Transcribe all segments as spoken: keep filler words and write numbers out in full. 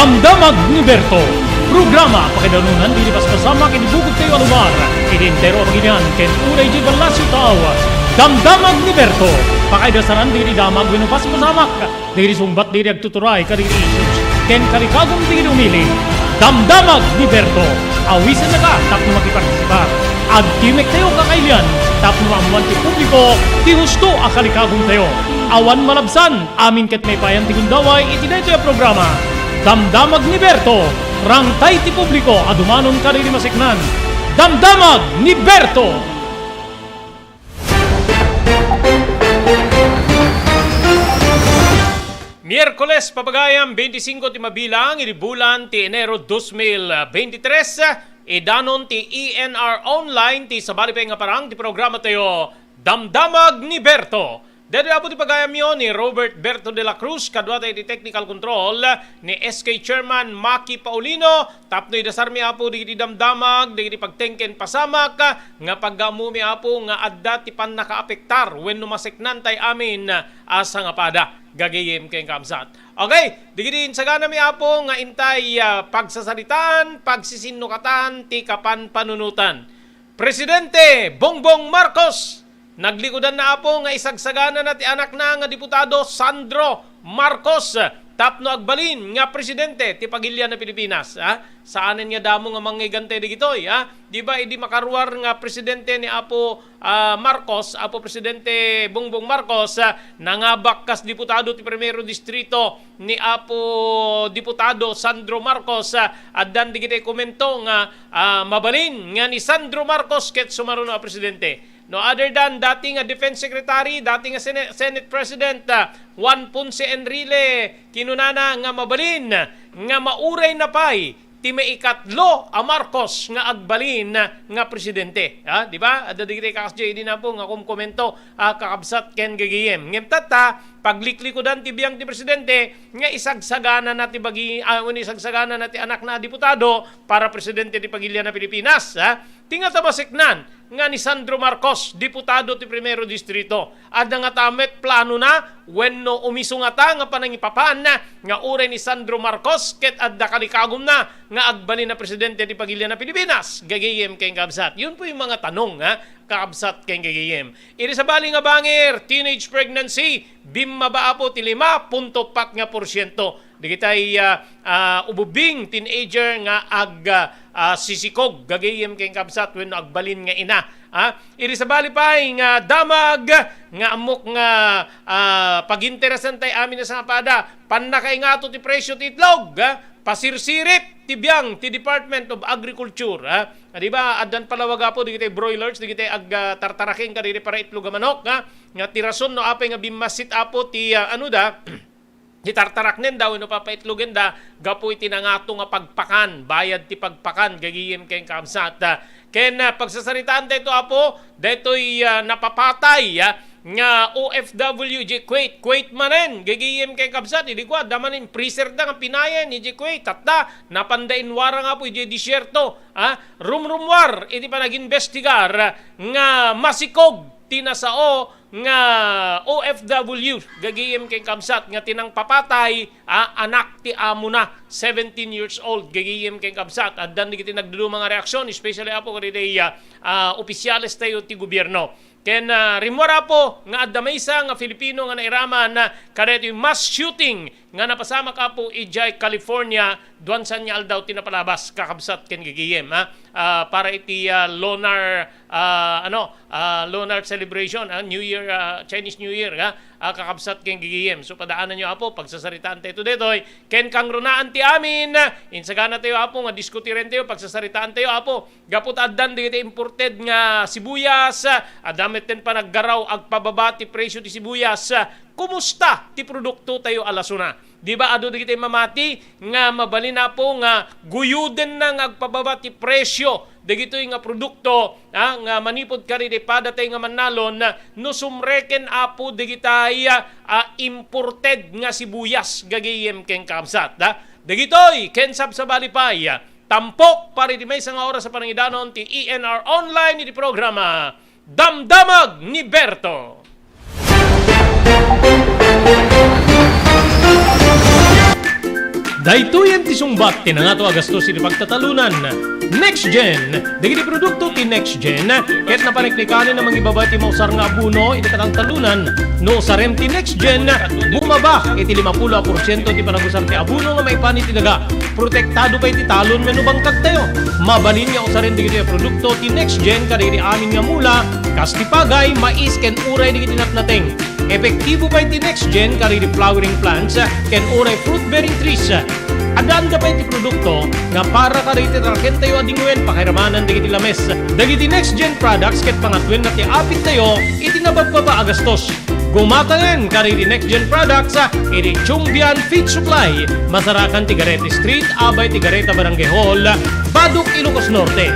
Damdamag ni Berto. Programa pakaidanunan dagiti paspasamak iti bukod tayo a lugar, iti entero a pagilian, ken uray iti ballasiw tao. Damdamag ni Berto. Pakaidasaran dagiti damag wenno paspasamak dagiti sungbat dagiti agtuturay kadagiti issues ken kalikagum dagiti umili. Damdamag ni Berto. Awisennaka tapno makipartisipar. Agtimek tayo kakailian tapno maammuan ti publiko ti husto a kalikagum tayo. Awan malabsan, amin ket maipayan ti gundaway iti daytoy a programa. Damdamag ni Berto. Rangtay ti publiko a dumanon kadagiti maseknan. Damdamag ni Berto. Miyerkules, papagayam, bente singko ti mabilang iti bulan ti Enero dos mil bente tres, idanon ti E N R Online ti sabali pay nga parang ti programa tayo, Damdamag ni Berto. Daytoy, Apo, ti pagayamyo ni Robert Berto de la Cruz, kaduata iti technical control ni S K Chairman Maki Paulino, tapno idasarmi, Apo, dagiti damdamag, dagiti pagtengken pasamak, nga paggammumi, Apo, nga adda ti pannakaapektar wenno maseknan tay amin a sangapada, gagayem ken kabsat. Okay, dagiti insaganami, Apo, nga intay, ah, pagsasaritaan, pagsisinnukatan ti kapanpanunotan. Presidente Bongbong Marcos, naglikudanna, Apo, nga isagsaganana ti anakna nga diputado Sandro Marcos tapno agbalin nga presidente ti pagilian a Pilipinas, ha? Saanen nga damo nga mangngegantay dagitoy, ha? Di ba, idi makaruar nga presidente ni Apo, ah, Marcos, Apo Presidente Bongbong Marcos, ah, nangabak kas diputado ti Primero Distrito ni Apo Diputado Sandro Marcos, ah, addan dagiti komento nga, ah, mabalin nga ni Sandro Marcos ket sumaruno a presidente. No other than dati nga Defense Secretary, dati nga Sene-, Senate President, ah, Juan Ponce Enrile, kinunana nga mabalin nga mauray na pay ti maikatlo a Marcos nga agbalin nga presidente. Ah, di ba? Adda dagiti kakas idi napo nga kumkomento, ah, kakabsat ken gagayem. Ngem tatta, pagliklikudan ti biang ti presidente nga isagsaganana ti bagi-, ah, wenno isagsaganana ti anakna a diputado para presidente ti pagilian a Pilipinas, ha? Ti ngata maseknan nga ni Sandro Marcos, diputado ti Primero Distrito. Adda ngata met planona wenno umiso ngata nga panangipapan nga uray ni Sandro Marcos ket adda kalikagumna nga agbalin a presidente ti pagilian a Pilipinas, gagayem ken kabsat. Yun po yung mga tanong, ha, kakabsat ken gagayem. Iti sabali nga banger, teenage pregnancy, bimmaba, Apo, ti lima punto pat nga porsiento. Dagitay, ah, ah, ububing teenager nga ag, ah, ah, sisikog, gagayem ken kabsat wenno agbalin nga ina. Ah, iti sabali pay nga damag nga ammok nga, ah, paginteresan tay amin a sangapada, pannakaingato ti presyo ti itlog, ah, pasirsirip ti biang ti Department of Agriculture, ah. Ah, di ba, addan palawag, Apo, dagiti broilers, dagiti ag, ah, tartaraken kadagiti paraitlog a manok, ah, nga ti rason no apay nga bimmassit, Apo, ti, ah, ano da, ti tartaraknen da wenno papaitlogenda gapu iti nangato nga pagpakan, bayad ti pagpakan, gagayem ken kabsat. Ah, ken, ah, pagsasaritaan dayto, Apo, daytoy, ah, napapatay, ah, nga O F W idiay Kuwait, Kuwait manen, gagayem ken kabsat, idi kua, adda manen freezer da nga pinayen idiay Kuwait, tatta, napanda inwarang, Apo, idiay disyerto, ah, rumrumwar iti panagimbestigar nga masikog ti nasao nga O F W, gagayem ken kabsat, nga ti nangpapatay, ah, anak ti amona, seventeen years old, gagayem ken kabsat. Addan dagiti nagduduma nga reaksyon, especially, Apo, kadagiti, ah, ah, opisyales tayo ti gobierno. Ken, ah, rimmuar, Apo, nga adda maysa nga Filipino nga nairaman, ah, kadaytoy mass shooting nga napasamak, Apo, idiay California, duan saan nga aldaw ti napalabas, kakabsat ken gagayem, ha? Ah, para iti, ah, Lunar, ah, ano, ah, Lunar celebration, ah, New Year, ah, Chinese New Year, ha? Ah, kakabsat ken gagayem. So, padaananyo, Apo, pagsasaritaan tayo daytoy. Ken kangrunaan ti amin, insagana tayo, Apo, nga diskutiren tayo, pagsasaritaan tayo, Apo. Gapu ta addan dagiti imported nga sibuyas, adda metten panaggaraw agpababa ti presyo ti sibuyas. Kumusta ti produkto tayo a lasona? Di ba adu dagiti mamati nga mabalin, Apo, nga guyodenna nga agpababa ti presyo dagitoy nga produkto, ah, nga manipud kadagiti padatay nga mannalon, no sumreken, Apo, dagitay, ah, imported nga sibuyas, gagayem ken kabsat, ah. Dagitoy ken sabsabali pay, ah, tampok para iti maysa nga oras a panangidanon ti E N R Online iti programa Damdamag ni Berto. Daytoyen ti sungbat ti nangato a gastos iti pagtatalunan. Next Gen. Dagiti produkto ti Next Gen ket napaneknekanen a mangibaba ti mausar nga abono iti katangtalunan. No usarem ti Next Gen, bumaba iti limapulo a porsiento ti panagusar ti abono nga maipan iti daga. Protektado pay ti talon wenno bangkagtayo. Mabalin nga usaren dagitoy a produkto ti Next Gen kadagiti amin nga mula, kas ti pagay, mais, ken uray dagiti natnateng. Epektibo pay ti Next Gen kadagiti flowering plants ken uray fruit-bearing trees. Addaanda pay ti produkto nga para kadagiti tarakentayo a dingwen pakairamanan dagiti lames. Dagiti Next Gen products ket pangatuenna ti apittayo iti nababbaba a gastos. Gumatayen kadagiti Next Gen products iti Chongbian Feed Supply, masarakan ti Gareta Street, abay ti Gareta Barangay Hall, Badoc, Ilocos Norte.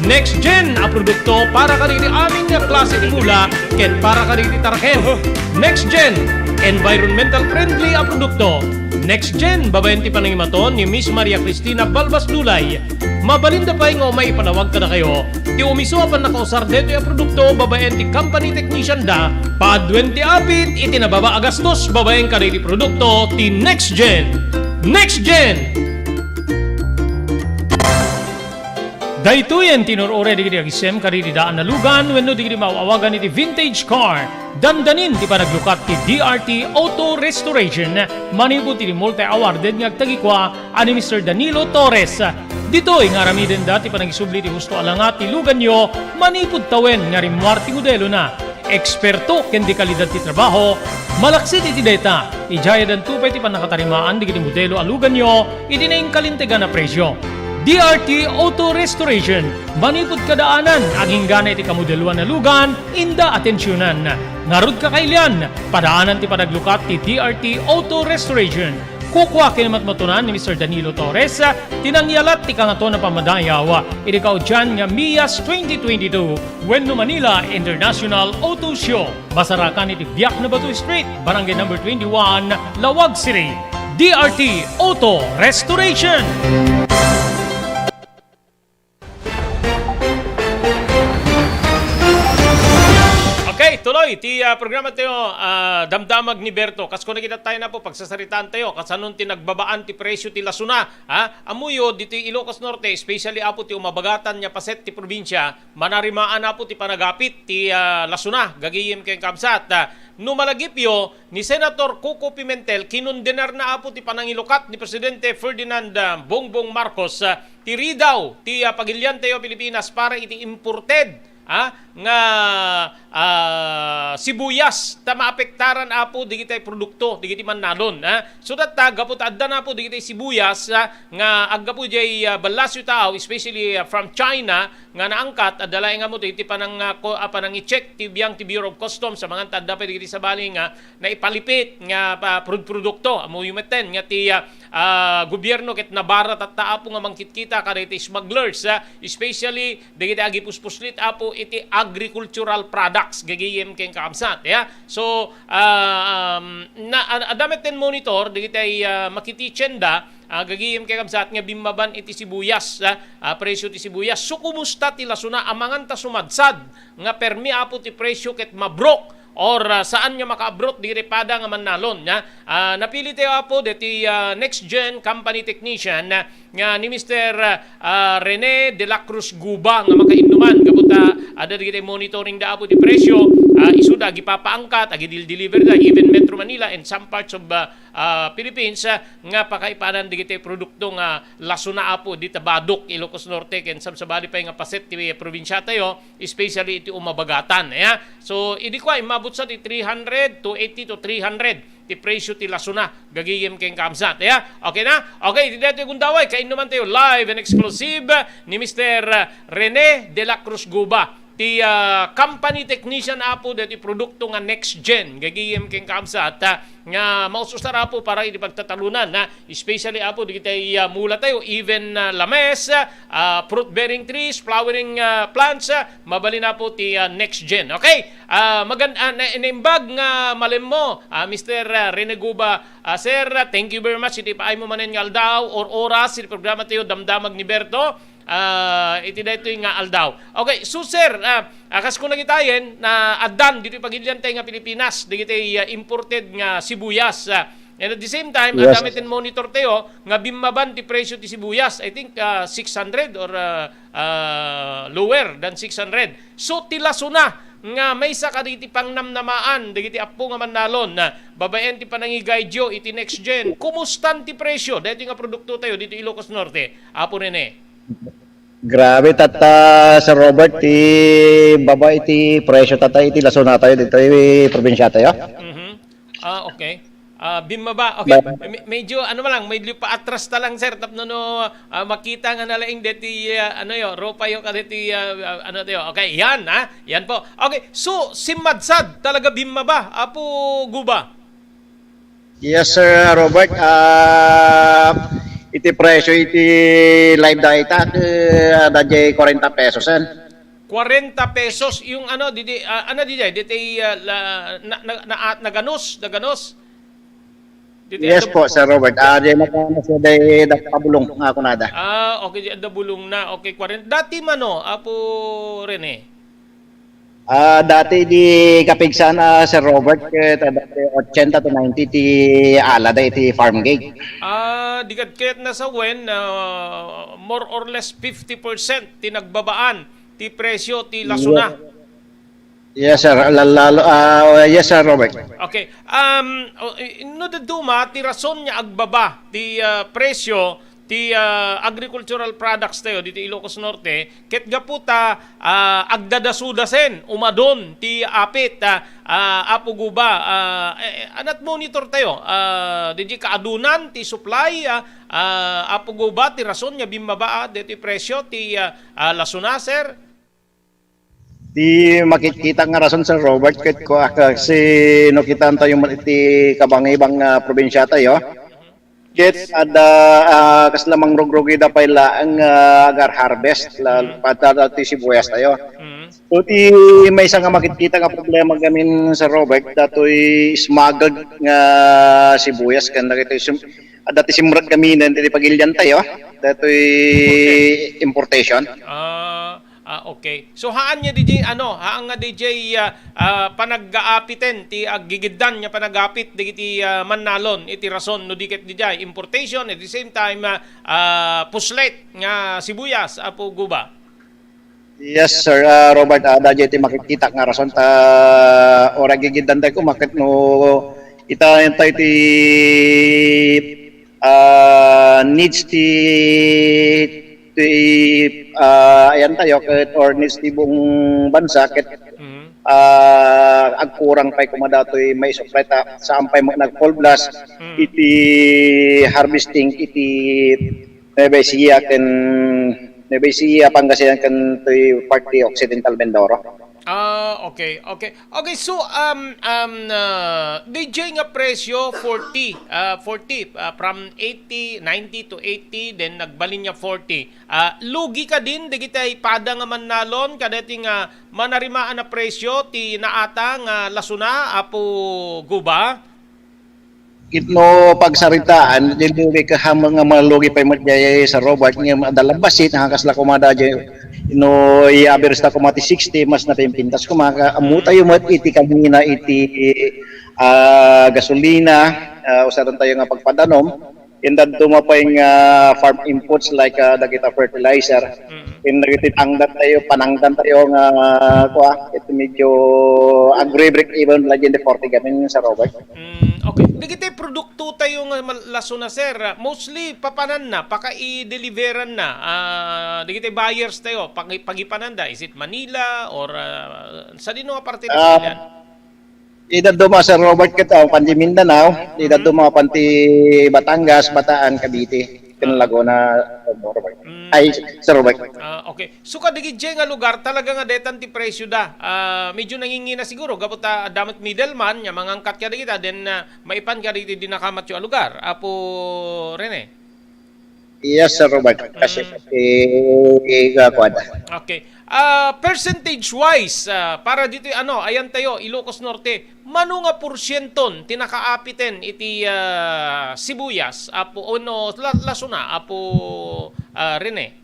Next Gen a produkto para kadagiti amin nga klase ti mula ken para kadagiti taraken. Next Gen, environmental friendly a produkto. Next Gen, babaen ti panangimaton ni Miss Maria Cristina Balbas Dulay. Mabalinda pay nga umay ipanawag kadakayo ti umiso a pannakausar daytoy a produkto babaen ti company technician da, paduen ti apit iti nababa a gastos babaen kadagiti produkto ti Next Gen. Next Gen! Daytoyen ti nur-uray dagiti agisem kadagiti daan a lugan wenno dagiti maaw-awagan iti vintage car. Dandanin ti panaglukat ti D R T Auto Restoration manipud iti multi-awarded nga agtagikua a ni Mister Danilo Torres. Ditoy nga aramidenda ti panangisubli ti husto a langat ti luganyo manipud tawen nga rimmuar ti modelona. Eksperto ken dekalidad ti trabaho, malaksid iti dayta, idiay addanto pay ti pannakatarimaan dagiti modelo a luganyo iti nainkalintegan a presio. D R T Auto Restoration, manipud kadaanan, aginggana iti kamodeloan a lugan, inda atensionan. Ngarud, kakailian, padaanan ti panaglukat ti D R T Auto Restoration. Kukua ken matmatunan ni Mister Danilo Torres ti nangyalat ti Kangatoan a Pammadayaw iti kaudian nga MIAS twenty twenty-two wenno Manila International Auto Show. Masarakan iti Biak na Bato Street, Barangay Number twenty-one, Laoag City. D R T Auto Restoration. Okay, tuloy ti, ah, programa tayo, ah, Damdamag ni Berto. Kas kuna kita tayo na po, pagsasaritaan tayo, kasanon ti nagbabaan ti presyo ti lasuna, ha? Ammoyo, ditoy Ilocos Norte, especially apo ti umabagatan nga paset ti probinsya, manarimaan apo ti panagapit ti, ah, lasuna, gagayem ken kabsat. Ah, no malagipyo, ni Senator Coco Pimentel, kinundenarna apo ti panangilukat ni Presidente Ferdinand, ah, Bongbong Marcos, ah, ti ridaw ti, ah, pagilian tayo Pilipinas para iti imported, ah, nga, ah, sibuyas ta maapektaran apo digitay produkto, digiti mannalon, ah. So that, ah, gapu ta adda na apo digitay sibuyas, ah, nga aggapu jay, ah, ballasyo taaw, especially, ah, from China, nga naangkat, adda laeng ammo ti, ti panang, ah, ko-, ah, panangi-check ti biang ti Bureau of Customs, amangan ta adda pay dagiti sabali nga naipalipit nga pa-, prod-, produkto. Ammoyo metten nga ti, ah, ah, gobierno ket nabara tatta apo nga mangkitkita kadagiti smugglers, ah, especially dagiti agipuspuslit apo iti agricultural products, gagayem ken kakabsat, ya. So, ah, um, na, ad-, adda metten monitor dagiti, ah, makititienda, ah, gagayem ken kakabsat nga bimmaban iti sibuyas, ah, ah, presyo ti sibuyas. So, kumusta ti lasuna? Amangan ta sumadsad nga permi apo ti presyo ket mabrok or, ah, saan nga makaabrot diri pada nga mannalon, ya. Ah, napili tayo apo deti, ah, Next Gen Company Technician, ah, nga ni Mister, ah, Rene de la Cruz Guba nga makainnuman. Gapu ta adda dagiti monitoring da apo ti presyo, ah, isu da agipapaangkat, agidil-deliver da, even Metro Manila and some parts of, ah, ah, Philippines, ah, nga pakaipanan dagiti produkto nga lasuna apo dita Badoc, Ilocos Norte, ken sabsabali pay nga paset ti probinsia tayo, especially iti umabagatan, ya. So, idi kua, immabot sa ti three hundred, two eighty to three hundred ti presyo ti lasuna, gagayem ken kabsat, ya. Okay na? Okay, iti daytoy gundaway, kainnuman tayo live and exclusive ni Mister Rene de la Cruz Guba, ti, ah, company technician apo daytoy produkto nga Next Gen, gagayem ken kabsat, ah, nga maus-usar apo para iti pagtatalunan, ha? Especially apo dagiti, ah, mula tayo, even, ah, lames, ah, fruit-bearing trees, flowering, ah, plants, ah, mabalin apo ti, ah, Next Gen. Okay? Ah, magan-, ah, na-, naimbag nga malemmo, ah, Mister, ah, Rene Guba. Ah, sir, ah, thank you very much iti paaymo manen nga aldaw or oras iti programa tayo, Damdamag ni Berto. Ah, iti daytoy nga aldaw. Okay, so sir, ah, ah, kas kuna kitayen, na addan ditoy pagilian tayo nga Pilipinas, dagiti, ah, imported nga sibuyas, ah, And at the same time, Yes. adda met ti monitor tayo nga bimmaban ti presyo ti sibuyas. I think, ah, six hundred or, ah, ah, lower than six hundred. So, ti lasona nga maysa kadagiti pangnamnamaan dagiti appo nga mannalon, na babaen ti panangigaydyo iti Next Gen. Kumustan ti presyo daytoy nga produkto tayo dito Ilocos Norte? Apo Rene. Grabe, tatta, Sir Robert, ti baba iti presyo tatta iti lasona tayo dito, iti probinsya tayo. Mhm. Ah, okay. Ah, bimmaba. Okay. Ba- Me-, medyo, ano lang, medyo paatras ta lang, sir. Tapno no, ah, makita nga nalaing deti, ah, ano yo, ropa yo, kadeti, ah, ah, ano tayo. Okay, yan, ha? Yan po. Okay, so, simmadsad talaga bimmaba, Apo Guba. Yes, Sir Robert. Ah, iti presyo iti live data, eh, adda jay kwarenta pesos, eh. Kwarenta pesos yung ano, didi, ah, ano, didi, didi, ah, la, na, na, na, naganos, naganos. Didi, Yes ano, po, Sir Robert. Ah, di makano siya day dakabulong nga kunada. Ah, okay, di, adda bulong na. Okay, kwarenta. Dati mano, Apo Rene? Ah, dati di kapigsan, ah, Sir Robert, ket, ah, dati ochenta to ninety ti alada iti farm gate. Ah, di kad ket nasawen, ah, more or less fifty percent ti nagbabaan ti presyo ti lasuna. Yes, sir. La-, lalo, ah, yes, Sir Robert. Okay. Um, o, i-, no dadduma, ti rason nga agbaba ti, ah, presyo ti, ah, agricultural products tayo dito Ilocos Norte, ket gapu ta, ah, agdadasudasen, umadon ti apit, ah, ah, Apo Guba, ah, eh, eh, anat monitor tayo, ah, didi kaadunan ti supply, ah, ah, Apo Guba, ti rason nga bimmaba, ah, dito presyo ti, ah, ah, lasuna, sir? Di makitkita nga rason, Sir Robert, ket kua, kasi no kitaan tayo man iti kabangibang nga probinsya tayo, ket adda, ah, kasla mangrugrugida pay laeng nga agar-harvest, la-, Mm. pada ti sibuyas tayo. Mm. So, ti maysa nga makitkita nga problema gamin, Sir Robert, datoy smuggled nga sibuyas, ken dagitoy sim-, adda ti simrek gaminen, ti pagilian tayo, datoy importation. Ah, Ah, okay. So, haan nga D J, ano, haan nga D J, ah, ah, panaggaapiten ti aggigiddan nga panagapit dagiti, ah, mannalon iti rason no di ket D J importation, at the same time, ah, ah, puslet nga sibuyas, Apo Guba. Yes, sir. Ah, Robert, ah, daydiay ti makikita nga rason ta, or aggigiddan tayo koma ket no ita, ita iti ah, needs ti, ti, ah, ayan tayo, ket, or needs ti buong bansa, ket, Mhm. ah, agkurang pay koma datoy maisupply ta, saan pay met nag-full blast Mhm. iti harvesting iti Nueva Ecija ken, Nueva Ecija, Pangasinan, ken toy parte Occidental Mindoro. Ah, okay, okay. Okay, so, um, um, ah, D J nga presyo, forty, ah, forty, ah, from eighty, ninety to eighty, then nagbalin nga forty. Ah, lugi kadin dagiti pada nga mannalon kadaytoy nga manarimaan a presyo ti naata nga lasuna, Apo Guba? Ket no pagsaritaan, di lugi ka, ammom nga malugi pay met jay, Sir Robert, nga adda labbasit, nga kasla koma daydiay, no i-average ta koma ti sixty, mas napimpintas koma, ka-, ammo tayo met iti kanina iti, ah, gasolina, ah, usaran tayo nga pagpadanom, ken dadduma pay nga farm inputs like, ah, dagita fertilizer, Mm. ken dagiti tangdan tayo, panangdan tayo nga, kua, iti medyo agri-break even la diay forty gamin, Sir Robert. Mm, okay. Dagiti produkto tayo nga mal-, lasuna, sir, ah, mostly papananna, pakaideliveranna, ah, dagiti buyers tayo, pagi-, pagipananda, is it Manila or, ah, sadino nga parte ti Ah, Pilipinas? Ida duma, Sir Robert, ket, ah, panti Mindanao, ida Mm. duma panti Batangas, Bataan, Cavite, ken Ah. Laguna, Robert. Mm. Ay, Sir Robert. Ah, okay. So, kadagiti nga lugar, talaga nga detan ti presyo da. Ah, medyo nangingina siguro, gapu ta adda met middleman, nga mangangkat kadagita, then, ah, maipan kadagiti dinakamatyo a lugar. Apo Rene? Yes, Sir Robert. Kasi, Mm. eh, eh, kuwan. Okay. Ah, percentage-wise, ah, para ditoy, ano, ayan tayo, Ilocos Norte, mano nga porsienton ti nakaapiten iti, ah, sibuyas, Apo, o no, la-, lasuna, Apo, ah, Rene?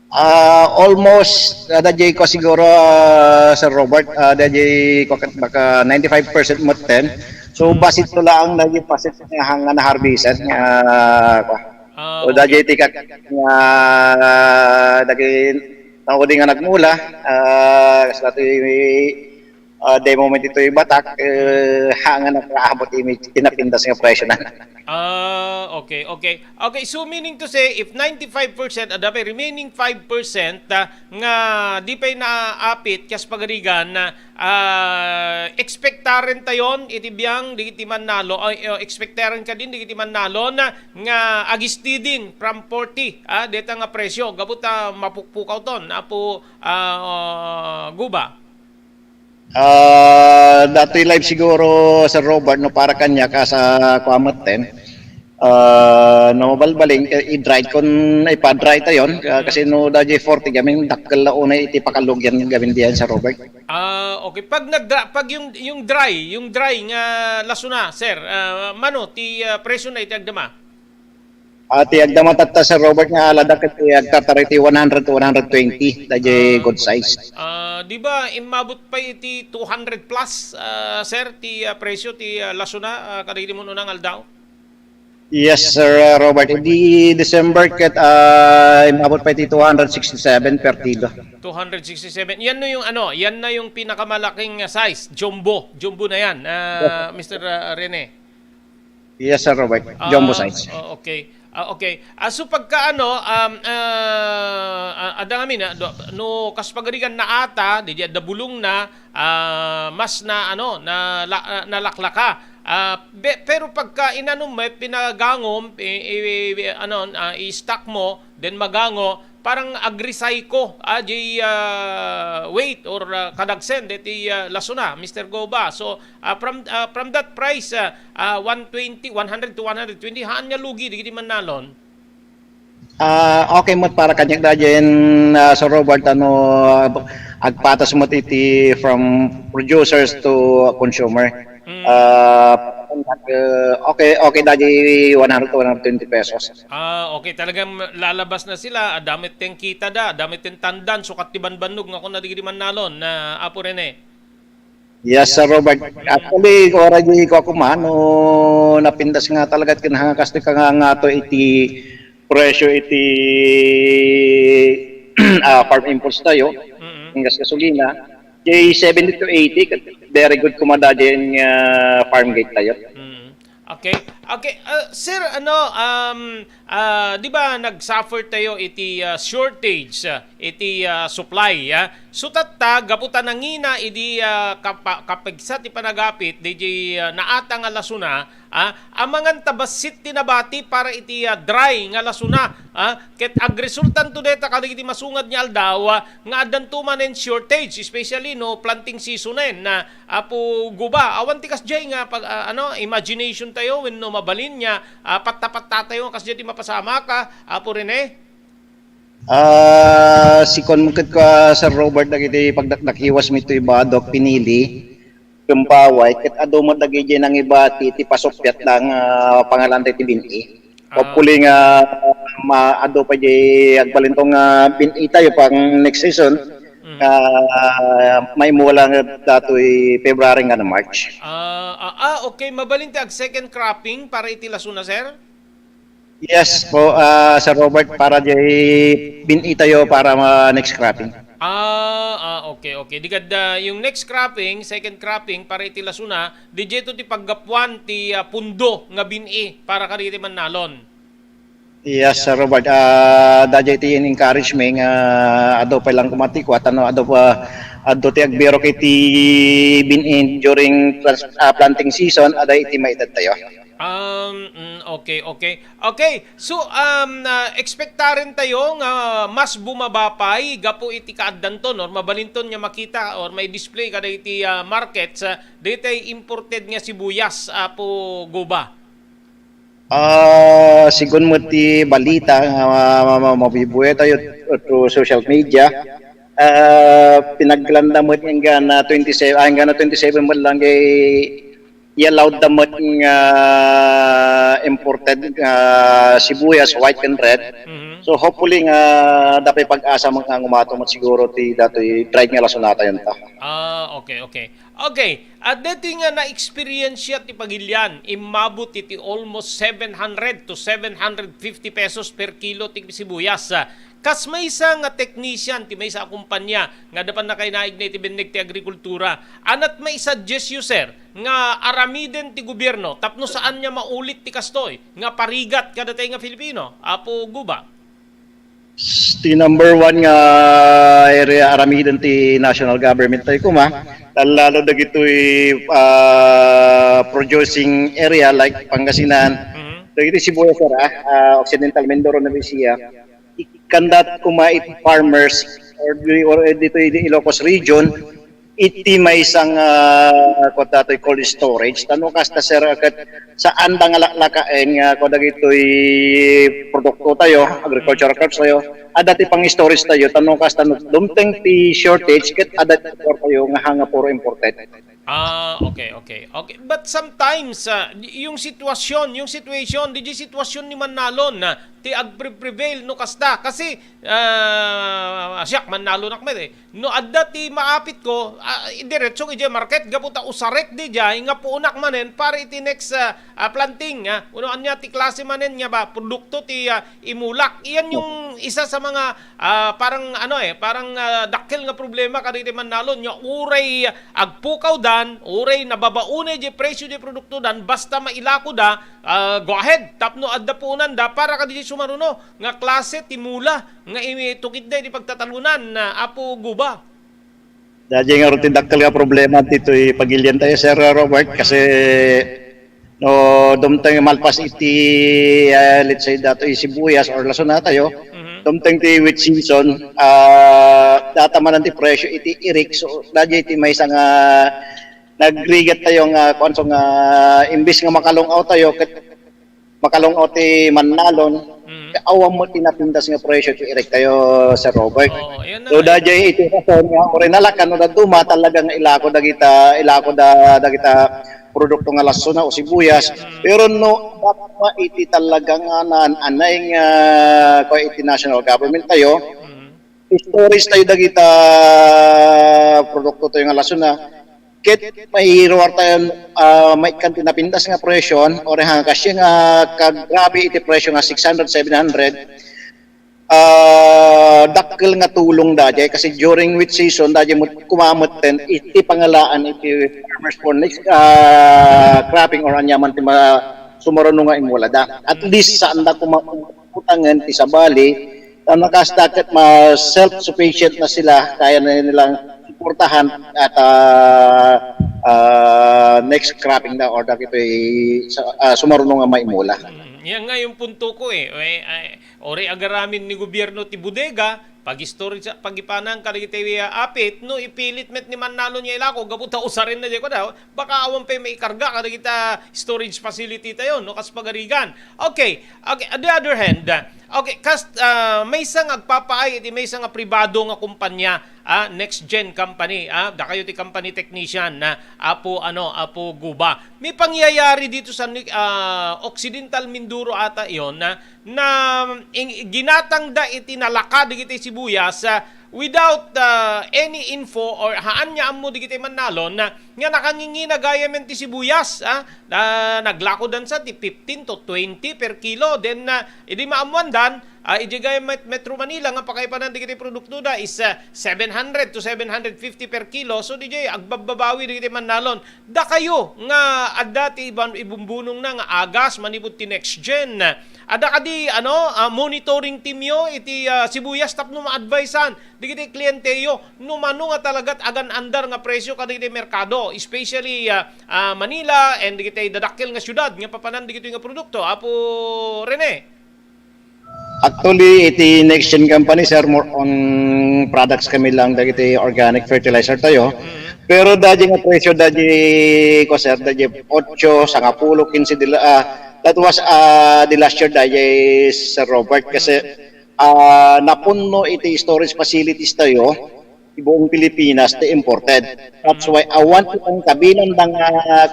Ah, almost, ah, daydiay ko siguro, ah, Sir Robert, ah, daydiay ko ket baka ninety-five percent met ten. So, basit to laang dagiti pasit nga hanga na harvestan nga, ah, kua. Ah, So, okay. dagiti kat-, nga dagiti tao di nga nagmula, ah, kasla ti, ah, demo mo ditoy batak, eh, hanga na kaabot imi pinapintas nga presyo na. Ah, okay, okay. Okay, so meaning to say, if ninety-five percent, adda pay remaining five percent, ah, nga di pay naapit, kas pagarigan, ah, ah, expectaren tayon iti biang dagiti mannalon, ay, uh, expectaren kadin dagiti mannalon nga agistidin from forty, ah, deta nga presyo, gapu ta mapukpukaw ton, Apo, ah, ah, Guba. Ah, datoy live siguro, Sir Robert, no, para kaniak, kas, ah, kua metten. Ah, no, balbaling, eh, i-dry kon, ipa-dry tayon, ah, kasi no, daydiay forty, gamin, dakkel la unay iti pakalugyan, gamin diyan, Sir Robert. Ah, okay. Pag nagda-, pag yung, yung dry, yung dry nga lasuna, sir, ah, mano ti, ah, presyo na iti agdama? Ah, ti agdama tatta, Sir Robert, nga alada ket ti agtartari ti one hundred to one hundred twenty, daydiay Ah. good size. Ah, di ba immabot pa iti two hundred plus, ah, sir, ti, ah, presyo ti, ah, lasuna, ah, kadagiti mun-una nga aldaw? Yes, Sir, ah, Robert. Idi December ket, ah, immabot pa iti two hundred sixty-seven per kilo. Two hundred sixty-seven. Yan no yung ano, yan na yung pinakamalaking, ah, size, jumbo. Jumbo na yan, ah, Mister, ah, Rene. Yes, Sir Robert. Jumbo Ah, size. Oh, okay. Ah, okay. Ah, so pagka ano, um, ah, ah, adda ngamin, ah, do-, no, kas pagarigan na ata, di adda bulong na, ah, mas na, ano, na, la-, ah, nalaklaka. Ah, be-, pero pagka inanum met, pinagangom, i-, i-, i-, ano, ah, i-stack mo, then magango, parang agrisaiko, ah, jay, ah, weight or, ah, kadagsen, deti, ah, lasuna, Mister Goba. So, ah, from, ah, from that price, ah, ah, one twenty, one hundred to one hundred twenty, haan nga lugi, digiti mannalon. Ah, okay met para kaniak da diay, ah, Sir Robert, ano, agpatas met iti from producers to consumer. Mm. Ah, okay, okay da diay one hundred to one hundred twenty pesos. Ah, okay. Talagang lalabas na sila. Adda met ti kita da, adda met ti tandan, sukat ti banbannog nga kuna digiti mannalon na Apo Rene. Yes, Sir Robert. Actually, kua diay kua koma, no, napintas nga talaga ket kinahanglan kas ti kangangato iti presyo iti, ah, farm inputs tayo, Mm. Ang gas gasolina, jay seventy to eighty, ket very good koma da diay, ah, farm gate tayo. Mm. Okay. Okay, ah, sir, ano, um, ah, di ba nag-suffer tayo iti, ah, shortage, ah, iti, ah, supply, ah? So, tatta, gapu ta nangina idi, ah, kapa-, kapigsa ti panagapit, di, di, ah, naata nga lasuna, ah, amangan ta bassit ti nabati para iti, ah, dry nga lasuna, ah, ket agresultanto dayta kadagiti masungad nga aldaw, ah, nga addanto manen shortage, especially no planting seasonen, ah, Apo Guba, awan ti kasdiay nga pag-, ah, ano, imagination tayo wenno mabalin nga, ah, patta-patta tayo nga kasdiay ti mapasamak, ah, Apo Rene? Ah, sikuan met ket kua, Sir Robert, dagiti pagdakdakiwas mi toy Badoc, Pinili, ken Paway, ket adu met dagiti nangibati ti pasuppiat da nga pangalan ti bin-i. Ah. Hopefully nga ma-, adu pay diay agbalintong, ah, bin-i tayo pang next season. Mm. Ah, maimula nga datoy February nga na March. Ah, ah, ah, okay. Mabalin ti ag second cropping para iti lasuna, sir? Yes po, ah, Sir Robert, para diay bin-i tayo para ma-, next cropping. Ah, ah, okay, okay. Di kad, ah, yung next cropping, second cropping para iti lasuna, di diay to ti paggapuan ti, ah, pundo nga bin-i para kadagiti mannalon. Yes, Sir Robert. Ah, daydiay ti in-encourage mi nga adu pay lang koma ti kua, ta no, adu pa, adu ti agbirok iti bin-i during trans-, ah, planting season, adda iti maited tayo. Um, mm, okay, okay. Okay, so, um, ah, expectaren tayo nga mas bumaba pay gapu iti kaaddanton or mabalinton nga makita or mai-display kadagiti, ah, markets, ah, daytay imported nga sibuyas, Apo Guba. Ah, sigun met ti balita nga ma-, ma-, ma-, mabibuya tayo through social media, ah, pinaglanda met nga na twenty-seven, ah, nga na twenty-seven met lang kay i-allowed da met nga imported, ah, sibuyas, white and red. Mhm. So, hopefully nga adda pay pag-asa met nga umato met siguro ti datoy dried nga lasuna tayo ta. Ah, okay, okay. Okay, at deti nga na-experience ti pagilian, immabot iti almost seven hundred to seven hundred fifty pesos per kilo ti sibuyas. Kas maysa nga technician ti maysa a kumpanya nga adda pannakainaigna iti benneg ti agrikultura, anat maisuggest you, sir, nga aramiden ti gobierno tapno saan nga maulit ti kastoy nga parigat kadatayo nga Filipino, Apo Guba? Ti number one nga area aramiden ti national government tayo kuma, lalo dagitoy ah, producing area like Pangasinan, Mhm. dagitoy sibuyas, sir, ah, ah, Occidental Mindoro, Nueva Ecija. Ikkandat kuma iti farmers or, or dito iti Ilocos region, iti maysa nga, ah, kuwan datoy, cold storage. Tano kasta, sir, ket saan da nga laklakaen nga kuwan dagitoy produkto tayo, agricultural crops tayo, adda ti pang-storage tayo, tano kasta no dumteng ti shortage ket adda ti tayo nga hanga puro imported. Ah, okay, okay. Okay. But sometimes, ah, y- yung sitwasyon, yung situation, di sitwasyon ni Manalon na ti agpre-prevail no kasta. Kasi, ah, siak, Manalon ak met eh. No adda ti maapit ko, ah, diretso iti market, gapu ta usarek di jay, nga puunak manen para iti next ah, ah, planting, ah. Uno anya ti klase manen nga ba, produkto ti ah, imulak. Iyan yung isa sa mga ah, parang ano eh, parang ah, dakkel nga problema kadagiti Manalon nga uray agpukaw dan, uray nababaonay di presyo di produkto dan, basta mailako da, ah, go ahead. Tapno adda puunan da para kadagiti sumaruno nga klase ti mula nga itukid da iti pagtatalunan na Apo Guba. Daydiay ngarud ti dakkel nga problema ditoy pagilian tayo, Sir Robert, kasi no dumteng malpas iti, ah, let's say, datoy sibuyas or lasuna tayo, Mhm. dumteng ti wet season, ah, data manen ti presyo iti irik, so daydiay ti maysa nga nagrigat tayo nga kuan, so nga imbis nga makalung-aw tayo ket makalung-aw ti Manalon, Mm. awan met ti napintas nga presyo ti irik tayo, Sir Robert. Oo, yan na So nga. Daydiay iti rason nga uray nalakan no dadduma talaga nga ilako dagita, ilako da dagita produkto nga lasuna o sibuyas. Mm. Pero no dakma iti talaga nga naan-anay nga kuan iti national government tayo, Mm. storage tayo dagita produkto tayo nga lasuna. Ket mairuar tayo, ah, maikkan ti napintas nga presyo, uray nga kasdiay nga kagrabe iti presyo nga six hundred, seven hundred. Ah, dakkel nga tulong daydiay kasi during wet season daydiay met kumametten iti pangalaan iti farmers for next ah, cropping or aniaman ti ma-, sumaruno nga imulada. At least saan da kuma-, utangen ti sabali, ta nakasta ket ma-self-sufficient na sila, kaya na nilang suportahan at ah, ah, next cropping na or dagitoy sa, ah, sumaruno nga maimula. Mm, yan nga yung punto ko eh. Eh, eh, ori agaramin ni gobyerno ti bodega, pag-storage sa pagipanan kadagiti ah, apit, no ipilit met ni Manalon nga ilako, gapu ta usaren na di ko daw, baka awan pay maikarga kadagita storage facility tayo, no, kas pagarigan. Okay, okay, on the other hand, ah, okay, kas, ah, maysa nga agpapaay iti maysa nga pribado nga kumpanya, ah, Next Gen Company, ah, dakayo ti company technician na Apo, ano, Apo Guba. May pangyayari dito sa Ni-, ah, Occidental Mindoro ata iyon na, na ing-, ginatangda iti nalaka dagiti sibuyas, ah, without, ah, any info or haan nga ammo dagiti Manalon na nga nakangingina gayamen ti sibuyas, ah, na naglakodan sa ti fifteen to twenty per kilo. Then, ah, idi maammuandan, ah, idiay gayam Met-, Metro Manila nga pakaipanan dagiti produkto da is, ah, seven hundred to seven hundred fifty per kilo. So, didiay agbabbabawi dagiti Manalon. Dakayo nga adda ti iban-, ibumbunong na nga agas manipud ti Next Gen. Adda kadi, ano, ah, monitoring team yo iti, ah, sibuyas tapno ma-advisean dagiti klienteyo no mano nga talagat agan-andar nga presyo kadagiti merkado, especially, ah, ah, Manila and dagiti dadakkel nga siudad nga papanan dagitoy nga produkto, Apo Rene? Actually, iti Next Gen Company, sir, more on products kami lang dagiti organic fertilizer tayo. Mm. Pero daydiay nga presyo, daydiay ko, sir, daydiay otso, sangapulo, kinse, dila, ah, that was ah, the last year, daydiay, Sir Robert, kasi ah, napunno iti storage facilities tayo, ti buong Pilipinas ti imported. That's why awan ti pangkabilan da nga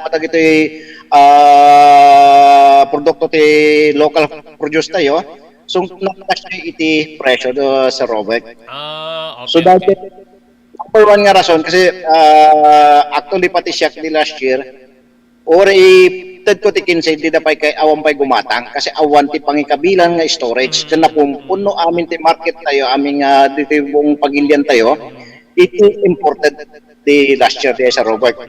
kadagitoy ah, produkto ti local produce tayo. So, nakasya iti presyo do, Sir Robert. Ah, okay, So, dati, okay. Number one nga rason kasi, ah, actually pati siak di last year, or itedko ti kinse, dida pay kay awan pay gumatang kasi awan ti pangikabilan nga storage. Mm. Ken napumpunno amin ti market tayo, amin nga ditoy buong pagilian tayo, iti imported di last year di Sir Robert.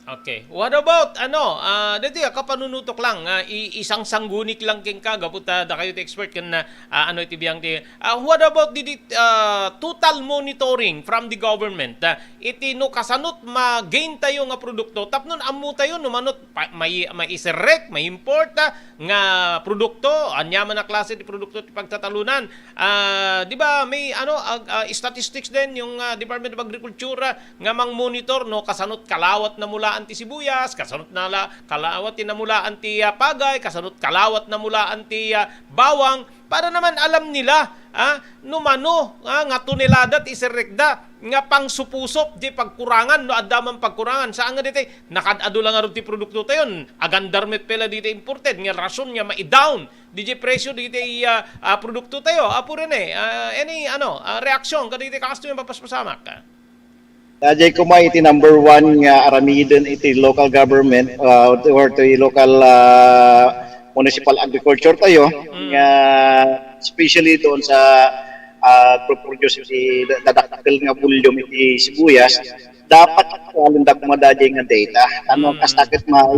Okay. What about, ano, ah, ditoy, ah, kapanunutok lang, ah, i-, isangsanggunik lang kenka, gapu ta dakayo ti expert ken, ah, ah, ano iti biang ti, ah, what about di, di, ah, total monitoring from the government? Ah, iti no kasanot ma-gain tayo nga produkto, tapno ammo tayo no manot pa-, mai-, maiserrek, ma-import, ah, nga produkto, ania man a klase ti produkto ti pagtatalunan. Ah, di ba may, ano, ag-, ah, statistics din yung, ah, Department of Agriculture, ah, nga mang-monitor no kasanot kalawat na mulaan ti sibuyas, kasanot na la-, kalawat ti namulaan ti, ah, pagay, kasanot kalawat na mulaan ti, ah, bawang, para naman alam nila, ah, no mano, ah, nga tonelada ti iserrekda nga pangsupusop di pagkurangan no adda man pagkurangan. Saan nga ditoy, nakad-adu lang ngarud ti produkto tayon, agandar met pay la ditoy imported nga rason nga maidawn di presyo ditoy, ah, ah, produkto tayo. Apo Rene, ah, any, ano, ah, reaksyon kadagiti kastoy nga mapaspasamak? Daydiay koma iti number one nga aramiden iti local government, ah, or ti local, ah, municipal agriculture tayo, Mm. nga especially doon sa, ah, agproproduce iti da-, dadakkel nga volume iti sibuyas, dapat alandak koma daydiay nga data. Ano, Mm. kasta ket ma-,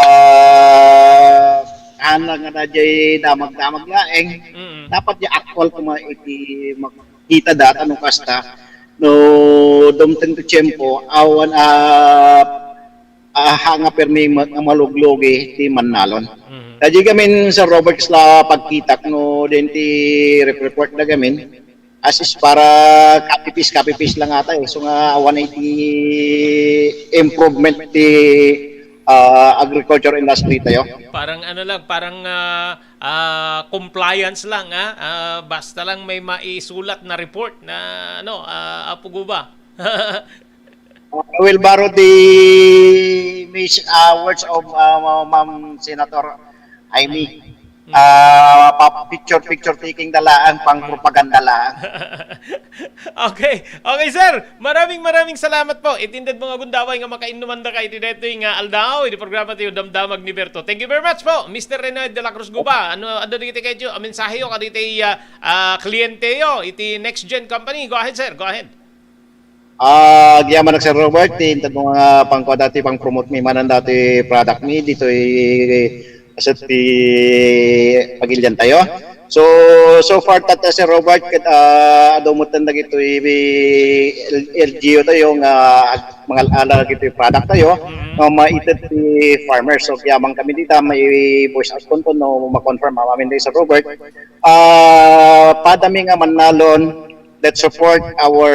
ah, haan lang nga daydiay damag-damag laeng. Mm. Dapat diay aktual koma iti mak-, kita data no kasta, no dumteng ti tiempo, awan a, a, ha nga permi ma-, nga maluglugi ti mannalon. Mhm. Daydiay gamin, Sir Robert, kasla pagkitak no din ti rep-, report da gamin, as is para copy paste, copy paste lang ata eh. So nga, awan iti improvement ti, ah, agriculture industry tayo. Parang ano lang, parang, ah, ah, compliance lang, ah. Ah, basta lang may maisulat na report na, ano, ah, Apo Guba. I will borrow the mis-, ah, words of, ah, Ma-, Ma'am Senator Imee. Hmm. Ah, pa-, picture, picture taking da laang, pang propaganda laang. Okay. Okay, sir. Maraming, maraming salamat po. Iti inted mo nga gundaway nga makainnuman da ka iti daytoy nga aldaw, iti programa ti Damdamag ni Berto. Thank you very much po, Mister Rene de la Cruz Guba. Ano, adda dagiti kayatyo a mensaheyo kadagiti, ah, ah, klienteyo iti Next Gen Company? Go ahead, sir. Go ahead. Ah, agyamanak, Sir Robert, ti inted mo nga pangkua dati, pang-promote mi manen dati product mi ditoy, sa ti pagilian tayo. So, so far, tata, Sir Robert, ket, ah, adu metten dagitoy L-, L G U tayo nga ag-, mangal-ala dagitoy product tayo, Mm. nga maited ti farmers. So, agyaman kami dita, may voice out konton no ma-confirm amin dayta, Sir Robert. Ah, padami nga mannalon, let's support our,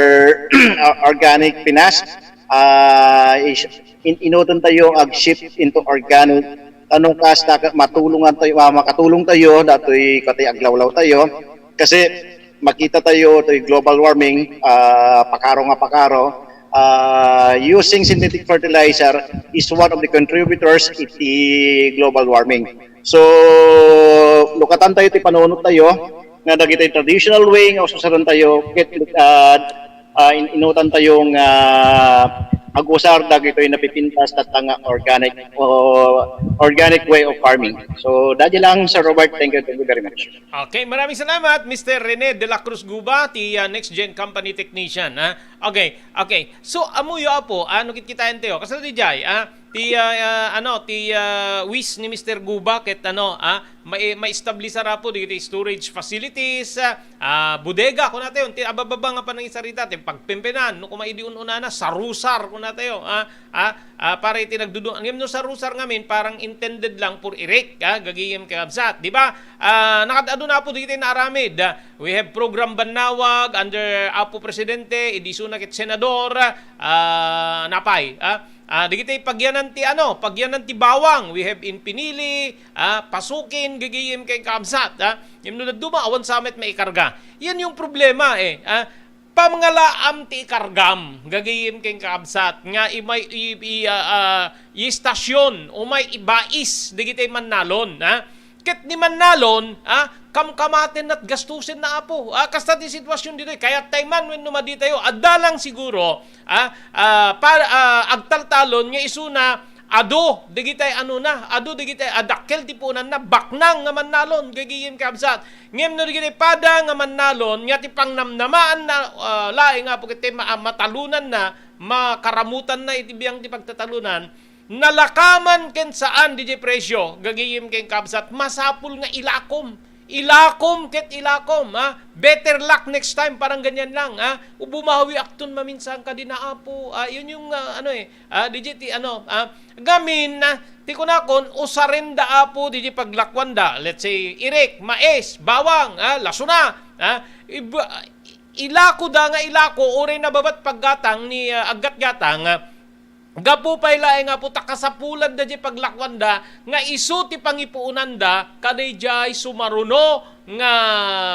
our organic Pinas. Ah, is-, in-, inuton tayo ag-shift into organic. Ano kasta ka-, matulungan tayo, ah, makatulong tayo, datoy katay aglawlaw tayo. Kasi makita tayo toy global warming, ah, pakaro nga pakaro. Ah, using synthetic fertilizer is one of the contributors iti global warming. So, lukatan tayo ti panunot tayo nga dagiti traditional way nga ususaran tayo ket, ah, ah, in-, inutan tayo nga agusar dagitoy napipintas tatta nga organic o organic way of farming. So, daydiay lang, Sir Robert. Thank you, thank you very much. Okay, maraming salamat, Mister Rene de la Cruz Guba, ti, ah, Next Gen Company Technician, ha? Okay, okay. So, ammoyo, Apo, ah, no kitkitaentayo, kasla daydiay, ah, ti, ah, ah, ano, ti, ah, wish ni Mister Guba ket, ano, ah, mai-, maestablisar, Apo, dagiti storage facilities, ah, ah, bodega, kunatayo, ti abababa nga panangisarita, ti pagpempenan, no, koma idi un-unana, sarusar, kunatayo, ah, ah, ah, para iti nagdudum-, ngem no sarusar ngamin, parang intended lang for erect, ah, gagayem kakabsat, di ba? Ah, nakad-adu na, Apo, dagiti naaramid. Ah, we have program bannawag under Apo Presidente, idi isuna ket senador, ah, napay, ah, ah, dagiti pagyanan ti, ano, pagyanan ti bawang, we have in pinili, ah, pasukin, gagayem kakabsat, ah, ngem no dadduma, awan sa met maikarga. Yan yung problema, eh, ah, pamangalaam ti ikargam, gagayem ken kakabsat, nga imay i, i, ah, ah, iistasyon, umay ibais, dagiti mannalon, ha? Ket ni mannalon, ha? kamkamatenna, gastusenna, Apo. Ah, kasta ti sitwasyon ditoy, kayat tay man wenno madi tayo. Adda lang siguro, ah, ah, pa, ah, agtaltalon nga isuna, adu, digitay anona, adu digitay adakkel ti puonanna, baknang nga mannalon, gagayem kakabsat. Ngem no digitay pada nga mannalon, nga ti pangnamnamaanna, ah, laeng, Apo, ket ti ma-, matalonanna, makaramutanna iti biang ti pagtatalonan, nalakaman ken saan didiay presio, gagayem ken kabsat, masapul nga ilakom. Ilakom ket ilakom, ha? Better luck next time, parang ganyan lang, ha? O bumawi akton maminsan kadi na, Apo. Ah, yun yung, ah, ano eh, ah, didiay ti, ano, ah, gamin, ah, ti kunakon, usarenda, Apo, didiay paglakwanda. Let's say, irik, mais, bawang, ah, lasuna, ah, iba-, ilako da nga ilako, uray nababat paggatang ni, ah, aggatgatang, ah, gapu pay laeng, Apo, ta kasapulan da di paglakwanda nga isu ti pangipuonanda kadaydiay sumaruno nga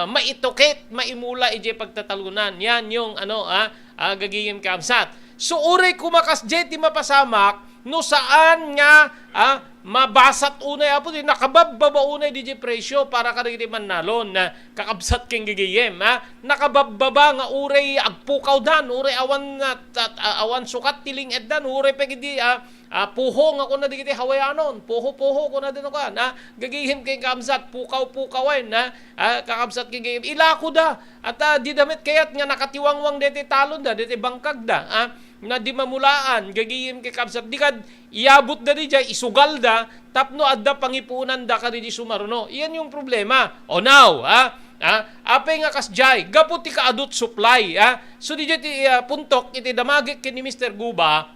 maitukit, maimula idiay pagtatalonan. Yan yung ano, ah, ah, gagayem kaabsat. So, uray kumakas di ti mapasamak, no saan nga, ah, mabasat unay, Apo, di nakababbaba unay di, di presyo para kadagiti mannalon, ah, kakabsat ken gagayem, ah. Nakababbaba nga uray agpukawdan, uray awan, ah, tat-, ah, awan sukat ti ling-eddan, uray pay di, ah, ah, puho nga kuna dagiti Hawayanon, puho-puho kuna dino kan, ah, gagayem ken kabsat, pukaw-pukawen, ah, ah, kakabsat ken gagayem. Ilako da, at, ah, di da met kayat nga nakatiwangwang deti talon da, deti bangkag da, ah, na di mamulaan, gagayem ken kabsat, di kad iyabot da di jay, isugal da, tapno adda pangipuonan da kadi di sumaruno. Iyan yung problema. O now, ha? Ha? Apay nga kasjay, gapu ti kaadut supply, ha? So, di jay ti, ah, puntok iti damagik ken ni Mister Guba,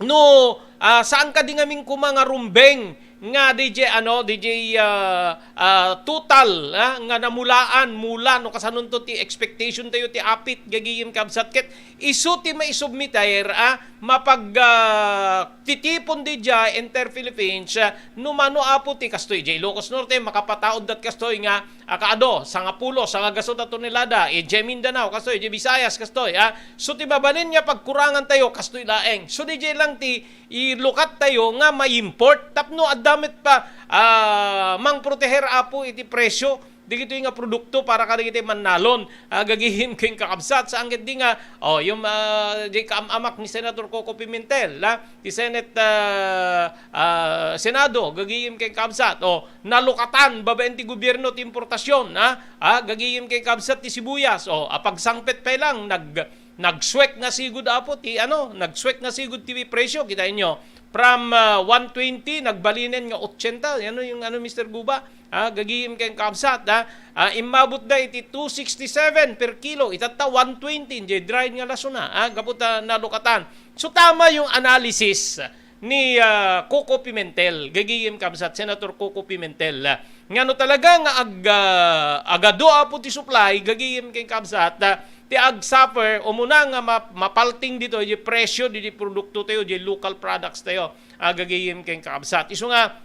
no, ah, saan kadi ngamin kuma nga rumbeng nga di jay, ano, di jay, ah, ah, total, ha? Nga namulaan, mula, no, kasanonto ti expectation tayo ti apit, gagayem kabsat, ket isu ti maisubmiter, ah, mapag, ah, titipon di jay Inter Philippines, ah, no mano, Apo, ti kastoy, jay Ilocos Norte, makapataod dat kastoy nga, ah, kaado, sangapulo, sangagasut a tonelada, eh, jay Mindanao, kastoy, jay Visayas, kastoy, ah. So, ti mabalin nga pagkurangan tayo, kastoy laeng. So, di jay lang ti ilukat tayo nga ma-import, tapno adda met pa, ah, mangproteher, Apo, iti presyo dagitoy nga produkto para kadagiti mannalon, ah, gagayem ken kakabsat, saan ket di nga, oh, yung, ah, di kaam-amak ni Senator Coco Pimentel, ah, ti Senate, ah, ah, Senado, gagayem ken kakabsat, oh, nalukatan babaen ti gobierno ti importasyon, ah, ah, gagayem ken kakabsat ti sibuyas, oh, apagsangpet pay lang, nag-, nagswek nga sigud, Apo, ti, ano, nagswek nga sigud ti presyo, kita inyo, from, ah, one twenty, nagbalinen nga ochenta, ano yung, ano, Mister Guba? Ah, gagayem ken kabsat, ah. Ah, immabot da iti two sixty-seven per kilo, itatta one twenty, jay dried nga lasuna, ah, gapu ta nalukatan. So, tama yung analysis ni, ah, Coco Pimentel, gagayem kabsat, Senator Coco Pimentel, ah, nga no talaga nga ag-, ah, agadu, Apo, ti supply, gagayem ken kabsat, ah, ti ag-suffer, umuna nga ma-, mapalting dito, yung presyo di, di produkto tayo, yung local products tayo, ah, gagayem ken kabsat. Isu nga,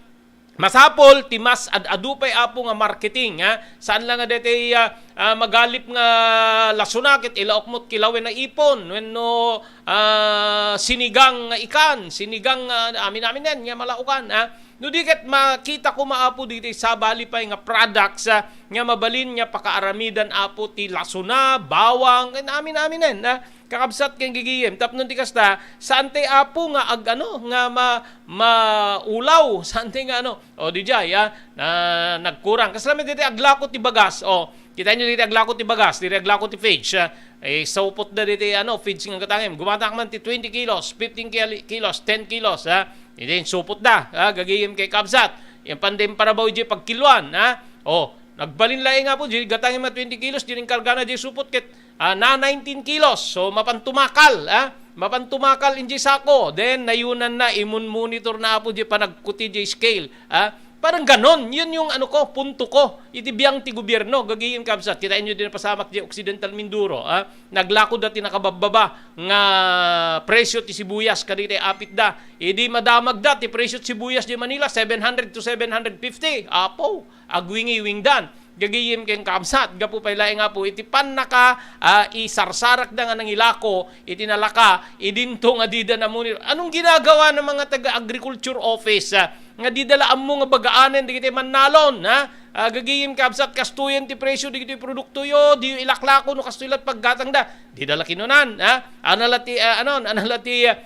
masapol ti mas ad-adu pay, Apo, nga marketing, ha? Saan lang nga deti, ah, ah, magalip nga lasuna ket ilaok met kilawen a ipon wenno, ah, sinigang nga ikan, sinigang nga amin-aminen nga malaukan, ha? No di ket makita koma, Apo, diti sabali pay nga products, ah, nga mabalin nga pakaaramidan, Apo, ti lasuna, bawang, ken amin-aminen, ha? Kakabsat ken gagayem, tapno ti kasta, saan tay, Apo, nga ag-, ano, nga ma-, maulaw, saan tay nga ano, o, di jay, ah, na nagkurang. Kasla met diti aglako ti bagas, o, kita nyo diti aglako ti bagas, diti aglako ti feeds, ah, eh, saupot da diti, ano, feeds nga gatangem. Gumatak man ti twenty kilos, fifteen kil-, kilos, ten kilos, ha? Iti supot da, ha? Gagayem ken kabsat. Yan panda imparabaw di pagkiluan, ha? O, nagbalin laeng nga, Apo, di gatangem nga twenty kilos, di inkargana di supot ket ah, na nineteen kilos. So, mapan tumakal, ah, mapan tumakal iti sako. Then, nayunan na, imun-monitor na, Apo, di panagkuti di scale, ah. Parang ganon, yun yung ano ko, punto ko. Iti biang ti gobierno, gagayem kabsat. Kita inyo din pasamak di Occidental Mindoro, ah. Naglako da ti nakababbaba nga presyo ti sibuyas, kaditi apit da. Idi madamag da, ti presyo ti sibuyas di Manila, seven hundred to seven hundred fifty. Apo, agwingi-wingdan. Gagayem ken kaabsat, gapu pay laeng, Apo, iti pannaka, ah, isarsarakda nga nangilako iti nalaka, idinto nga dida namuni. Anong ginagawa ng mga taga-agriculture office, ah, nga dida la ammo nga bagaanen dagiti mannalon, ha? Ah, gagayem kaabsat, kastoyen ti presyo dagiti produktoyo, diyo ilaklako no kastoy la ti paggatangda. Dida la kinunan, ha? Ana la ti, ah, ano, ana la ti, ah,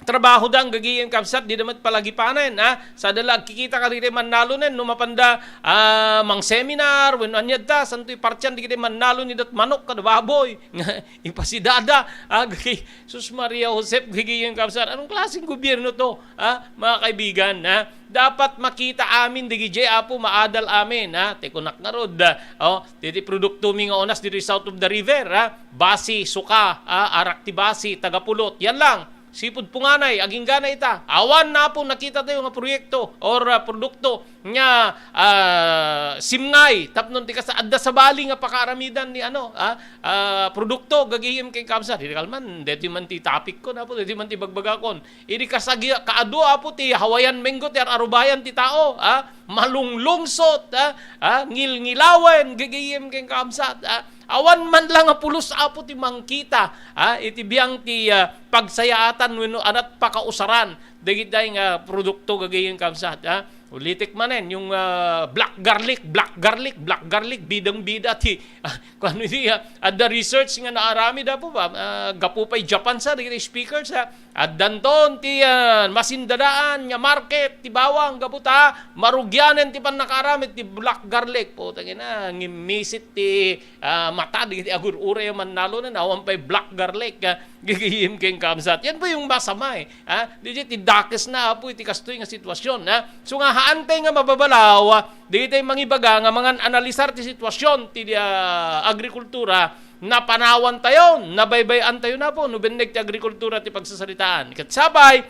trabaho da, gagayem kaabsat, dida met palagipanen, ha? Sada la agkikita kadagiti mannalonen, no mapanda, ah, mang-seminar, wenno aniadta, santoy partian dagiti mannalon idat manok kada baboy. Nga ipasidada, ah, gagi-, sus Maria Josep, gagayem kaabsat, anong klaseng gobierno to, ha? Mga kaibigan, ha? Dapat makita amin, dagiti Apo, maadal amin, ha? Ti kunak ngarud, ah, oh, diti produkto mi nga unas ditoy south of the river, ha? Basi, suka, ah, arak ti basi, taga Pulot, yan lang. Sipud punganay, agingga na ita. Awan na, Apo, nakita tayo nga proyekto or, ah, produkto nga, ah, simngay tapno ti kasta adda sabali nga pakaaramidan ni ano, ah, ah, produkto, gagayem ken kaabsat. Diri kalman, deti man ti topic ko, Apo, deti man ti bagbagakon. Idi kasagi-, kaadu, Apo, ti Hawaiian mango ti ar-arubayan ti tao, ah, malunglungsot, ah, ah, ngilngilawen, gagayem ken kaabsat, ah. Awan man lang nga pulos, Apo, ti mangkita, ah, iti biang ti, ah, pagsayaatan wenno anat pakausaran dagiti nga produkto, gagayem kaabsat, ah. Ulitek manen, yung, ah, black garlic, black garlic, black garlic, bidang-bida ti, ah, kuano iti, ah, adda research nga naaramid, Apo, ba, ah, gapu pay Japan sa, dagiti speakers, ah, addanton ti, ah, masindadaan nga market ti bawang, gapu ta marugianen ti pannakaaramid ti black garlic. Putang ina, ngimmisit ti, ah, mata dagiti agur-uray a mannalonen, awan pay black garlic, ah, gagayem ken kaabsat. Yan po yung masama, eh. Ha? Di ti dakes na, Apo, iti kastoy nga sitwasyon, ha? So nga, haantay nga mababalaw, ah, dagiti mangibaga nga mangan-analisar ti sitwasyon ti, ah, agrikultura, napanawan tayo, nabaybay-an tayo na po, no benneg ti agrikultura ti pagsasaritaan. Ket sapay,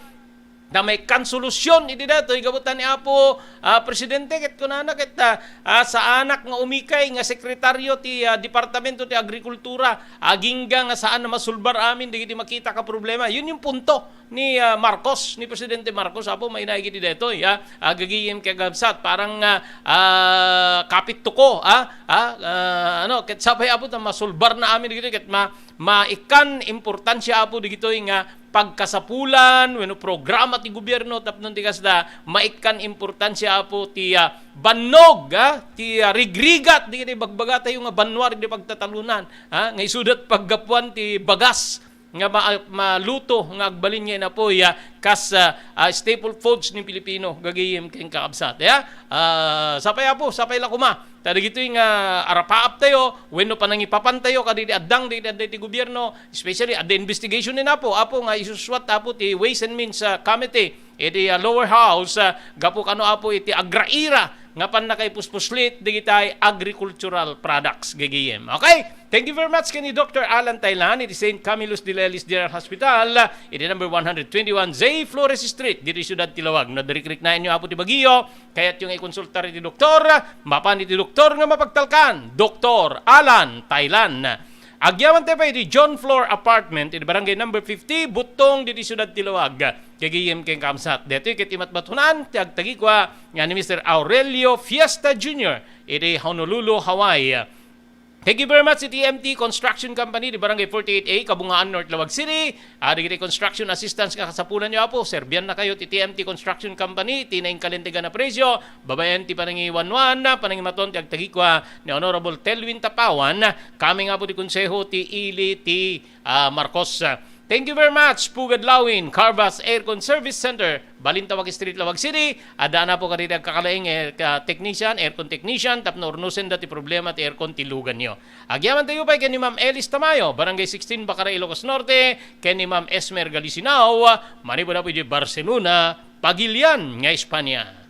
ta maikkan solusyon iti daytoy, gapu ta ni Apo, ah, Presidente, ket kunana ket, ah, ah, saanak nga umikay nga sekretaryo ti, ah, Departamento ti Agrikultura, agingga nga saan a masulbar amin dagiti makita ka problema. Yun yung punto ni, ah, Marcos, ni Presidente Marcos, Apo, mainaig iti daytoy, ah, ah, gagayem ken kaabsat, parang, ah, ah, kapit tuko, ah, ah, ah, ano, ket sapay, Apo, ta masulbar na amin dagitoy, ket ma-, maikkan importansya, Apo, dagitoy nga pagkasapulan wenno programa ti gobierno tapno ti kasta, maikkan importansya, Apo, ti, ah, bannog, ah, ti, ah, rigrigat dagiti bagbaga tayo nga banua iti pagtatalunan, ah, nga isudat paggapuan ti bagas nga ma-, maluto nga agbalin nga inapoy, ah, kas, ah, ah, staple foods ni Pilipino, gagayem ken kaabsat, ya. Ah, sapay, Apo, sapay la koma. Ta dagitoy nga arapaap tayo, wenno panangipapan tayo, kadagiti addang, dagiti adda iti gobierno, especially adda investigation ni Apo, Apo, nga isuswat, Apo, ti Ways and Means, ah, Committee, iti, ah, lower house, ah, gapu kano, Apo, iti agraira nga pannakaipuspuslit dagiti agricultural products, gagayem. Okay? Thank you very much ken ni Doctor Alan Tailan, iti Saint Camillus de Lelis General Hospital, iti number one hundred twenty-one J Flores Street, ditoy siudad ti Laoag. No, dirikriknaenyo, Apo, ti bagio, kayatyo nga ikonsultar iti doktor, mapan iti doktor nga mapagtalkan, Doktor Alan Tailan. Agyaman tayo pay iti John Floor Apartment, iti barangay number fifty, Buttong, ditoy siudad ti Laoag. Gagayem ken kaabsat. Daytoy ket imatmatunan ti agtagikua nga ni Mister Aurelio Fiesta Junior iti Honolulu, Hawaii. Thank you very much iti M T Construction Company, di Barangay forty-eight A, Kabungaan, North Laoag City. Ah, dagiti construction assistance nga kasapulanyo, Apo, serbiannakayo ti T M T Construction Company, ti naingkalintegan a presyo, babaen ti panangiwanwan, panangimaton ti agtagikua ni Honorable Telwin Tapawan, coming, Apo, ti Konseho ti Ili ti, ah, Marcos. Thank you very much, Pugad Lawin, Carvas Aircon Service Center, Balintawak Street, Laoag City. Adda na po kadagiti agkakalaing air, ah, technician, aircon technician, tapno urnosenda ti problema ti aircon ti luganyo. Agyaman tayo pay ken ni Ma'am Elis Tamayo, Barangay sixteen, Bacara, Ilocos Norte, ken ni Ma'am Esmer Galisinao, manipud Apo idiay Barcelona, Pagilian nga Espanya.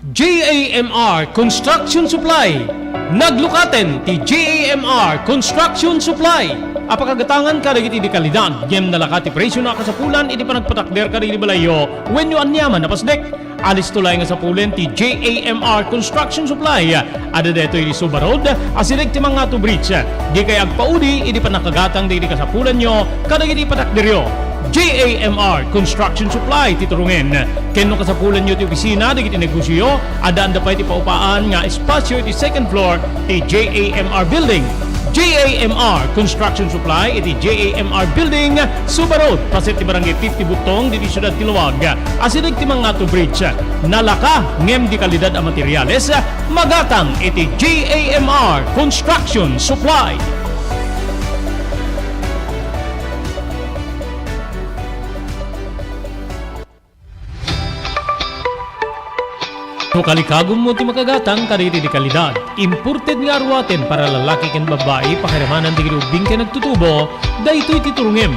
J A M R Construction Supply. Naglukaten ti J A M R Construction Supply a pakagatangan kadagiti dekalidad ngem nalaka ti presyo a kasapulan iti panagpatakder kadagiti balayyo wenno aniaman a pasdek. Alisto laeng nga sapulen ti J A M R Construction Supply. Adda daytoy iti Suba Road, asideg ti Mangato Bridge. Dikay agpaudi iti pannakagatang dagiti kasapulanyo kadagiti patakderyo. J A M R Construction Supply ti turungen. Ken no kasapulanyo ti opisina dagiti negosioyo, addaanda pay ti paupaan nga espasio iti second floor ti J A M R Building. J A M R Construction Supply iti J A M R Building, Suba Road, paset ti Barangay fifty Buttong, ditoy siudad ti Laoag. Asideg ti Mangato Bridge, nalaka ngem di kalidad a materials, magatang iti J A M R Construction Supply. No kalikagummo ti makagatang kadagiti di kalidad, imported nga aruaten para lalaki ken babbai, pakiramanan dagiti ubbing ken agtutubo, daytoy ti turungem.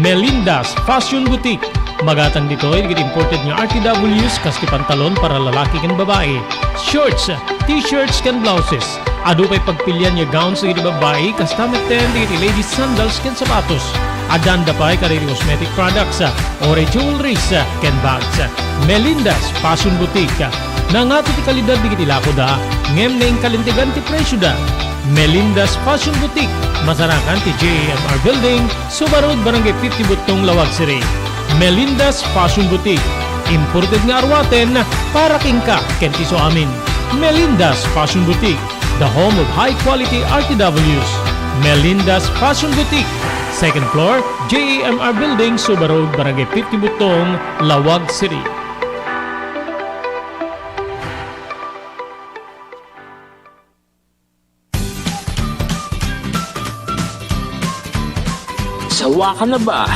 Melinda's Fashion Boutique. Magatang ditoy dagiti imported nga R T Ws, kas ti pantalon para lalaki ken babbai, shorts, t-shirts ken blouses. Adu pay pagpilian nga gowns dagiti babbai, kasta metten dagiti ladies sandals ken sapatos. Addaanda pay kadagiti cosmetic products, or jewelries, ken bags. Melinda's Fashion Boutique. Nangato ti kalidad dagiti lakoda, ngem naingkalintegan ti presioda. Melinda's Fashion Boutique, masarakan ti J A M R Building, Suba Road, Barangay fifty Buttong, Laoag City. Melinda's Fashion Boutique, imported nga aruaten para kenka ken ti isuamin. Melinda's Fashion Boutique, the home of high quality R T Ws. Melinda's Fashion Boutique, second floor, J A M R Building, Suba Road, Barangay fifty Buttong, Laoag City. Sawa ka na ba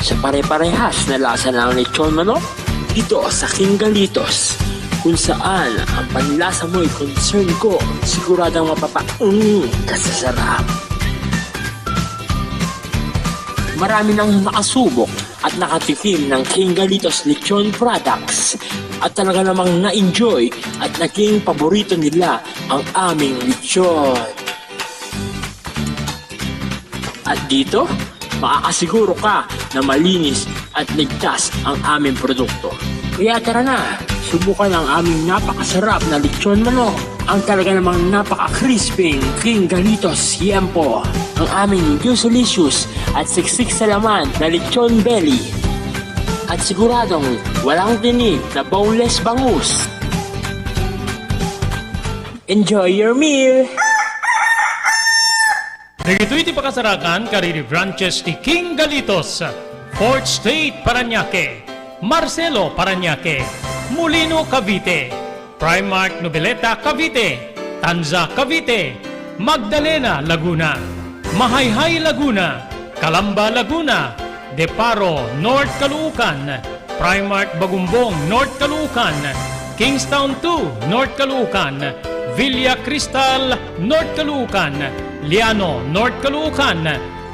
sa pare-parehas na lasa ng lechon manok? Dito sa King Galitos, kung saan ang panlasa mo'y concern ko, siguradong mapapaunong ka sa sarap. Marami nang nakasubok at nakatikim ng King Galitos Lechon Products at talaga namang na-enjoy at naging paborito nila ang aming lechon. At dito, makakasiguro ka na malinis at ligtas ang aming produkto. Kaya tara na, subukan ang aming napakasarap na lechon manok, ang talaga namang napaka-crispy King Galitos Yempo, ang aming juicy-licious at siksik sa laman na lechon belly. At siguradong walang tinik na boneless bangus. Enjoy your meal! Dagitoy ti pakasarakan kadagiti branches ti King Galitos, Fourth Street, Parañaque, Marcelo, Parañaque, Molino, Cavite, Primark Noveleta, Cavite, Tanza, Cavite, Magdalena, Laguna, Mahayhay, Laguna, Calamba, Laguna, De Paro, North Caloocan, Primark Bagumbong, North Caloocan, Kingstown two, North Caloocan, Villa Cristal, North Caloocan, Liano, North Caloocan,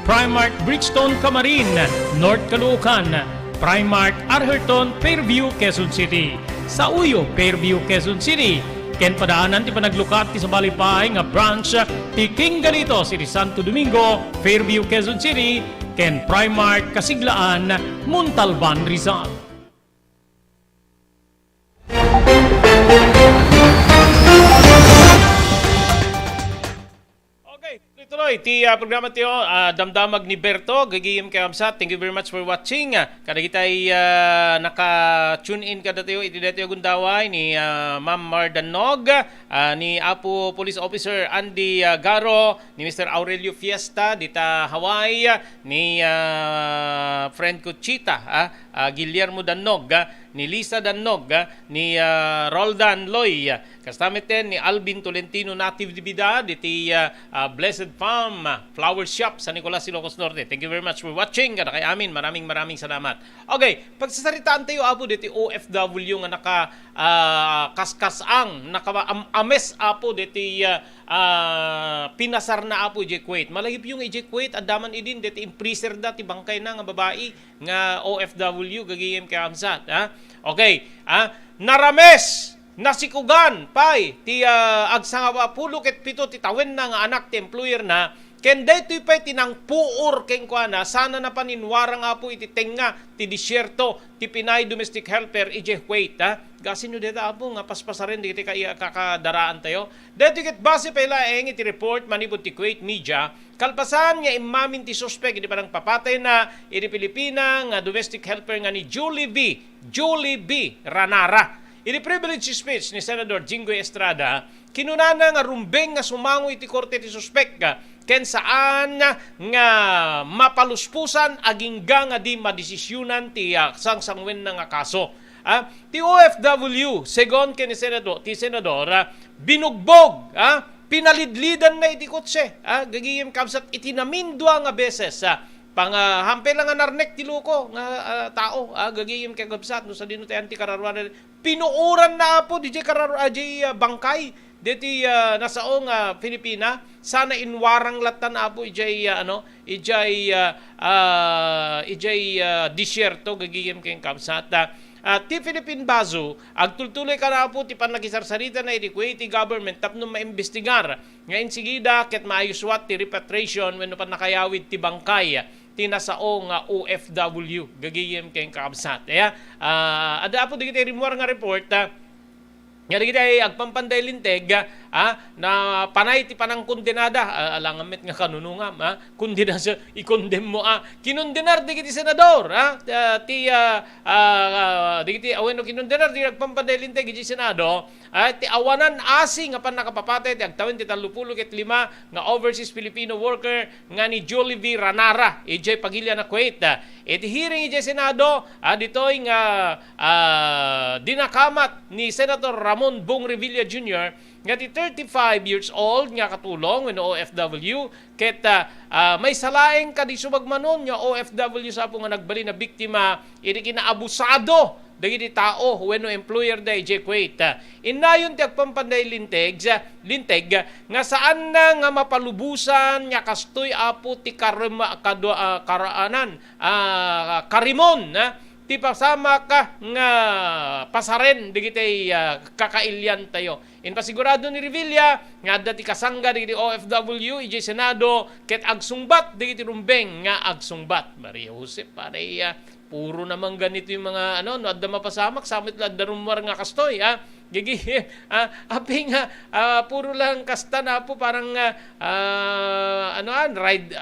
Primark Brixton, Camarin, North Caloocan, Primark Arherton, Fairview, Quezon City, Sauyo, Fairview, Quezon City, ken padaanan ti panaglukat ti sabali pay nga branch ti King Galitos iti Santo Domingo, Fairview, Quezon City, ken Primark Kasiglaan, Montalban, Rizal. Okay, tuloy-tuloy ti, ah, programa tayo, ah, Damdamag ni Berto, gagayem ken kakabsat. Thank you very much for watching. Ah, kadagitay, ah, naka-tune in kadatayo iti daytoy a gundaway ni, ah, Ma'am Mar Dannog, ah, ni Apo Police Officer Andy, ah, Garo, ni Mister Aurelio Fiesta dita Hawaii, ni, ah, friend ko Chita, ah, ah, Guillermo Dannog, ah, ni Lisa Dannog, ah, ni, ah, Roldan Loy, ah, kasta metten ni Alvin Tolentino, native de Bida, diti, ah, ah, Blessed Farm, ah, Flower Shop, San Nicolas, Ilocos Norte. Thank you very much for watching. Kadakay amin, maraming, maraming salamat. Okay, pagsasaritaan tayo, Apo, diti O F W nga naka, ah, kaskas-ang, naka-, am-, ames, Apo, diti, ah, ah, pinasar na, Apo, idiay Kuwait. Malagipyo nga idiay Kuwait, adda man idin, deti impriser da ti bangkay na nga babai nga O F W, gagayem ken kakabsat, ha? Okay, ha? Narames, nasikugan pay ti, ah, agsangapulo ket pito ti tawenna nga anak ti employer na, Ken daytoy pay ti nangpuor kenkuana, sana napaninwarang, Apo, iti tengnga ti desierto ti Pinay domestic helper idiay Kuwait, ha? Gasinno dayta, Apo, nga paspasaren dagiti kai-, kakadaraantayo. Daytoy ket base pay laeng iti report manipud ti Kuwait media, kalpasan nga immamin ti suspek iti panangpapatayna iti Filipina nga domestic helper nga ni Julie V, Julie V Ranara. Iti privilege speech ni Senador Jinggoy Estrada, kinunana nga rumbeng nga sumango iti korte ti suspek, ken saan nga mapaluspusan agingga nga di madesisyunan ti, ah, sangsanguenna nga kaso. Ah, ti O F W, segun ken ni Senador, ti Senador, ah, binugbog, ah, pinalidlidanna iti kotse, ah, gagayem kabsat iti namindua nga beses, ah, pang, ah, hampay lang nga narnek ti loko nga, ah, tao, ah, gagayem kakabsat, no sadino ti anti kararuan, pinuoranna, Apo, didiay karar-, ah, diay, ah, bangkay diti, ah, nasao nga Filipina, sana inwarang lattan, Apo, idiay, ah, ano, idiay, ah, ah, idiay, ah, disyerto, gagayem ken kabsat. Ah, ah, ti Philippine Bazu, agtultuloy kan, Apo, ti pannakisarsaritana iti Kuwaiti government tapno maimbestigar nga insigida ket maayuswat ti repatriation wenno pannakayawid ti bangkay ti nasao nga O F W, gagayem ken kakabsat. Aya, ah, adda, Apo, dagiti rimmuar nga report, ah, nga dagiti agpampanday linteg, ah, na panay ti panangkondenada, ah, alangan met nga kanunungam, ah, kondenasyon, ikondemmo, ah, kinondenar dagiti senador, ah, ah, ti, ah, ah, dagiti, ah, wenno kinondenar dagiti agpampanday linteg iti Senado, ah, ti awanan asi nga pannakapapatay ti agtawen ti tallopulo ket lima nga overseas Filipino worker nga ni Julie V Ranara idiay pagilian a Kuwait. Iti hearing idiay Senado, ah, ditoy nga, ah, dinakamat ni Senator Ramon Bong Revilla Junior nga ti thirty-five years old nga katulong wenno O F W ket, ah, ah, maysa laeng kadi sumagmamano nga O F W sa Apo nga nagbalin a biktima iti kinaabusado dagiti tao wenno employer da idiay Kuwait. Innayon ti agpampanday linteg, linteg nga saanna nga mapalubosan nga kastoy, Apo, ti karem-, kadua-, ah, karaanan, ah, karimon, ah, ti pasamak, ah, nga pasaren dagiti, ah, kakailiantayo. Inpasigurado ni Revilla nga adda ti kasangga dagiti O F W idiay Senado ket agsungbat dagiti rumbeng nga agsungbat. Maria Josep, panay, ah, puro naman ganito yung mga, ano, no adda mapasamak, sa met la adda rummuar nga kastoy, ah. Gigi, ah, aping, ah, ah, puro lang kasta na po, parang, ah, ah, ano, ah, ride,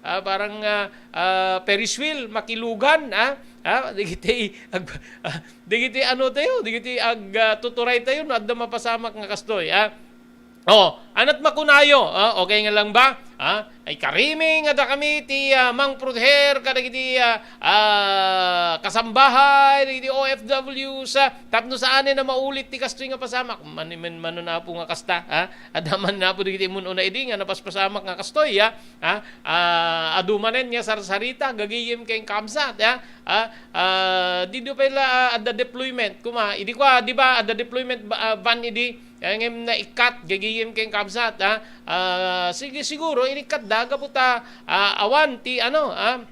ah, parang, ah, ah, Ferris wheel, makilugan, ah. Ah, digiti, ag-, ah, digiti ano tayo, digiti ag, ah, tuturay tayo, no adda mapasamak nga kastoy, ah. Oh, anat makunayo, ah, okay nga lang ba? Ah, ay karimi nga da kami ti, ah, mangproteher kadagiti, ah, ah, kasambahay, dagiti O F Ws, ah, tapno saanen na maulit ti kastoy nga pasamak. Mani-, man-, manon, Apo, nga kasta, ah. Adda man, Apo, dagiti mun-una idi nga napaspasamak nga kastoy, ah. Ah, ah, adu manen nga sarsarita, gagayem ken kabsat, ah. Ah, ah, di, di pay la, ah, adda deployment, kuma, idi kua, di ba, adda deployment ba, ah, van idi, ah, ngem naikkat, gagayem ken kabsat, ah. Ah, sige, siguro, inikkat da, gapu ta, ah, awan ti, ano, ah,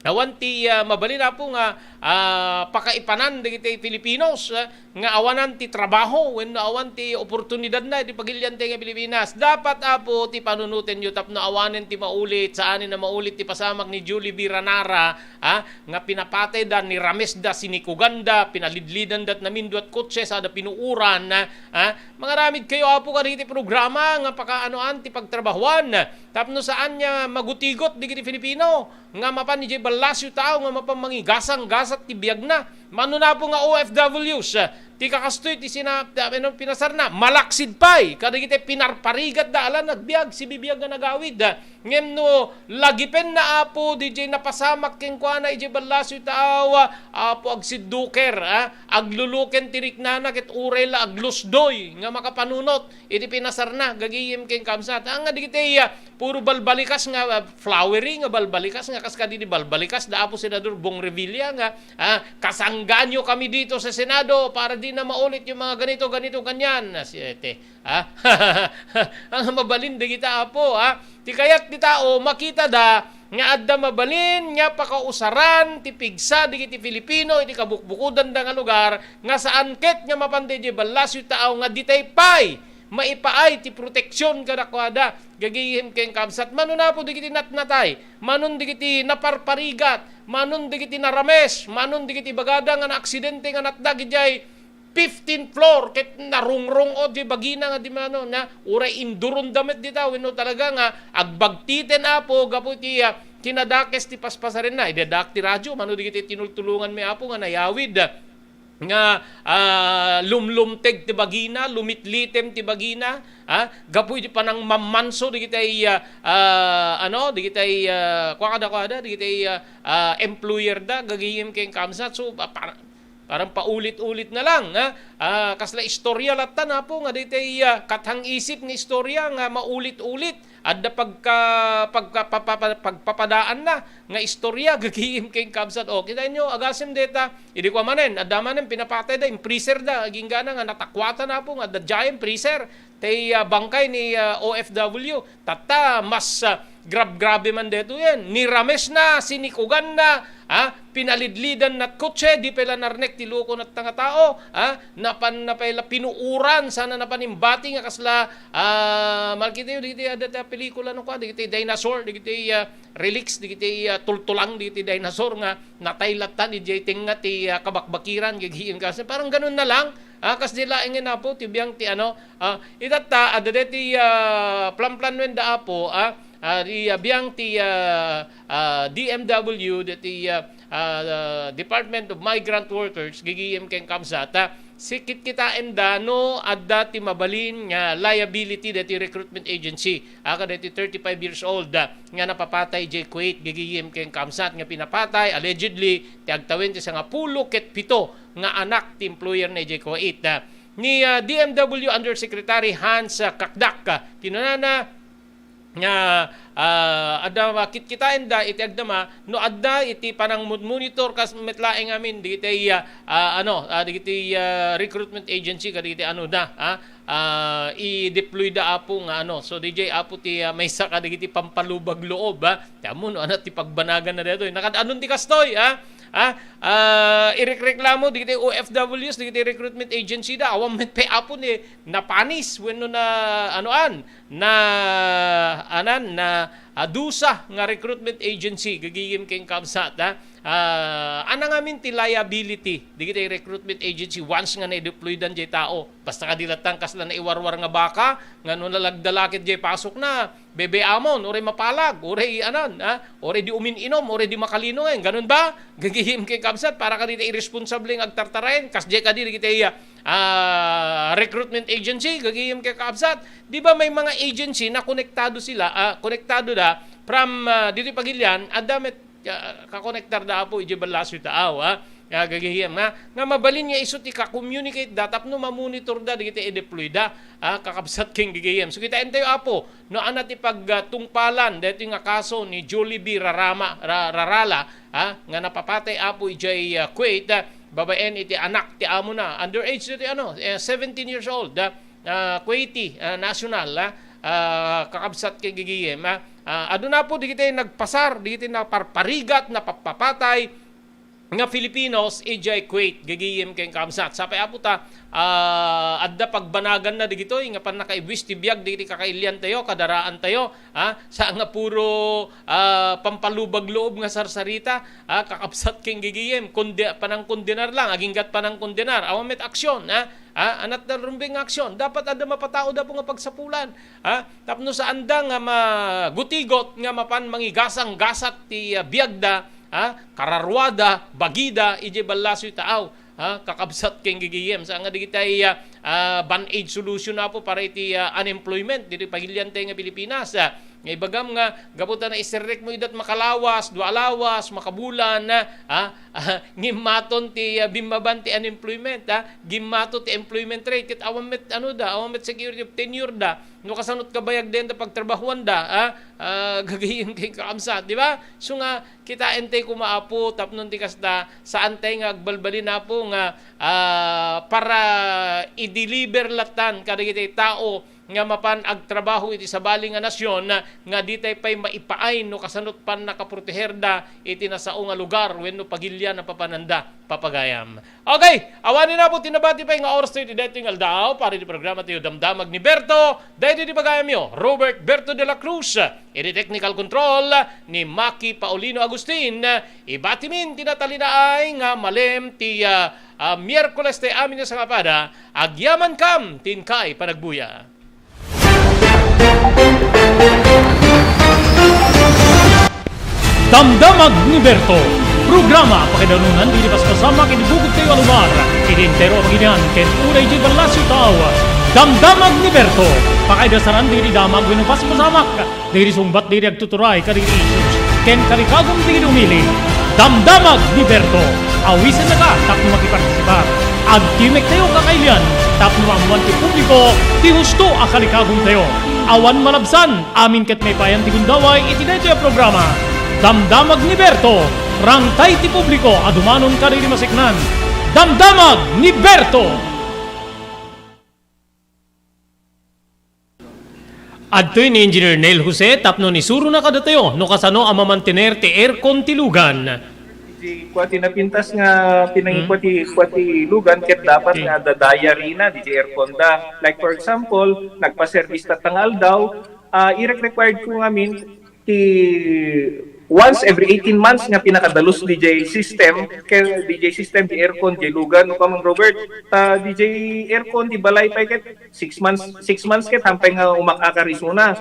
awan ti, ah, mabalin, Apo, nga, ah, pakaipanan dagiti Filipinos, ah, nga awanan ti trabaho wenno awan ti oportunidadna iti pagilian ti nga Pilipinas. Dapat, Apo, ti panunotenyo tapno awanen ti maulit, saanen a maulit ti pasamak ni Julie Biranara, ah, nga pinapatayda, niramesda, sinikuganda, pinalidlidanda, namindua ti kotse, sada pinuoran, ah. Mangaramid kayo, Apo, kadagiti programa nga pakaanoan ti pagtrabahoan tapno saan nga magutigot dagiti Filipino nga mapan idiay ballasyo tao nga mapan mangigasang-gasat ti biagna. Mano, Apo, nga O F Ws, ah, ti kakastoy ti sina-, ti, ano, pinasarna, malaksid pay kadagiti pinarparigatda a la nagbiag, sibibiag nga nagawid, ah. Ngem no lagipenna, Apo, didiay napasamak kenkuana idiay ballasyo tao, ah, Apo, agsidduker, ah, agluluken ti riknana ket uray la aglusdoy nga makapanunot iti pinasarna, gagayem ken kabsat. Ania dagiti, ah, puro balbalikas nga, ah, flowery nga balbalikas nga kas kadidi balbalikas da Apo Senador Bong Revilla nga, ah, "Kasangganyo kami dito sa Senado para di na maulit yung mga ganito, ganito, ganyan." Na siete. Ah, ang mabalin dagita, Apo, ah. Ti kayat ti tao, makitada nga adda mabalin nga pakausaran ti pigsa dagiti Filipino iti kabukbukudanda nga lugar nga saan ket nga mapan daydiay ballasyo tao nga ditay pay maipaay ti proteksyon kadakuada, gagayem ken kabsat. Mano na apo dagiti natnatay, manon dagiti naparparigat, manon dagiti narames, manon dagiti bagada nga naaksidente nga natda idiay fifteenth floor ket narungrung-o diay bagina nga di mano na uray induronda met dita wenno talaga nga agbagtiten apo gapu iti, ah, kinadakes ti paspasarenna. Idadak ti radyo, mano dagiti tinultulonganmi apo nga nayawid, ah, nga, ah, lumlumteg ti bagina, lumitlitem ti bagina, ah, gapu iti panangmammanso dagiti, ah, ah, ano, dagiti, ah, kuan kadakuada, dagiti, ah, ah, employer da, gagayem ken kabsat. So, pa-, para-, parang paulit-ulit na lang, ah, ah, kasla istorya latta na po nga dagiti, ah, kathang isip nga istorya nga maulit-ulit. Adda pagka-, pagka-, papa-, pagpapadaanna nga istorya, gagayem ken kabsat. O, kita inyo, agasem deta, idi kua manen, adda manen, pinapatay da, impriser da, aginggana nga natakwatan na po, nga adda giant freezer, tay, ah, bangkay ni, ah, O F W. Tatta, mas, ah, grab-grabe man deto yan. Nirames na, sinikugan na, ah, pinalidlidan na kotse, di pay la narnek ti loko na nga tao, ah, napan, napay la pinuuran, sana napanimbati nga kasla, ah, malkitayo, dagiti, adda ta pelikula no kwa, dagiti dinosaur, dagiti, ah, relics, dagiti, ah, tultulang, dagiti dinosaur nga natay lattan, idiay tengnga ti, ah, kabakbakiran, gagayem kas-, parang ganun na lang, ah, kas di laeng nga po, ti biang ti ano, ah, itatta, adda deti, ah, plan-planuenda apo, ah, ah, di, ah, biang ti, ah, ah, D M W, deti, ah, ah, Department of Migrant Workers, gagayem ken kabsat, ah, sikitkitaenda no adda ti mabalin nga liability deti recruitment agency, ah, kadeti thirty-five years old, ah, nga napapatay idiay Kuwait, gagayem ken kabsat, nga pinapatay, allegedly, ti agtawen ti sangapulo ket pito nga anak ti employer na idiay Kuwait, ah. Ni, ah, D M W Undersecretary Hans, ah, Kakdak, ah, kinunana, nga, ah, adda makitkitaenda iti agdama no adda iti panangmonitor kas met laeng amin dagiti, ah, ah, ano, ah, dagiti, ah, recruitment agency kadagiti ano da, ah, ah, i-deploy da apo nga ano. So, D J apo ti, ah, maysa kadagiti pampalubag loob, ah. Ti ammo no, ano ti pagbanagan na daytoy. Nakad-anon ti kastoy, ah? Ah, ah, irekreklamo dagiti O F Ws, dagiti recruitment agency da. Awan met pay apo ni napanis wenno na, anoan, na, anan, na, ah, dusa nga recruitment agency, gagayem ken kabsat, ah. Ah, ana ngamin ti liability dagiti recruitment agency once nga na-deploy dan jay tao. Basta kadi latta kasla naiwarwar nga baka, nga no nalagdalakit jay pasok na, bebeamon, uray mapalag, uray anan, ah, uray di umin-inom, uray di makalinungen. Ganun ba? Gagayem ken kabsat, para kadi ta irresponsable nga agtartarayan, kas jay kadi dagiti, ah, recruitment agency, gagayem ken kabsat. Di ba may mga agency na konektado sila, ah, konektado da from, ah, dito pagilian, adda met, ah, kakonektar da apo iti ballaso ita aw, ah. Ah, gagayem, ah, nga mabalin nga isu ti ka-communicate da tapno mamonitor da dagiti i-deploy da, ah, kakabsat ken gagayem. So, kitaentayo apo, no, ana ti pagtungpalan daytoy nga kaso ni Julie B Rarama, Ra-, Rarala, ah, nga napapatay apo idiay, ah, Kuwait, ah, babaen iti anak ti amona. Underage daytoy ano, eh, seventeen years old, ah, ah, Kuwaiti, ah, national, ah, ah, kakabsat ken gagayem, ah. Ah, aduna po dagiti nagpasar, dagiti naparparigat, napapapatay, nga Filipinos idiay Kuwait, gagayem ken kabsat. Sapay apo ta, ah, adda pagbanaganna dagitoy nga pannakaibwis ti biag dagiti kakailiantayo, kadaraantayo, ah, sa nga puro, ah, pampalubag loob nga sarsarita, ah, kakabsat ken gagayem, konde-, panangkondenar lang, aginggat panangkondenar, awan met aksyon, ah, ah, anat da rumbeng nga aksyon, dapat adda mapatao da po nga pagsapulan, ah, tapno saan da nga magutigot nga mapan mangigasang-gasat ti, ah, biagda, ah, kararuada, bagida, idiay ballasoy taaw, ah, kakabsat ken gagayem. Saan nga dagiti, ah, ah, band-aid solution apo para iti, ah, unemployment, ditoy pagiliantay nga Pilipinas, ah. Nga ibagam nga, gapu ta naiserrek mo idat makalawas, dua lawas, makabulan, ah, ah, ah, ngimmaton ti, ah, bimmaban ti unemployment, ah, gimmato ti employment rate, ket awan met, ano da, awan met security of tenure da, no kasanot kabayag denta pagtrabahuan da, ah, ah, gagayem ken kakabsat, di ba? So nga, kitaentay koma apo, tapno ti kasta, saantay nga agbalbalin apo nga, ah, para i-deliver lattan kadagiti tao nga mapan agtrabaho iti sabali nga nasion nga ditay pay maipaay no kasano ti pannakaproteherda iti nasao nga lugar wenno pagilian a papananda, papagayam. Okay, awan ni Napo ti nabati pay nga oras tayo iti daytoy nga aldaw para iti programa tayo Damdamag ni Berto, daytoy ti pagayamyo, Robert Berto de la Cruz, iti technical control ni Maki Paulino Agustin. Ibatimin ti natalinaay nga malem ti, ah, ah, Miyerkules ti amin nga sangapada, agyamankam ti inkay panagbuya. Damdamag ni Berto, programa pakaidanunan iti paspasamak iti bukod tayo a lugar, iti entero a pagilian, ken unay di Palacio Tao. Damdamag ni Berto, pakaidasaran iti damag wenno paspasamak, dagiti sungbat dagiti agtuturay kadagiti issues ken kalikagum dagiti umili. Damdamag ni Berto, awisennaka tapno makipartisipar. Agtimek tayo kakailian tapno maammoan ti publiko ti husto a kalikagum tayo. Awan malabsan, amin ket maipayan ti gundaway iti daytoy a programa. Damdamag ni Berto, rangtay ti publiko a dumanon kadagiti maseknan. Damdamag ni Berto! Adtoy ni Engineer Neil Jose tapno isurona kadatayo no kasano a mamantener ti aircon ti lugan. Di kua ti napintas nga pinangikua ti, kua ti lugan ket dapat nga adda diary na di aircon da. Like for example, nagpa-service ta nga aldaw, ah, irek-required ko ngamin ti once every eighteen months nga pinakadalus di jay system, kay di jay system, di aircon, di lugan, no, Kamang Robert, ta di jay aircon, di balay pay ket six months, six months ket hampay nga umakakar isuna.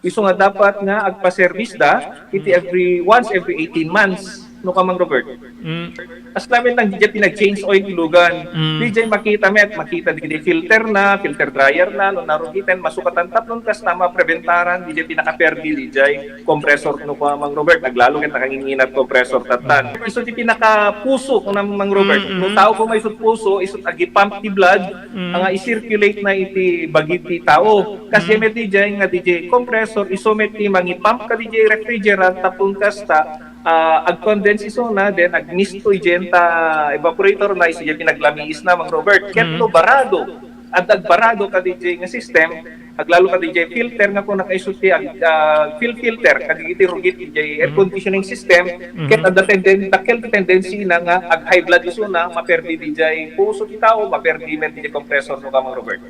Isu nga dapat nga agpa-service da, iti every, once every eighteen months, no, Kamang Robert. Mm. As namin lang, di jay pinag-change oil ti lugan. Mm. Di jay makita met, makita di, di filter na, filter dryer na, no, narugiten, masukatan tapnon kasta mapreventaran, di jay pinakaperdi, di jay compressor, no, Kamang Robert, naglalo ket nakanginginat compressor tattan. Mm. Isu ti pinakapuso, no, Mang Robert, mm, no, tao ko may isut puso, isut agipump ti blood, mm, nga i-circulate na iti bagi ti tao. Kasi mm, met di jay nga di jay compressor, isu met ti mangipump ka di jay refrigerant, tapon kasta, ah, ag-condense isuna, then ag-mist to idiay ta evaporator na, isu diay pinaglamiis na, Mang Robert. Ket mm, no barado, adda agbarado ka di jay nga system, aglalo ka di jay filter nga kuna kaisu ti ag-, ah, fuel filter, kadagiti rugit di jay air mm, conditioning system, mm-hmm, ket adda tenden-, dakkel ti tendency na nga ag-high blood isuna, maperdi di jay puso ti tao, maperdi met di jay compressor, no, Kamang Robert.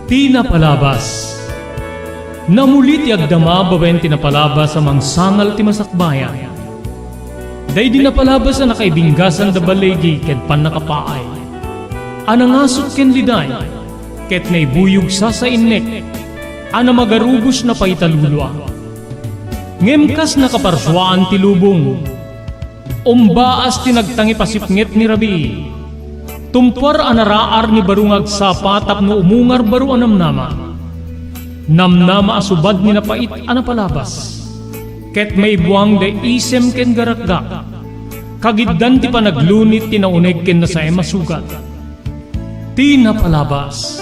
Ti napalabas. Namuli ti agdama babaen ti napalabas a mangsangal ti masakbayan. Daydi napalabas a nakaibinggasan da baligi ken pannakapaay. A nangasut ken liday, ket naibuyog sasainnek, a namagarubos na paitalulua. Ngem kas nakaparsuaan ti lubong, umbaas ti nagtangipasipnget ni rabii. Tumpuar a naraar ni baro nga agsapa tapno umungar baro a namnama. Namnama a subad ni napait a napalabas. Ket maibuang da isem ken garakgak. Kagiddan ti panaglunit ti nauneg ken nasaem a sugat. Ti napalabas.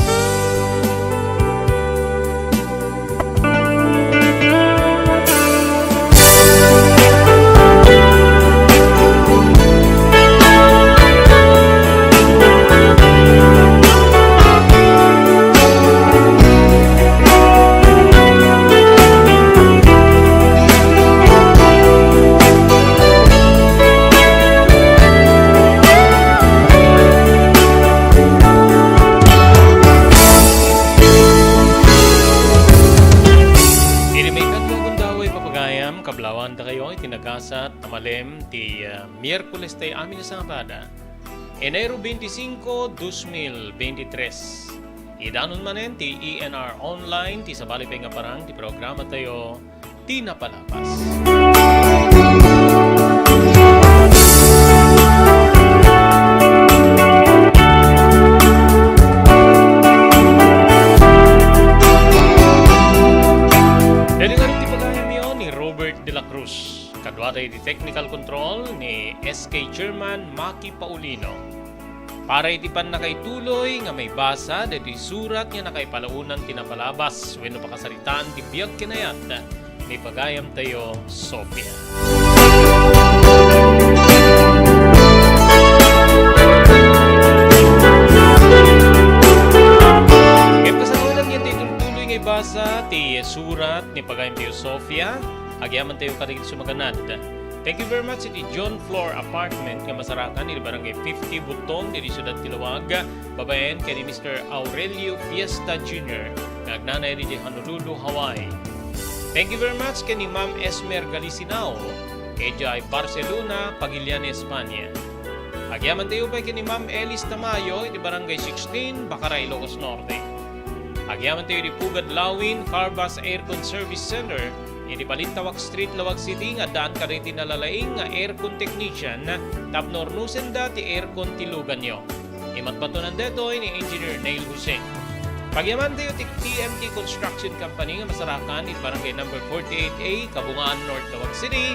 Iti maikadua a gundaway, papagayam, kablaawan dakayo iti nagasat a malem ti, ah, Miyerkules tayo amin a sabado, Enero twenty-cinco, dos mil veintitrés. Idanon manen ti E N R Online, ti sabali pay nga parang ti programa tayo, Ti Napalabas. Daydi ngarud ti pagayamyo ni Robert de la Cruz. Kaduada iti technical control ni S K Chairman Maki Paulino. Para iti pannakaituloy nga maibasa daytoy surat nga nakaipalaonan ti napalabas wenno pakasaritaan ti biag ken ayat ni pagayamtayo, Sofia. Sa ti surat ni Pagayam Teosofia, agyamanen tayo kadagiti sumaganad. Thank you very much iti John Floor Apartment nga masarakan iti Barangay fifty Butong, ditoy siudad ti Laoag, babaen ken ni Mister Aurelio Fiesta Junior nga agnanayon iti Honolulu, Hawaii. Thank you very much ken ni Ma'am Esmer Galisinao, idiay Barcelona, Pagilian, Espanya. Agyaman tayo pay ken ni Ma'am Elis Tamayo iti Barangay sixteen, Bacara, Ilocos Norte. Agyaman tayo iti Pugad Lawin Carbas Aircon Service Center iti Balintawak Street, Laoag City, nga addaan kadagiti nalalaing nga aircon technician tapno urnosenda ti aircon ti luganyo. Imatmatonan daytoy ni Engineer Neil Jose. Pagyaman tayo ti T M T Construction Company nga masarakan iti Barangay number forty-eight A, Kabungaan, North Laoag City.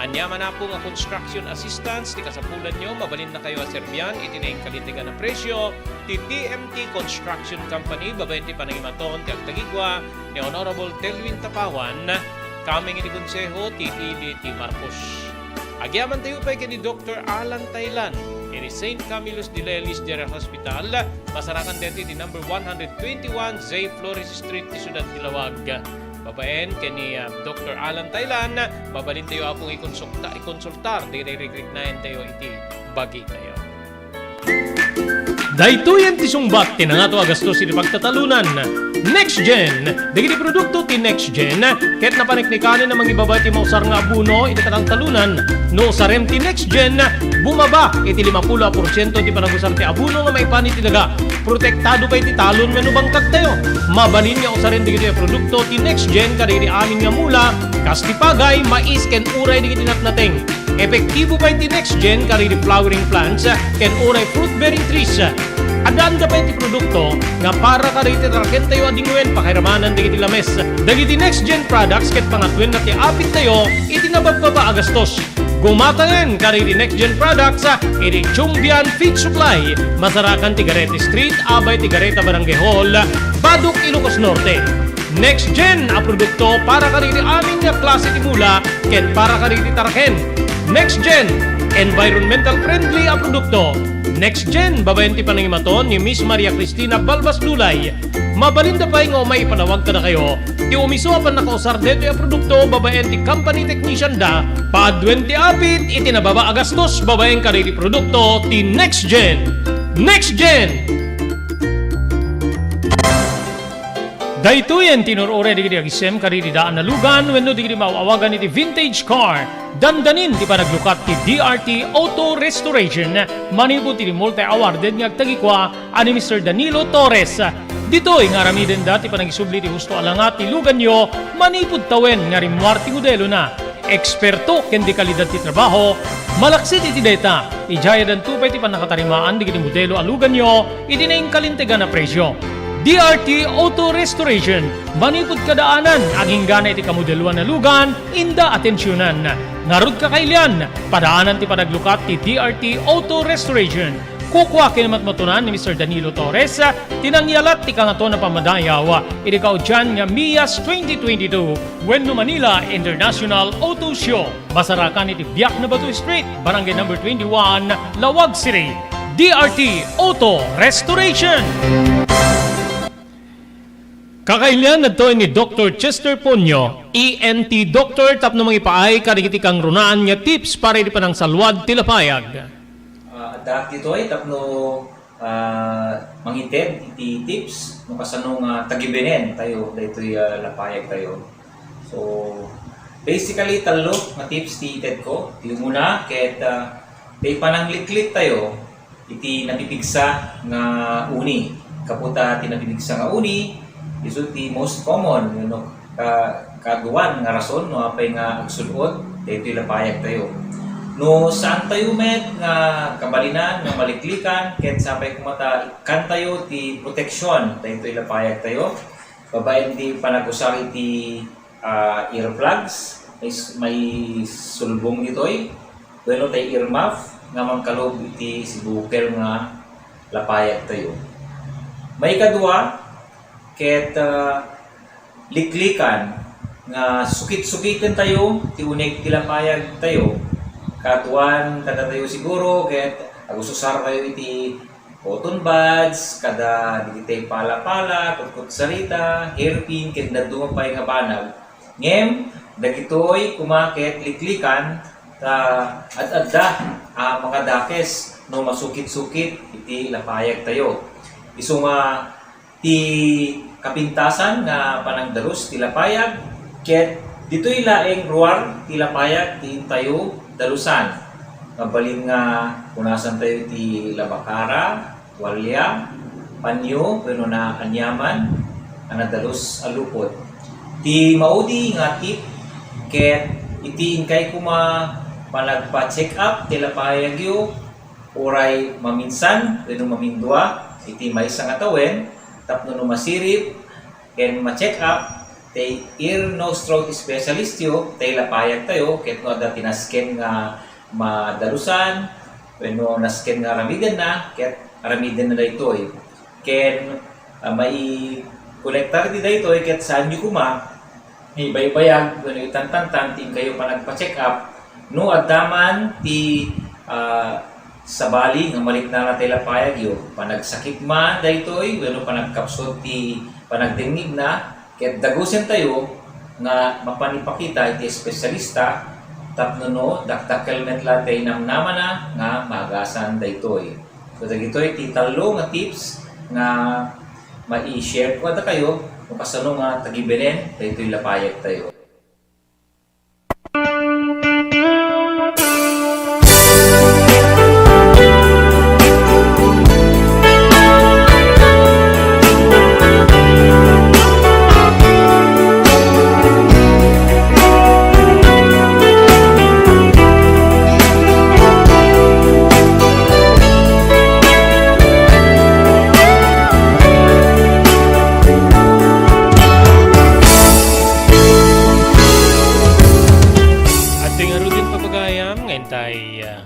Ania man apo nga construction assistance ti kasapulanyo, mabalinna kayo a serbian iti nainkalintegan a presio ti T M T Construction Company babaen ti panangimaton ti agtagikua ni Honorable Telwin Tapawan, kameng iti Konseho ti Ili ti Marcos. Agyaman tayo pay ken ni Doctor Alan Tailan, iti Saint Camillus de Lelis General Hospital, masarakan deti ti number one hundred twenty-one J Flores Street, ti siudad ti Laoag. Babaen ken ni, ah, Doctor Alan Tailan, mabalin tayo apong ikonsulta-, ikonsultar, dagiti rikriknaen tayo iti bagi tayo. Daytoyen ti sungbat ti nangato a gastos iti pagtatalunan. Next Gen. Dagiti produkto ti Next Gen ket napaneknekanen a mangibaba ti mausar nga abono iti katangtalunan. No usarem ti Next Gen, bumaba iti limapulo a porsiento ti panagusar ti abono nga maipan iti daga. Protektado pay ti talon wenno bangkagtayo. Mabalin nga usaren dagitoy a produkto ti Next Gen kadagiti amin nga mula, kas ti pagay, mais, ken uray dagiti natnateng. Epektibo pay ti Next Gen kadagiti flowering plants ken uray fruit-bearing trees. Addaanda pay ti produkto nga para kadagiti tarakentayo a dingwen pakairamanan dagiti lames. Dagiti Next Gen products ket pangatwenna ti apittayo iti nababbaba a gastos. Gumatangen kadagiti Next Gen products iti Chumbian Feed Supply, masarakan ti Garete Street, abay ti Gareta Barangay Hall, Badoc, Ilocos Norte. Next Gen a produkto para kadagiti amin nga klase ti mula ken para kadagiti taraken. Next Gen, environmental friendly a produkto. Next Gen, babaen ti panangimaton ni Miss Maria Cristina Balbas Lulay. Mabalinda pay nga umay ipanawag kadakayo ti umiso a pannakausar daytoy a produkto babaen ti company technician da. Paaduen ti apit iti nababa a gastos babaen kadagiti produkto ti Next Gen. Next Gen! Daytoyen ti inur-uray dagiti agisem kadagiti daan a lugan wenno dagiti maaw-awagan iti vintage car. Dandanin ti panaglukat ti D R T Auto Restoration manipud iti multi-awarded nga agtagikua a ni Mister Danilo Torres. Ditoy nga aramidenda ti panagisubli ti husto a langa ti luganyo manipud tawen nga rimmuar ti modelona. Eksperto ken dekalidad ti trabaho, malaksid iti dayta, idiay addanto pay ti pannakatarimaan dagiti modelo a luganyo iti nainkalintegan a presio. D R T Auto Restoration, manipud kadaanan, aginggana iti kamodeloan a lugan, inda atensionan. Ngarud, kakailian, padaanan ti panaglukat ti D R T Auto Restoration. Kukua ken matmatunan ni Mister Danilo Torres ti nangyalat ti Kangatoan a Pammadayaw iti kaudian nga MIAS twenty twenty-two wenno Manila International Auto Show. Masarakan iti Biak na Bato Street, Barangay Number twenty-one, Laoag City. D R T Auto Restoration. Kakailian, adtoy ni Doctor Chester Ponyo, E N T doctor, tapno mangipaay kadagiti kangrunaan nga tips para iti panangsalwad ti lapayag. Ah, addaak ditoy tapno, ah, mangited iti tips no kasano nga tagibenen tayo daytoy, ah, lapayag tayo. So, basically, tallo nga tips ti itedko. Ti umuna, ket, ah, ti panangliklik tayo iti napipigsa nga uni. Gapu ta ti napipigsa nga uni, isu ti most common, you know, ka-, kaduan nga rason no apay nga agsud-ot daytoy lapayag tayo. No saan tayo met nga kabalinan nga maliklikan, ket sapay koma ta ikkan tayo ti proteksyon daytoy lapayag tayo, babaen ti panagusar iti, ah, earplugs, may s-, may sulbong ditoy, wenno tay earmuff nga mangkalub iti sibukel nga lapayag tayo. Maikadua, ket, ah, liklikan nga sukit-sukiten tayo ti uneg ti lapayag tayo. Kaduan kadatayo siguro ket agususar tayo iti cotton buds, kada dagiti palapala, kutkutsarita, hairpin, ken dadduma pay nga banag. Ngem dagitoy koma ket liklikan ta ad-adda a makadakes no masukit-sukit iti lapayagtayo. Isu nga ti kapintasan nga panagdalus ti lapayag, ket ditoy laeng ruar ti lapayag ti intayo dalusan. Mabalin nga punasantayo ti labakara, tualia, panyo, wenno aniaman a nadalus a lupot. Ti maudi nga tip ket iti inkay koma panagpa-check up ti lapayagyo, uray maminsan wenno mamindua iti maysa nga tawen tapno no masirib ken ma-check up ti ear, nose, throat specialist yo, ti lapayagtayo, ket no adda ti nasken nga madalusan wenno nasken nga aramidenna, ket aramidenna daytoy. Ken, ah, maikonektar ti daytoy ket saanyo koma ibaybayag wenno itantantan ti inkayo panagpa-check up no adda man ti, ah, sabali nga mariknana ti lapayagyo, panagsakit man daytoy wenno panagkapsut ti panagdengngegna, ket dagusentayo nga mapan ipakita iti espesyalista tapno no dakdakkel met la ti namnamana nga maagasan daytoy. So, dagitoy ti tallo nga tips nga mai-share ko kadakayo no kasano nga tagibenen daytoy lapayagtayo. Adtoy ngaruden, pagayam, nga intay, ah,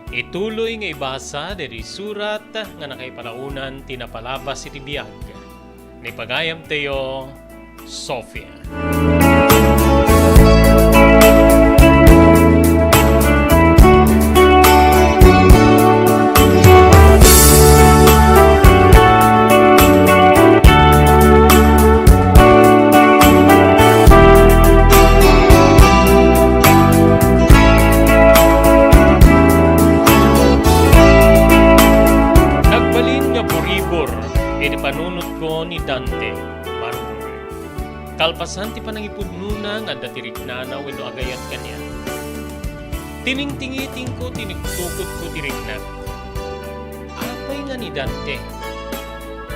ituloy nga ibasa daydi surat nga nakaipalaonan ti napalabas iti biag ni pagayamtayo, Sofia. Nagbalin nga buribor iti panunotko ni Dante. Manong Robert. Kalpasan ti panangipudnona nga adda ti riknana wenno agayat kaniak, tiningtingitingko, tinigtukodko ti riknak. Apay nga ni Dante?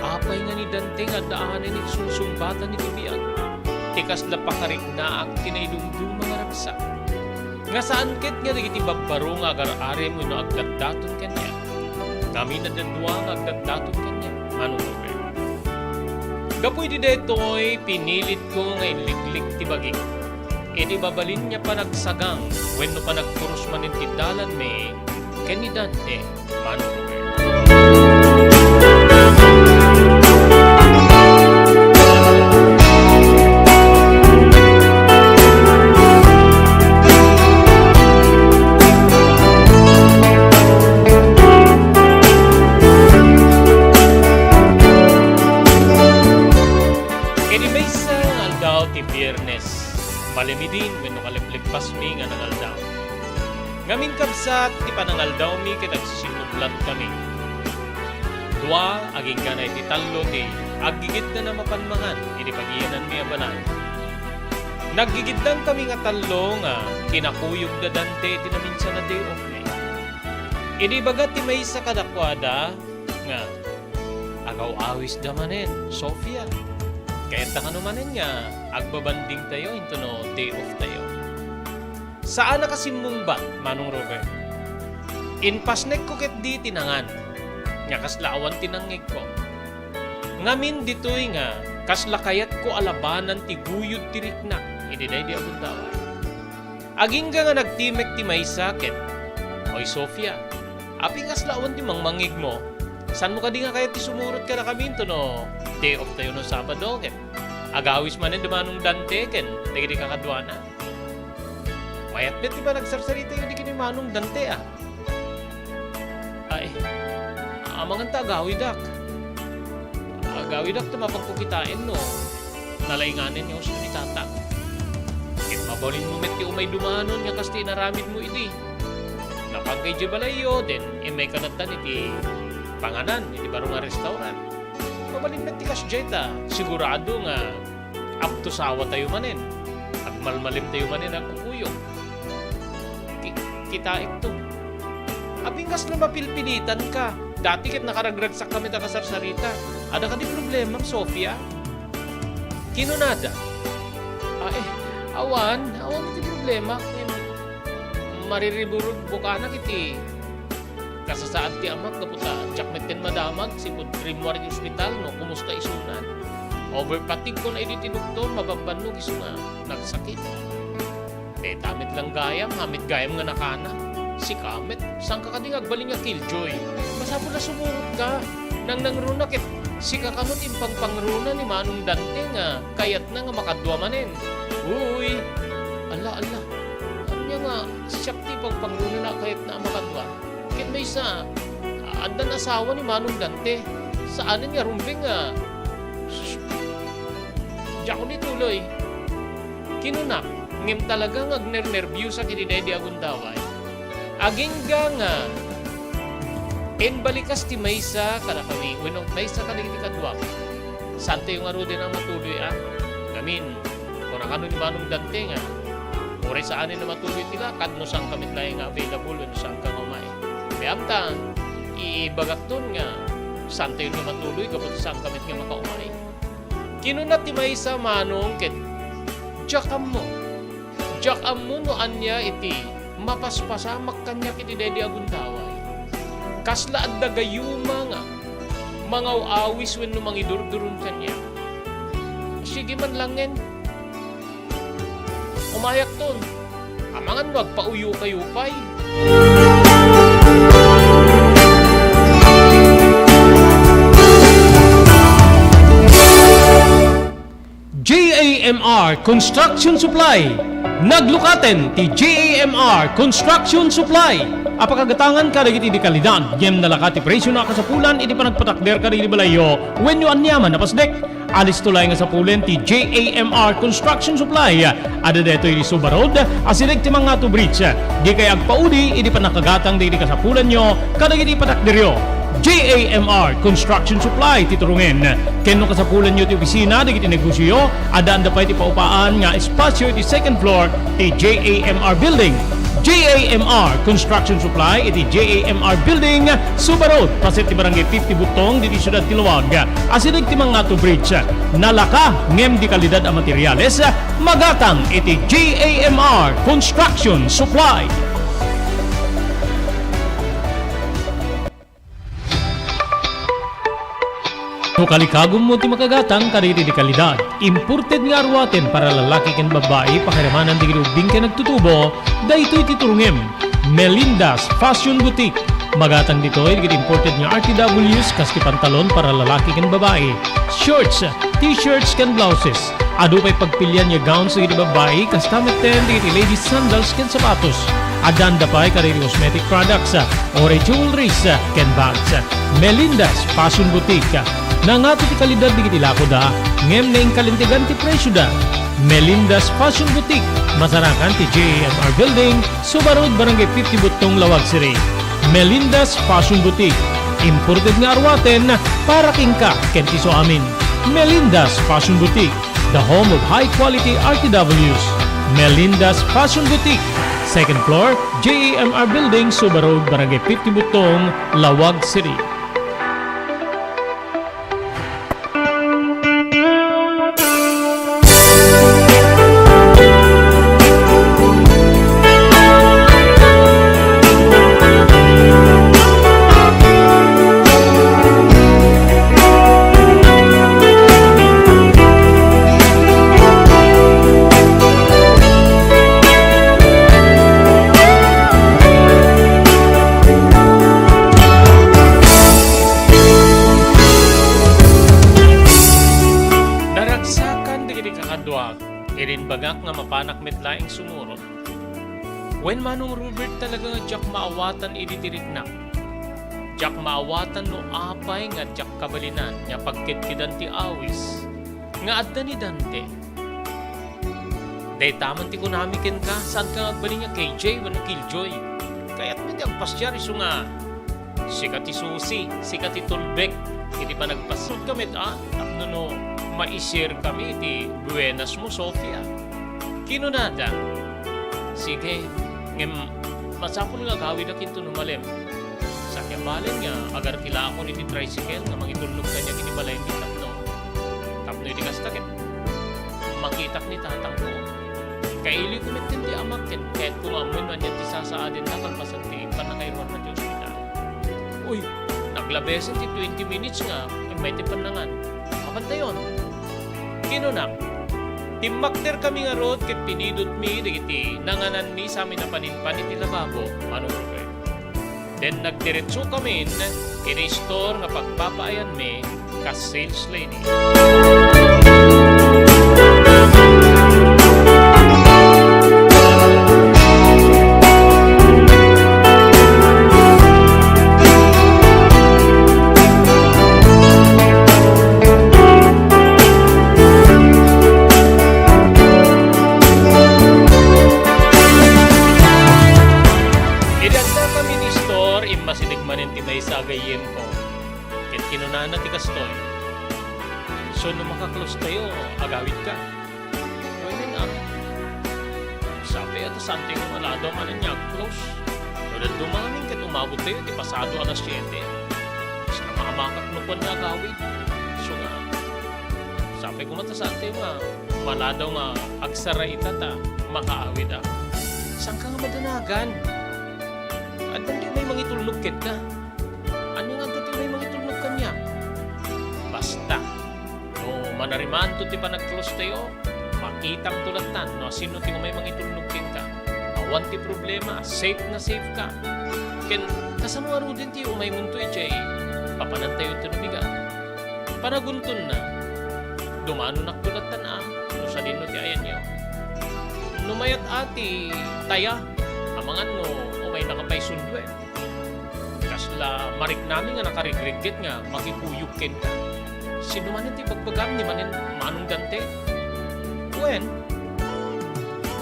Apay nga ni Dante nga adda anen iti sungsungbatan iti biag? Ti kasla pakariknaak ti naidumduma nga ragsak. Nga saan ket nga dagiti babbaro nga agar-arem wenno agdatdaton kaniak. Ngamin adda dua nga agdatdaton kaniak, Manong Robert. Gapu iti daytoy, pinilitko nga inliklik ti bagik. Iti mabalin nga panagsagang wenno panagturus manen ti dalanmi ken ni Dante, Manong Robert. Iti maysa nga aldaw ti Biernes, malimidin wenno kalepleppasmi nga nangaldaw. Ngamin, kabsat, ti panangaldawmi ket agsisinnuplatkami. Dua agingga iti tallo ti aggigiddan a mapan mangan iti pagiyananmi a balay. Naggigiddankami nga tallo nga kinakuyogda Dante iti naminsan a day off mi. Idi ibaga ti maysa kadakuada nga, "Agaw-awisda manen, Sofia. Kayatta kano manen nga agbabandingtayo intono day off tayo?" Saan a kasimmungbat, Manong Robert. Impasnekko ketdi ti nangan, nga kasla awan ti nangngegko. Ngamin ditoy nga kasla kayatko a labanan ti guyod ti riknak iti daydi a gundaway. Agingga nga nagtimek ti maysa ket, "Oy, Sofia, apay kasla awan ti mangmangngegmo? Saanmo kadi nga kayat ti sumurot kadakami intono day off tayo no Sabado ket agawis manen da Manong Dante ken dagiti kakaduana?" Mayat met ti panagsarsaritayo idi ken ni Manong Dante, a. Ay, Amangan ta agawidak. Agawidak ta mapagkukitaen no nalainganen nga husto ni tata. Ket mabalinmo met ti umay dumanon nga kas ti inaramidmo idi. Napan ka idiay balayyo, then immay ka nattan iti panganan iti baro nga restaurant. Mabalin met ti kasdiay ta sigurado nga apto sawatayo manen. Agmalmalimtayo manen a kukuyog. Ki-, kitaekto. Apin kasla mapilpilitanka? Dati ket nakaragragsak kami ta kasarsarita. Adda kadi problemam, Sofia? Kinunada, "Ay, awan, awan iti problema. Ngem, maririburod bukanak iti kasasaad ti amak gapu ta diak metten madamag sipud rimmuar iti ospital no kumusta isunan. Overfatigue ko na idi ti doktor, mabambannog isu nga nagsakit." Deta met lang gayam, amin gayam nga nakana. Sika met, saanka kadi nga agbalin nga killjoy? Masapul a sumurotka. Nangnangruna ket sika kano ti impangpangruna ni Manong Dante nga kayatna nga makadua manen. Uy! Alla, alla. Ania nga siak ti impangpangruna a kayatna a makadua? Ket maysa, addan asawa ni Manong Dante. Saanen nga rumbeng nga, sus, diakon ituloy. Kinunak, ngem talaga nga agnernerbiosak iti daydi a gundaway. Agingga nga imbalikas ti maysa kadakami wenno maysa kadagiti kaduak. Saantayo ngaruden a matuloy a? Ngamin, kuna kano ni Manong Dante nga, uray saanen a matuloy ti lakad no saanka met laeng nga available wenno saanka nga umay. Kayam ta, ibagakton nga saantayo nga matuloy gapu ta saanka met nga makaumay. Kinuna ti maysa, Manong, ket diak ammo. Diak ammo no ania iti mapaspasamak kaniak iti daydi a gundaway. Kasla adda gayuma nga mangaw-awis wenno mangidurduron kaniak. Sige man langen. Umayakton. Amangan no agpauyokayo pay. J A M R Construction Supply. Naglukaten ti J A M R Construction Supply a pakagatangan kadagiti di kalidad ngem nalaka ti presio na kasapulan iti panagpatakder kadagiti balayyo wenno aniaman a pasdek. Alisto laeng a sapulen ti J A M R Construction Supply. Adda daytoy iti Suba Road, asideg ti Mangato Bridge. Dikay agpaudi idi pannakagatang dagiti kasapulanyo kadagiti patakderyo. J A M R Construction Supply ti turongen. Ken no kasapulanyo ti opisina dagiti negosioyo, addaanda pay ti paupaan nga espasio iti second floor ti J A M R Building. J A M R Construction Supply iti J A M R Building, Suba Road, paset ti Barangay fifty Buttong, ditoy siudad ti Laoag. Asideg ti Mangato Bridge. Nalaka ngem di kalidad a materiales, magatang iti J A M R Construction Supply. No kalikagummo ti makagatang kadagiti di kalidad, imported nga aruaten para lalaki ken babbai, pakiramanan dagiti ubbing ken nagtutubo, daytoy ti turongem. Melinda's Fashion Boutique. Magatang ditoy dagiti imported nga R T Ws kas ti pantalon para lalaki ken babbai, shorts, t-shirts ken blouses. Adu pay pagpilian nga gowns dagiti babbai, kasta metten dagiti ladies sandals ken sapatos. Addaanda pay kadagiti cosmetic products, uray jewelries, ken bags. Melinda's Fashion Boutique. Nangato ti kalidad dagiti lakoda, ngem naingkalintegan ti presioda. Melinda's Fashion Boutique, masarakan ti J A M R Building, Suba Road, Barangay fifty Buttong, Laoag City. Melinda's Fashion Boutique, imported nga aruaten para kenka ken ti isuamin. Melinda's Fashion Boutique, the home of high quality R T Ws. Melinda's Fashion Boutique, second floor, J A M R Building, Suba Road, Barangay fifty Buttong, Laoag City. Naragsakan dagiti kakaduak, irimbagak nga mapanak met laeng sumurot. Wen, Manong Robert, talaga nga diak maawatan idi ti riknak. Diak maawatan no apay nga diak kabalinan nga pagkedkedan ti awis nga adda ni Dante. Dayta man ti kunami kenka, saanka nga agbalin nga K J wenno Killjoy. Kayatmi ti agpasiar isu nga sika ti susi, sika ti tulbek iti panagpasyarka met a, tapno no maisirkami iti buenasmo, Sofia. Kinunada, "Sige, ngem masapul nga agawidak inton umalim. Sakbay balen nga agarkilakon iti tricycle nga mangitulnog kaniak iti balaymi tapno, tapno iti kasta ket makitak ni tatangko. Kailiwko met ti amak ket kayatko nga ammoen no ania ti sasaadenna kalpasan ti pannakairuanna ti ospital." Uy, naglabesen ti twenty minutes nga immay ti pannangan. Mapantayon. Kinunak, timmakderkami ngarud ket pinidutmi dagiti nangananmi sa amin a paninpan iti lababo, Manong Robert. Then nagdiretsokamin iti store nga pagpapaayanmi kas sales lady. Idi adda kami ni Store, immasideg manen ti maysa a gayyemko. Ket kinunana ti kastoy, "So, no maka-close tayo, agawidka?" Wen, ah, sapay a ta saan tayo nga maladaw manen nga ag-close. No dadduma ngamin ket umabot tayo iti pasado alas siete. Saan a maamakak no kuan nga agawid? Isu nga, sapay koma ta saan tayo nga maladaw nga agsara ita ta makaawid a. Saanka nga madanagan? Addan ti umay mangitulnog kenka. Ania nga adda ti umay mangitulnog kaniak? Basta, no manarimaanto ti panag-close tayo, makitamto lattan no asino ti umay mangitulnog kenka. Awan ti problema, safe na safe ka. Ken, kasano ngaruden ti umaymonto idiay papanantayo iti nabigat? Panaguntonna, dumanonakto lattan a, no sadinno ti ayanyo. No mayat a ti taya, amangan no umaynaka pay sunduen. Kasla mariknami nga nakarigregget nga makikuyog kenka. Sino manen ti ibagbagam ni manen Manong Dante? Wen,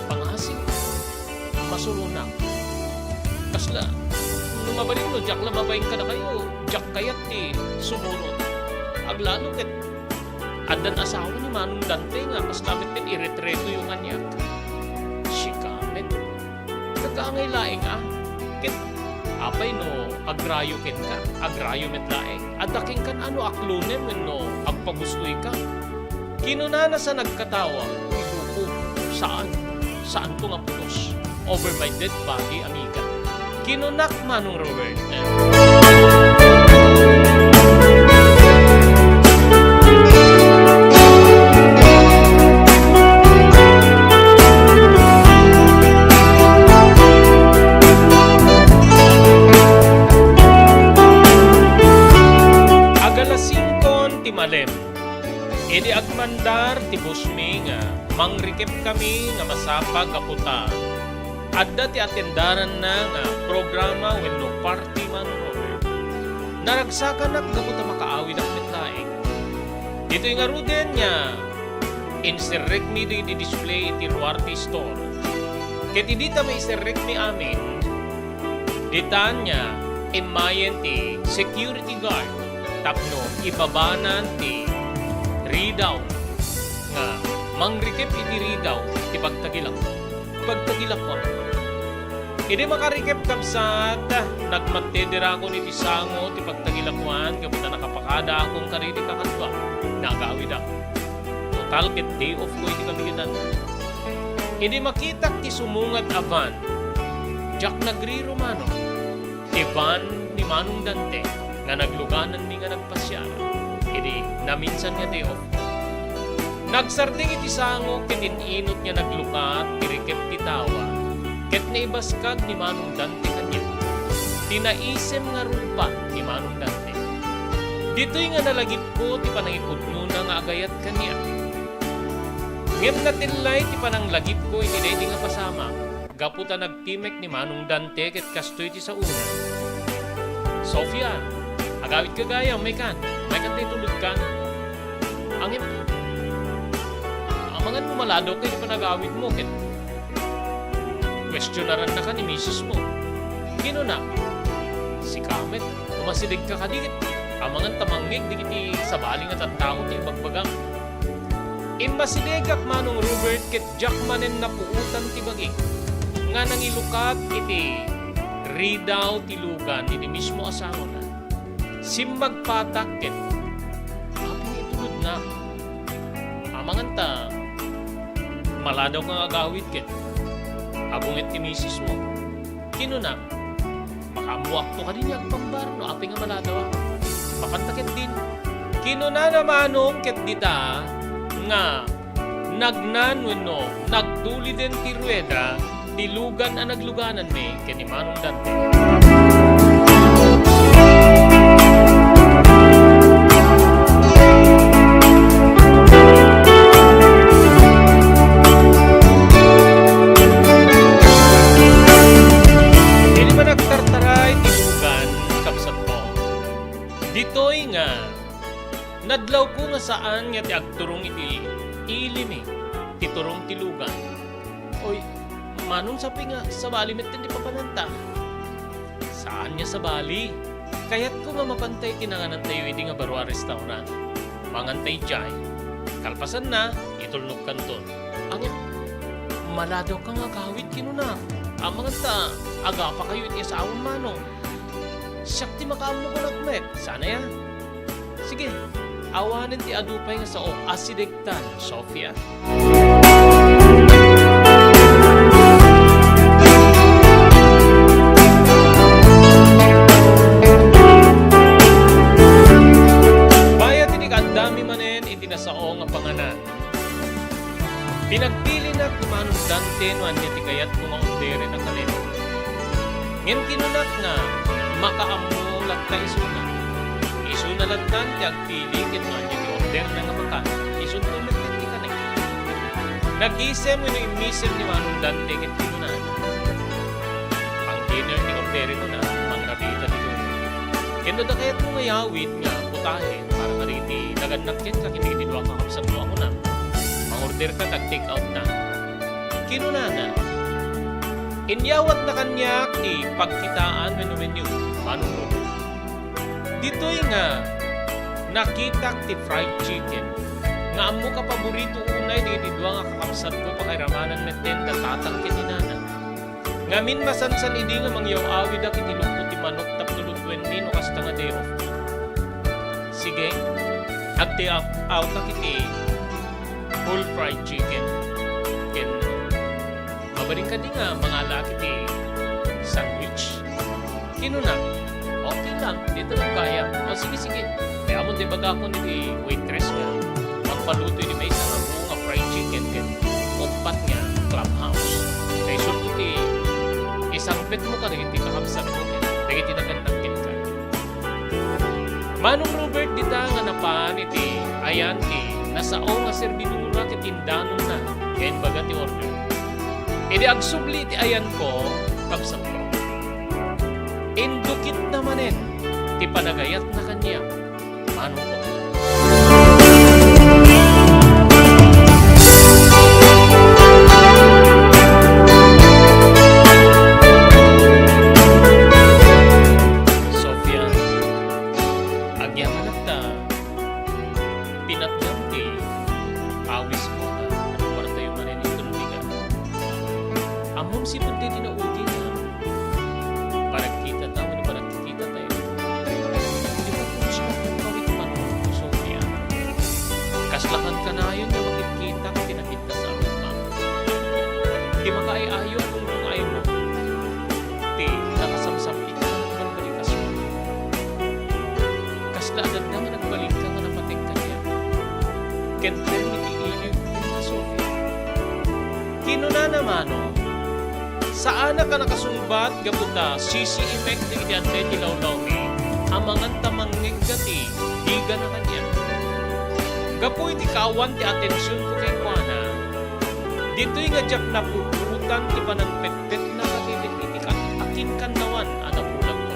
pangasing, masuronak. Kasla, no mabalin no diak la mabain kadakayo, diak kayat ti sumurot. Aglalo ket addan asawa ni Manong Dante nga kasla met ket iretretoyo kaniak. Sika met. Nagkaangay laeng a. Ket apay no agrayo kenka, agrayo met laeng. Adda kenka no aklonem wenno agpagustoyka. Kinunana sa nagkatawa, "Ibuko, saan, saanto nga pulos. Over my dead body, amiga." Kinunak, Manong Robert. Agalas singkon ti malem. Idi agmandar ti busmi nga mangrikep kami nga masapa gapu ta adda ti atendaranna nga programa wenno party, Manong Robert. Naragsakanak gapu ta makaawidak met laeng. Ditoy ngaruden nga inserrekmi dagiti display iti Ruarte Store. Ket idi ta maiserrekmi amin, ditan nga immayen ti security guard tapno ibabanan ti ridaw nga mangrikep iti ridaw ti pagtagilak-, pagtagilakuan. Idi makarikep, kabsat, nagmattederakon iti sango ti pagtagilakuan gapu ta nakapakadaakon kadagiti kakaduak. Nagawidak. Total ket day off ko iti kabigetan. Idi makitak ti sumungad a van, diak nagrirumano. Ti van ni Manong Dante nga naglugananmi nga nagpasiar idi naminsan nga day off ko. Nagsardeng iti sango ket in-inut nga naglukat ti rikep ti tawa ket naibaskag ni Manong Dante kaniak ti naisem nga rupa ni Manong Dante. Ditoy nga nalagipko ti panangipudnona nga agayat kaniak. Ngem natellay ti pananglagipko iti daydi nga pasamak gapu ta nagtimek ni Manong Dante ket kastoy ti saona. Sofia, agawidka gayam, maykan. Maykan ta itulodkan. Ngem, amangan no maladaw ka iti panagawidmo, ket kuestionarannaka ni misismo. Kinuna, sika met, umasidegka kadi ket amangan ta mangngeg dagiti sabali nga tattao ti ibagbagam. Immasidegak, Manong Robert, ket diak manen napuotan ti bagik nga nangilukat iti ridaw ti lugan iti mismo a sangona. Simmagpatak ket apay nga itulodnak? Amangan ta maladaw nga agawid ket agunget ti misismo. Kinuna, makaammoakto kadi nga agpambar no apay nga maladaw. Mapanta ket din. Kinunana Manong ket dita nga nagnan wenno nagtuliden ti rueda ti lugan a naglugananmi ken ni Manong Dante. Idi man agtartaray ti lugan, kabsatko, ditoy nga nadlawko nga saan nga ti agturong iti ilimi ti turong ti lugan. Oy, Manong, sapay nga sabali metten ti papananta. Saan nga sabali. Kayatko nga mapantay ti nanganantayo idi nga baro a restaurant. Mangantay idiay. Kalpasanna, itulnogkanton. Ania, maladawka nga agawid, kinuna. Amangan ta, agapakayo iti asawam, Manong. Siak ti makaammo, kunak met. Saan aya? Sige, awanen ti adu pay nga sao, asidegtan, Sofia. Bayat idi kaaddami manen iti nasao nga panganan, pinagpilinak ni Manong Dante no ania ti kayatko nga orderen a kanen. Ngem kinunak nga makaammo latta isuna. Isuna lattan ti agpili ket no ania ti orderna nga makan, isunto met ti kanen. Nagisem wenno immisem ni Manong Dante ket kinunana, "Pang-dinner ti orderenmona, mangrabiita ditoy. Ken no adda kayatmo nga yawid nga putahe para kadagiti nagannak kenka ken dagiti dua a kakabsatmo a kunam, mangorderka ta ag-take outna." Kinunana, inyawatna kaniak ti pagkitaan wenno menu, Manong Robert. Ditoy nga nakitak ti fried chicken nga ammok a paborito unay dagiti dua nga kakabsatko, pakairamanan metten da tatang ken ni nana. Ngamin, masansan idi nga mangyaw-awidak iti lupot ti manok tapno lutuenmi no kasta nga day off. Sige, ag-take outak iti whole fried chicken. Ken mabalin kadi nga mangalaak iti sandwich? Kinuna, "Okay lang, dita lang kaya." "O, sige, sige." Kaya mo, di ba, gakon iti waitress nga magpaluto iti maysa nga buo nga fried chicken ken uppat nga clubhouse. Kay isunto ti isangpetmo kadagiti kakabsatmo ken dagiti nagannak kenka. Manong Robert, dita nga napan iti ayan ti nasao nga serbidora ket indanonna nga imbaga ti order. Idi agsubli ti ayanko, kabsatko, indukitna manen ti panagayatna kaniak, manongko. Sofia, agyamanak ta pinatgam ti pawisko nga agkuartayo manen inton bigat. Ammom sipud daydi naudi nga panagkitata wenno panagkikitatayo. Di ba pulos nga pungkaw iti panunotko, Sofia? Kasla kankanayon nga makitkitak iti nakit-, Kasarungam. Ti makaay-ayo a rurungaymo ti nakasamsam-it ken balbalikas. Kasla adda nga nagbalinka nga napateg kaniak. Ken permi ti iliw ken nasuli. Kinunana, Manong, saanak a nakasungbat gapu ta sisiimek dagiti adda iti lawlawmi, amangan ta mangngegka ti digana kaniak. Gapu iti kaawan ti atensionko kenkuana, ditoy nga diak napupuotan ti panangpetpetna kadagiti kat-, akinkannawan a napulagko.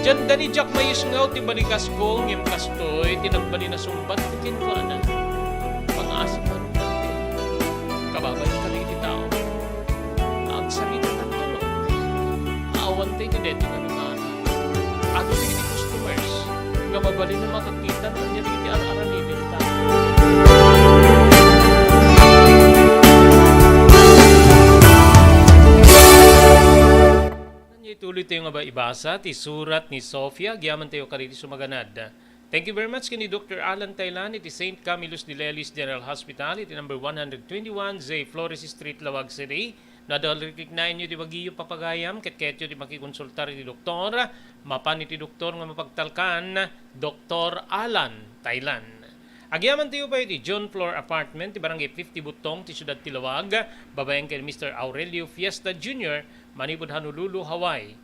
Diak maisngaw ti balikasko, ngem kastoy ti nagbalin a sungbat ti kenkuana. Pangaasikan daytoy. Kababain kadagiti tao nga agsarita tanto, no? Awan tayo ti daytoy nga lugar. Adu dagiti customers nga mabalin a makakita no ania dagiti ar-aramidenta. Ituloy tayo nga ba ibasa ti surat ni Sofia, agyaman tayo kadagiti sumaganad. Thank you very much ken ni Doctor Alan Taylan iti Saint Camillus de Lelis General Hospital iti number one hundred twenty-one J Flores Street, Laoag City. No adda riknaan ti bagiyo, papagayam ket kayatyo ti makikonsultar iti doktor, mapan iti doktor nga mapagtalkan, Doctor Alan Taylan. Agyaman tayo pay iti John Floor Apartment ti Barangay fifty Butong ti Siudad ti Laoag, babaen ken Mister Aurelio Fiesta Junior, manipud Honolulu, Hawaii.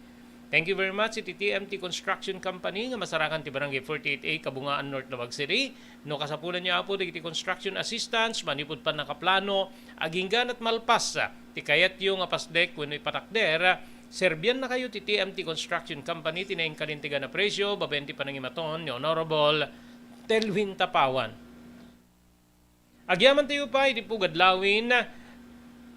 Thank you very much iti T M T Construction Company nga masarakan ti Barangay forty-eight A, Kabungaan, North Laoag City. No kasapulanyo, Apo, dagiti construction assistance manipud pannakaplano, agingga ket malpas ti kayatyo nga pasdek wenno ipatakder, serbiannakayo ti T M T Construction Company ti nainkalintegan a presio babaen ti panangimaton ni Honorable Telvin Tapawan. Agyaman tayo pay iti Pugad Lawin,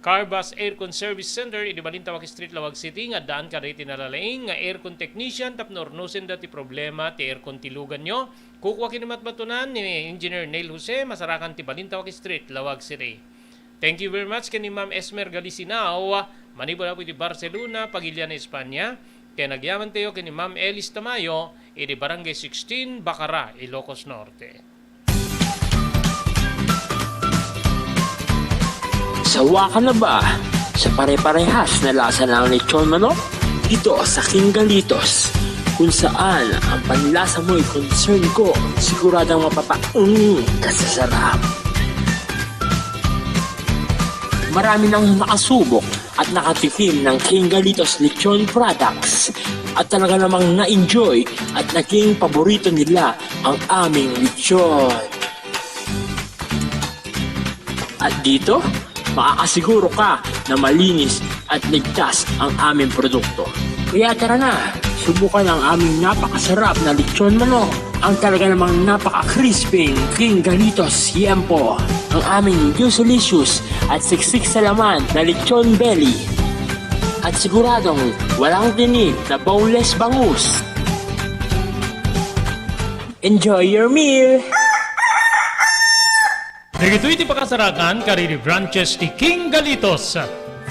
Carbas Aircon Service Center, idi Balintawak Street, Laoag City, nga addaan kadagiti nalalaing nga aircon technician tapno urnosenda ti problema ti aircon ti luganyo. Kukua ken ni matmatunan ni Engineer Neil Jose, masarakan ti Balintawak Street, Laoag City. Thank you very much ken ni Ma'am Esmer Galisinao, manipud Apo iti Barcelona, Pagilian, Espanya, ken agyaman tayo ken ni Ma'am Elis Tamayo, iti Barangay sixteen, Bacara, Ilocos Norte. Sawa ka na ba sa pare-parehas na lasa ng lechon manok? Dito sa King Galitos, kung saan ang panlasa mo'y concern ko, siguradong mapapaungi ka sa sarap. Marami nang nakasubok at nakatikim ng King Galitos Lechon Products at talaga namang na-enjoy at naging paborito nila ang aming lechon. At dito, makakasiguro ka na malinis at ligtas ang aming produkto. Kaya tara na, subukan ang aming napakasarap na lechon manok, ang talaga namang napaka-crispy King Galitos Yempo, ang aming juicylicious at siksik sa laman na lechon belly. At siguradong walang tinik na boneless bangus. Enjoy your meal! Dagitoy ti pakasarakan kadagiti branches ti King Galitos,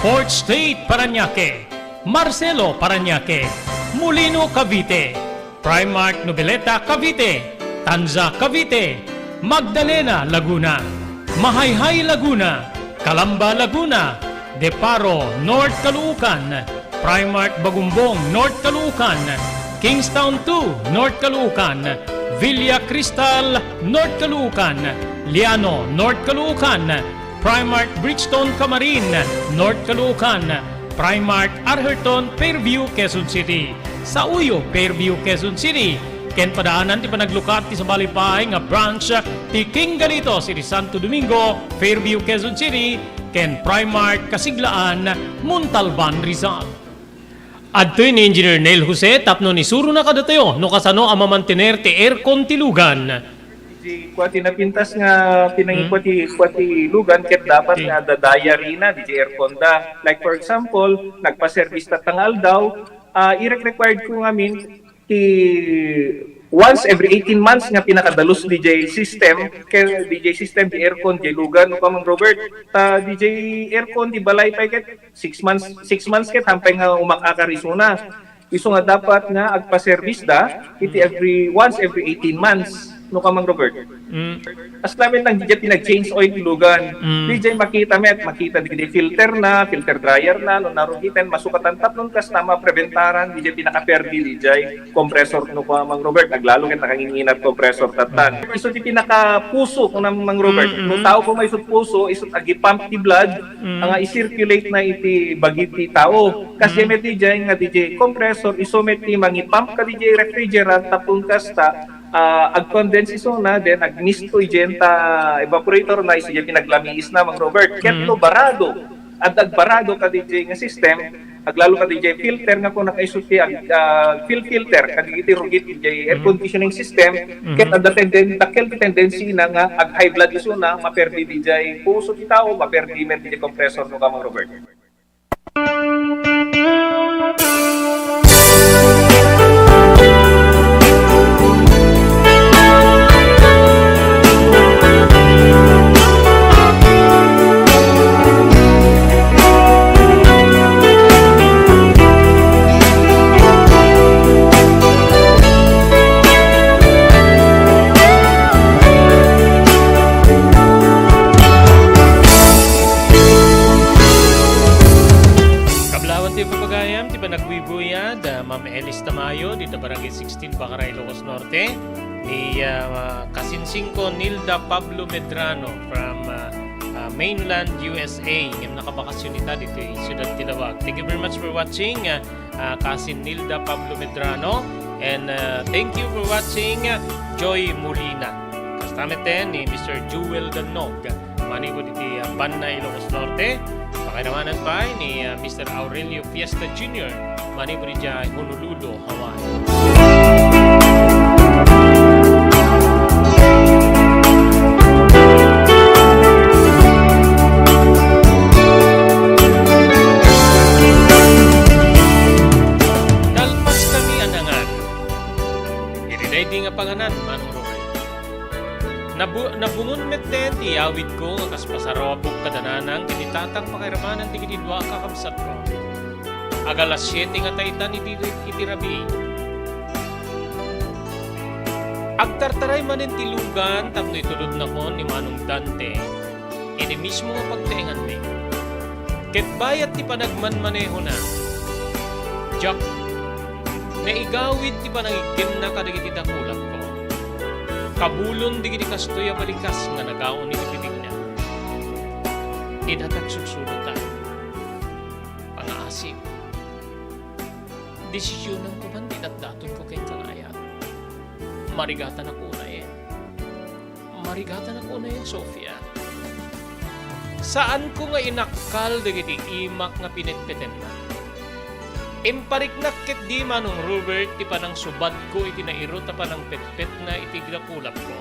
Fourth Street, Parañaque, Marcelo, Parañaque, Molino, Cavite, Primark Noveleta, Cavite, Tanza, Cavite, Magdalena, Laguna, Mahayhay, Laguna, Calamba, Laguna, De Paro, North Caloocan, Primark Bagumbong, North Caloocan, Kingstown two, North Caloocan, Villa Cristal, North Caloocan, Liano, North Caloocan, Primark Bridgestone, Camarin, North Caloocan, Primark Atherton, Fairview, Quezon City, Sauyo, Fairview, Quezon City, ken padaanan ti panaglukat ti sabali pay nga branch ti King Galitos iti Santo Domingo, Fairview, Quezon City, ken Primark Kasiglaan, Montalban, Rizal. Adtoy ni Engineer Neil Jose tapno isurona kadatayo no kasano a mamantener ti aircon ti lugan. Di kua ti napintas nga pinangikua ti kua ti lugan ket dapat nga adda diary na diay aircon da. Like for example, nagpa-service tatta nga aldaw, ah, irek-required ko ngamin ti once every eighteen months nga pinakadalus diay system, ken diay system ti aircon diay lugan, no, Kamang Robert. Ta diay aircon ti balay pay ket six months, six months ket hampay nga umak-akar isuna. Isu nga dapat nga agpa-service da iti every, once every eighteen months, no, Kamang Robert. Mm. As namin lang, diay pinag-change oil ti lugan. Mm. Diay makita met, makita diay filter na, filter dryer na, no, narugiten, masukatan tapnon kasta mapreventaran diay pinakaperdi diay compressor, no, Kamang Robert, aglalo ket nakanginginat compressor tattan. Isu ti pinakapuso, no, Mang Robert. Mm, mm. No tao ko may isut puso, isut agipump ti blood, mm, nga i-circulate na iti bagi ti tao. Kas, mm, met diay nga diay compressor, isu met ti mangipump kadiay refrigerant, tapno kasta, ah, agcondense isuna, then agmisto idiay ta evaporator na, isu diay pinaglamiis na, Mang Robert. Ket, mm, no barado, adda agbarado kadiay nga system, Aglalo kadi jay filter nga kung nakaisut ti ag-, ah, fuel filter, kadagiti rugit jay air Mhm. conditioning system, Mhm. ket adda tenden-, dakkel ti tendency na nga ag-high blood isuna, maperdi di jay puso ti tao, maperdi met di jay compressor no ka, Mang Robert. Kablawan ti pagpagayam ti panagbuybuyad, ah, Ma'am Elis Tamayo, dita Barangay sixteen, Bakaray, Ilocos Norte, ni, ah, kasinsingko Nilda Pablo Medrano from, ah, ah, mainland U S A, ngem nakabakasyon ita ditoy siudad ti Laoag. Thank you very much for watching, ah, ah, kasin Nilda Pablo Medrano, and, ah, thank you for watching, ah, Joy Molina. Kasta met ni Mister Jewel Dannog, manipud iti, ah, Banna, Ilocos Norte. Pakairamanan pay ni, ah, Mister Aurelio Fiesta Junior, manipud idiay Honolulu, Hawaii. Nalpaskami a nangan iti daydi nga panganan, Manong Roy. Nabu-, nabungon metten ti awidko nga kas pasarabok kada nanang ken ni tatang pakairamanan dagiti dua a kakabsatko. Ag alas siete nga taytan iti, iti rabii. Agtartaray manen ti lugan tapno itulodnakon ni Manong Dante iti mismo nga pagtaenganmi. Ket bayat ti panagmanmanehona, diak naigawid ti panangiggemna kadagiti dakulakko. Kabulon dagiti kastoy a balikas nga nagaon iti bibigna. Idatag sursuro ta. Pangaasim. Desisionen ko man ti datdatonko ken kangayat. Marigatanak unayen. Marigatanak unayen, Sofia. Saanko nga inakkal dagiti imak nga pinetpetenna. Impariknak ketdi, Manong Robert, ti panangsubadko iti nairut a panangpetpetna iti dakulakko.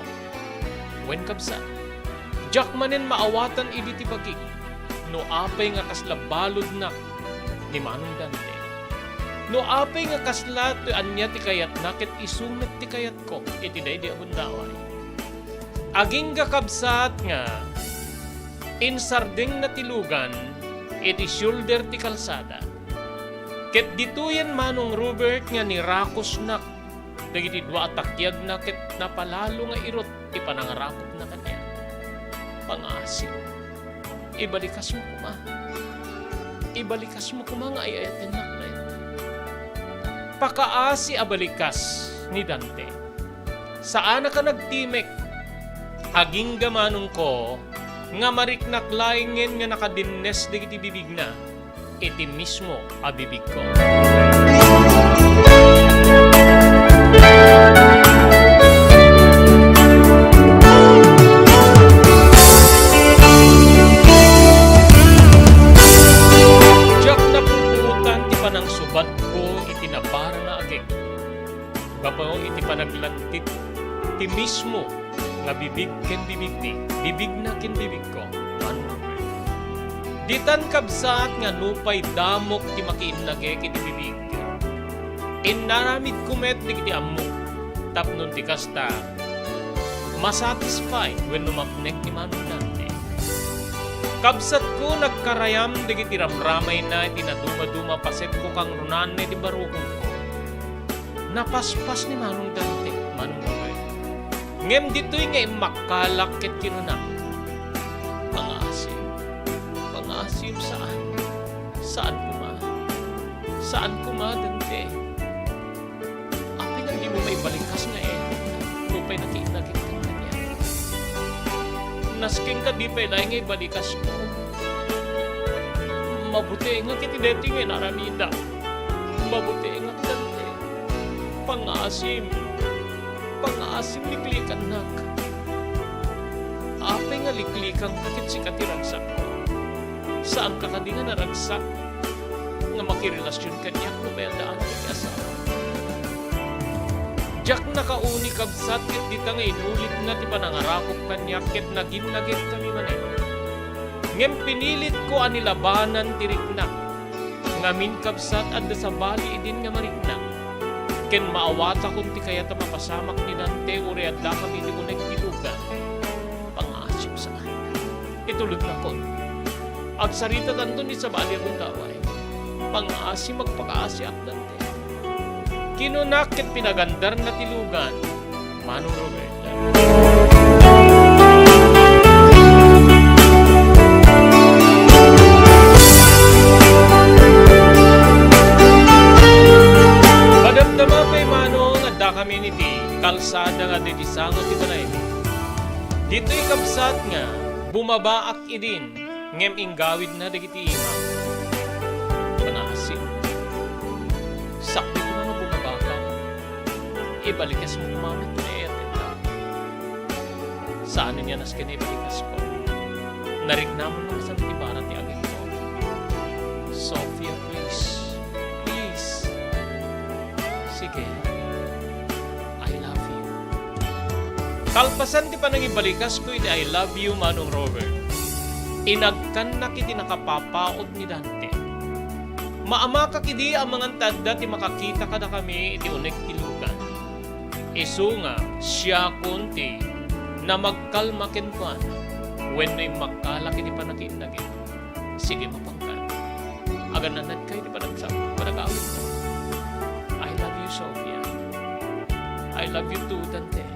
Wen, kabsat, diak manen maawatan idi ti bagik no apay nga kasla baludnak ni Manong Dante. No apay nga kasla ti ania ti kayatna ket isu met ti kayatko iti daydi a gundaway. Agingga, kabsat, nga insardengna ti lugan iti shoulder ti kalsada. Ket ditoyen, Manong Robert, nga nirakusnak dagiti dua a takiagna ket napalalo nga irut ti panangarakupna kaniak. Pangaasim. Ibalikasmo koma. Ibalikasmo koma nga ay-ayatennak daytoy. Pakaasi a balikas ni Dante. Saanak a nagtimek. Agingga manongko nga mariknak laengen nga nakadinnes dagiti bibigna iti mismo a bibigko. Diak napupuotan ti panangsubatko iti nabara nga agek. Gapu iti panaglantik ti mismo nga bibig ken bibigmi, bibigna ken bibigko, Manong Robert. Ditan, kabsat, nga nupay damok ti makiinnagek iti bibig, inaramidko met dagiti ammok tapno ti kasta, masatisfy wenno mapnek ni Manong Dante. Kabsatko, nagkarayam dagiti ramramayna iti nadumaduma a pasetko kangrunaanna iti barukongko. Napaspas ni Manong Dante, Manong Noel. Ngem ditoy nga immakkalak ket kinunam, "Pangaasim, pangaasim, saan. Saan koma. Saan koma, Dante. Apay nga dimo maibalikas nga eh, nupay nakiinnagek kaniak. Naskingka dipay laeng nga ibalikasko. Mabutengak iti daytoy nga inaramidak. Mabutengak, Dante. Pangaasim. Pangaasim, liklikannak. Apay nga liklikanka ket sika ti ragsakko? Saanka kadi nga naragsak? nga makirelasion kaniak no kayatda anak iti asawa. Diak nakauni, kabsat, ket dita nga inulitna ti panangarakop kaniak ket naginnagek kami manen. Ngem pinilitko a nilabanan ti riknak. Ngamin, kabsat, adda sabali idin nga mariknak. Ken maawatakon ti kayat a mapasamak ni Dante uray adda kami iti uneg ti lugan. Pangasim sa Itulodnakon. Agsaritatanto ni sabali a gundaway. Pangasim, agpakaasiak, Dante. Kinuna ket pinagandarna ti lugan. Manong Robert. Madamdama pay, Manong, adda kami iti kalsada nga ditoy sango ti balaymi. Ditoy, kabsat, nga bumabaak idin, ngem inggawidna dagiti imam. Pangasim. Sakbay koma nga bumabaka. Ibalikasmo koma met ti nayatendak. Saanen nga nasken nga ibalikasko. Nariknamon nga saan ti bara ti agikko. Sofia, please. Please. Sige. I love you. Kalpasan ti panangibalikasko iti I love you, Manong Robert, inagkannak iti nakapapaut ni Dante. Maamakak idi amangan ta adda ti makakita kadakami iti uneg ti lugan. Isu nga siakon ti namagkalma kenkuana wenno immakkalak iti panakiinnagek. Sige, mapangka. Agananadka iti panagsa-, panagawidko. I love you, Sofia. I love you too, Dante.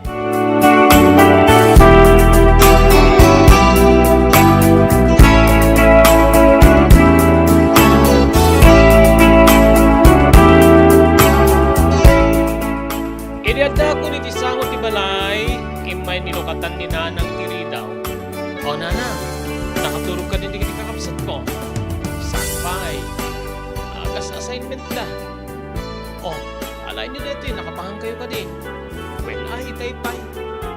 Idi addakon iti sango ti balay, immay nilukatan ni Nanang ti ridaw. "O, Nanang, nakaturog kadin dagiti kakabsatko?" "Saan pay? Agas assignment da." "O, alaenyo daytoy, nakapangankayo kadi?" "Wen, ay, itay pay.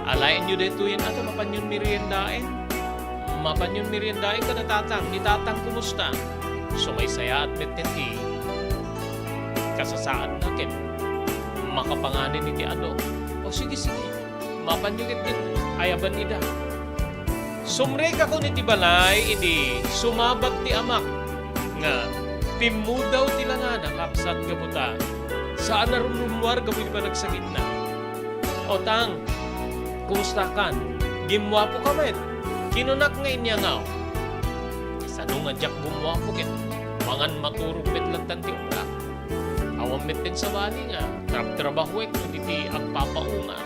Alaenyo daytoyen, ata mapanyon meriendaen?" "Mapanyon meriendaen kada tatang. Ni tatang, kumusta?" Sumaysayaat metten ti kasasaadna ken makapanganen iti adu. "O, sige, sige. Mapanyo ketdin ayaban ida." Sumrekakon iti balay idi sumabat ti amak nga pimmudaw ti langana, kabsat, gapu ta saan a rumrummuar gapu iti panagsakitna. "O, Tang, kumustakan? Gimmuapoka met," kinunak nga inyangaw. Sano nga diak gummuapo ket mangan maturog met lattan ti obrak. Awan metten sabali nga trabtrabahuek no di ti agpapaunga.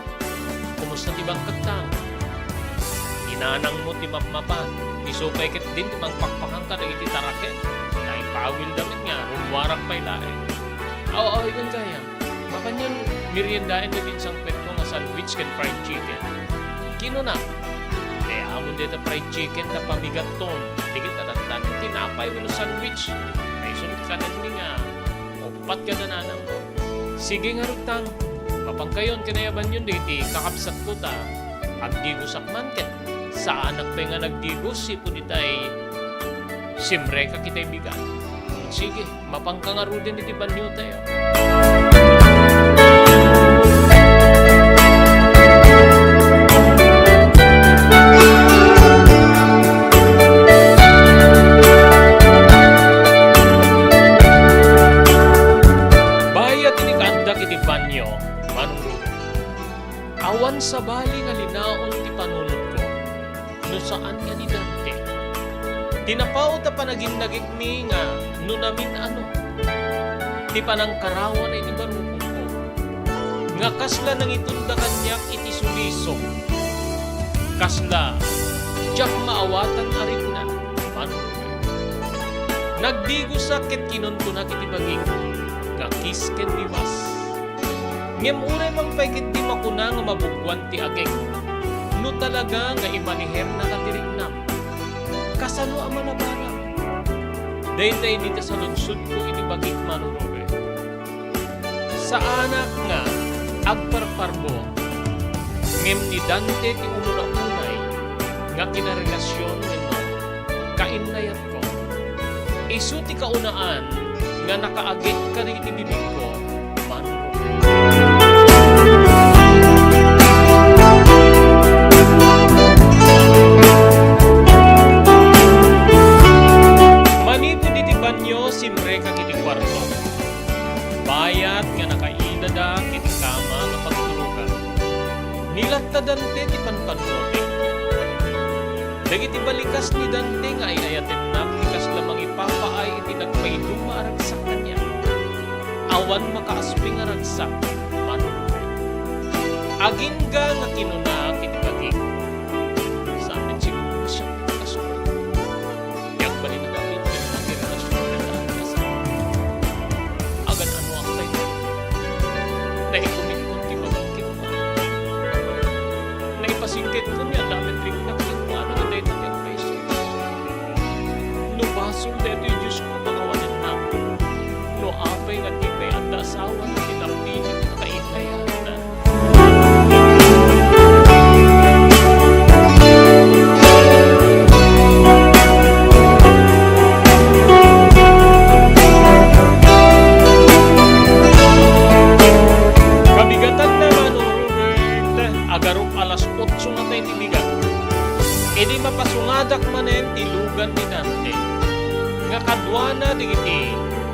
Kumusta ti bangkagta? Ni nanangmo ti mapmapan. Isu pay ketdin ti mangpakpakan kadagiti taraken. Naipawilda met nga rummuarak pay laeng. Aw, aw, igan gayam. Mapanyon meriendaen dagiti insangpetko nga sandwich ken fried chicken. Kinuna, "Te, amon dayta fried chicken ta pamigatton. Dagiti tadattan ti tinapay wenno sandwich." Kaisun kanenmi nga uppat kada nanangko. Sige ngarud, Tang, mapangkayon ken ayabanyon dagiti kakabsatko ta agdigosak man ket saanak pay nga nagdigos ipud itay simrekak itay bigat. Sige, mapangka ngaruden iti baniotayo. Bayat iti kaaddak iti banio, Manong Ruben, awan sabali nga linaon ti panunotko no saan nga ni Dante. Ti napaut a panaginnagekmi nga no namin-ano ti panangkarawana iti barukongko, nga kasla nangitunda kaniak iti sulisog, kasla diak maawatan a rikna, Manong Ruben. Nagdigosak ket kinunkunak iti bagik nga kiss ken diwas. Ngem uray man pay ketdi makuna nga mabuggoan ti agek, no talaga nga imanihernaka ti riknam, kasano a malabanak? Dayta idi ta saludsodko iti bagik, Manong Ruben. Saanak nga agparparbong, ngem ni Dante ti umuna-unay nga kinarelasion wenno kainnayatko. Isu ti kaunaan nga nakaagid kadagiti bibingko, Manong Robert. Manipud iti banio, simrek iti kuarto. Bayat nga nakaidada iti kama nga pagtulogan. Ni Dante ti panpannuotek. Dagiti balikas ni Dante nga ay-ayatennak ti kasla mangipapaay iti nagpaiduma a ragsak kaniak. Awan makaasping a ragsak, Manong Robert. Agingga nga kinuna ket bagik. Saan met siguro siak ti kastoy. Ti agbalin a bakit ket ti relasyon ket ti asawa. Agan-anoak pay. Naikumitkon ti bagik kenkuana. Naipasingketkon nga adda met riknak kenkuana nga dayta ti agpayso. No basol daytoy, Diosko, pakawanennak. No apay nga dika pay adda asawa, ti napili nga kainayat. Kabigatanna, Manong Robert, agarup alas otso nga tay ti bigat. Idi mapasungadak manen ti lugan ni Dante, nga kaduana dagiti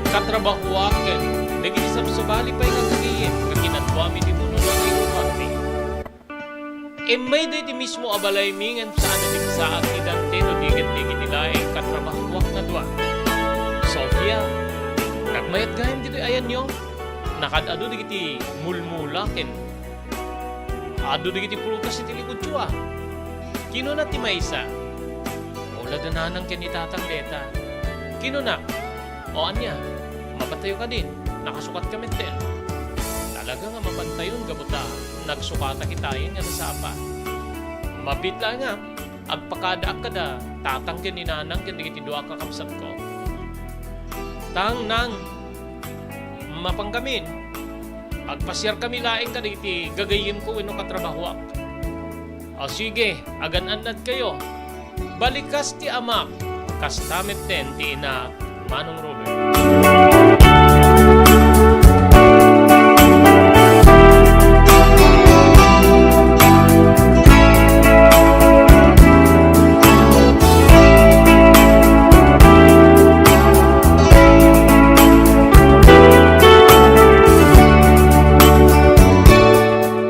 katrabahoak ken dagiti sabsabali pay nga gagayyem nga kinaduami ti munona nga inuarmi. Immay daydi mismo a balaymi ngem saan a nagsaak ni Dante no di ket dagiti laeng katrabahoak nga dua. Sofia, nagmayat gayam ditoy ayanyo. Nakaad-adu dagiti mulmula ken adu dagiti prutas iti likudyo, a. Kinuna ti maysa, "Ulada nanang ken ni tatang deta." Kinunak, "O ania, mapantayo kadin? Nakasukatka metten." Talaga nga mapantayon gapu ta nagsukatak itayen nga nasapa. Mabiit laeng nga agpakadaak kada tatang ken ni nanang ken dagiti dua a kakabsatko. "Tang, nang, mapankamin? Agpasiarkami laeng kadagiti gagayyemko wenno katrabahoak." "O sige, agan-annadkayo." Balikas ti amak, kasta metten ti inak, Manong Robert.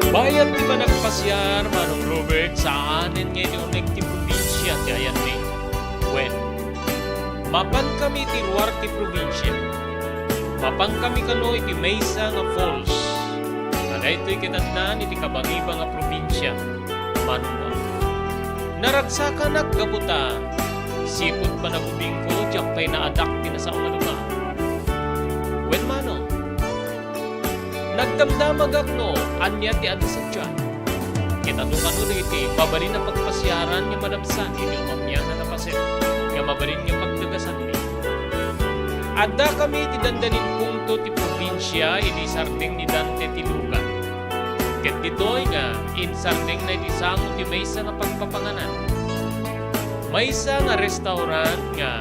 Bayat ti panagpasiar, Manong Robert, saanen nga iti uneg ti probinsia ti ayanmi. Wen, mapankami iti ruar ti probinsia. Mapankami kano iti maysa nga falls. Nga daytoy ket addan iti kabangibang a probinsia, Manong Robert. Naragsakanak gapu ta sipud panagubingko, diak pay naadak ti nasao nga lugar. Wen, Manong, nagdamdamagak no ania ti adda sadiay. Ket adu kano dagiti mabalin a pagpasiaran nga malabsan iti umamianan a paset nga mabalin nga pagdagasanmi. Addakami iti dandanin pungto ti probinsia idi isardeng ni Dante ti lugan. Ket ditoy nga insardengna iti sango ti maysa nga pagpapanganan. Maysa nga restaurant nga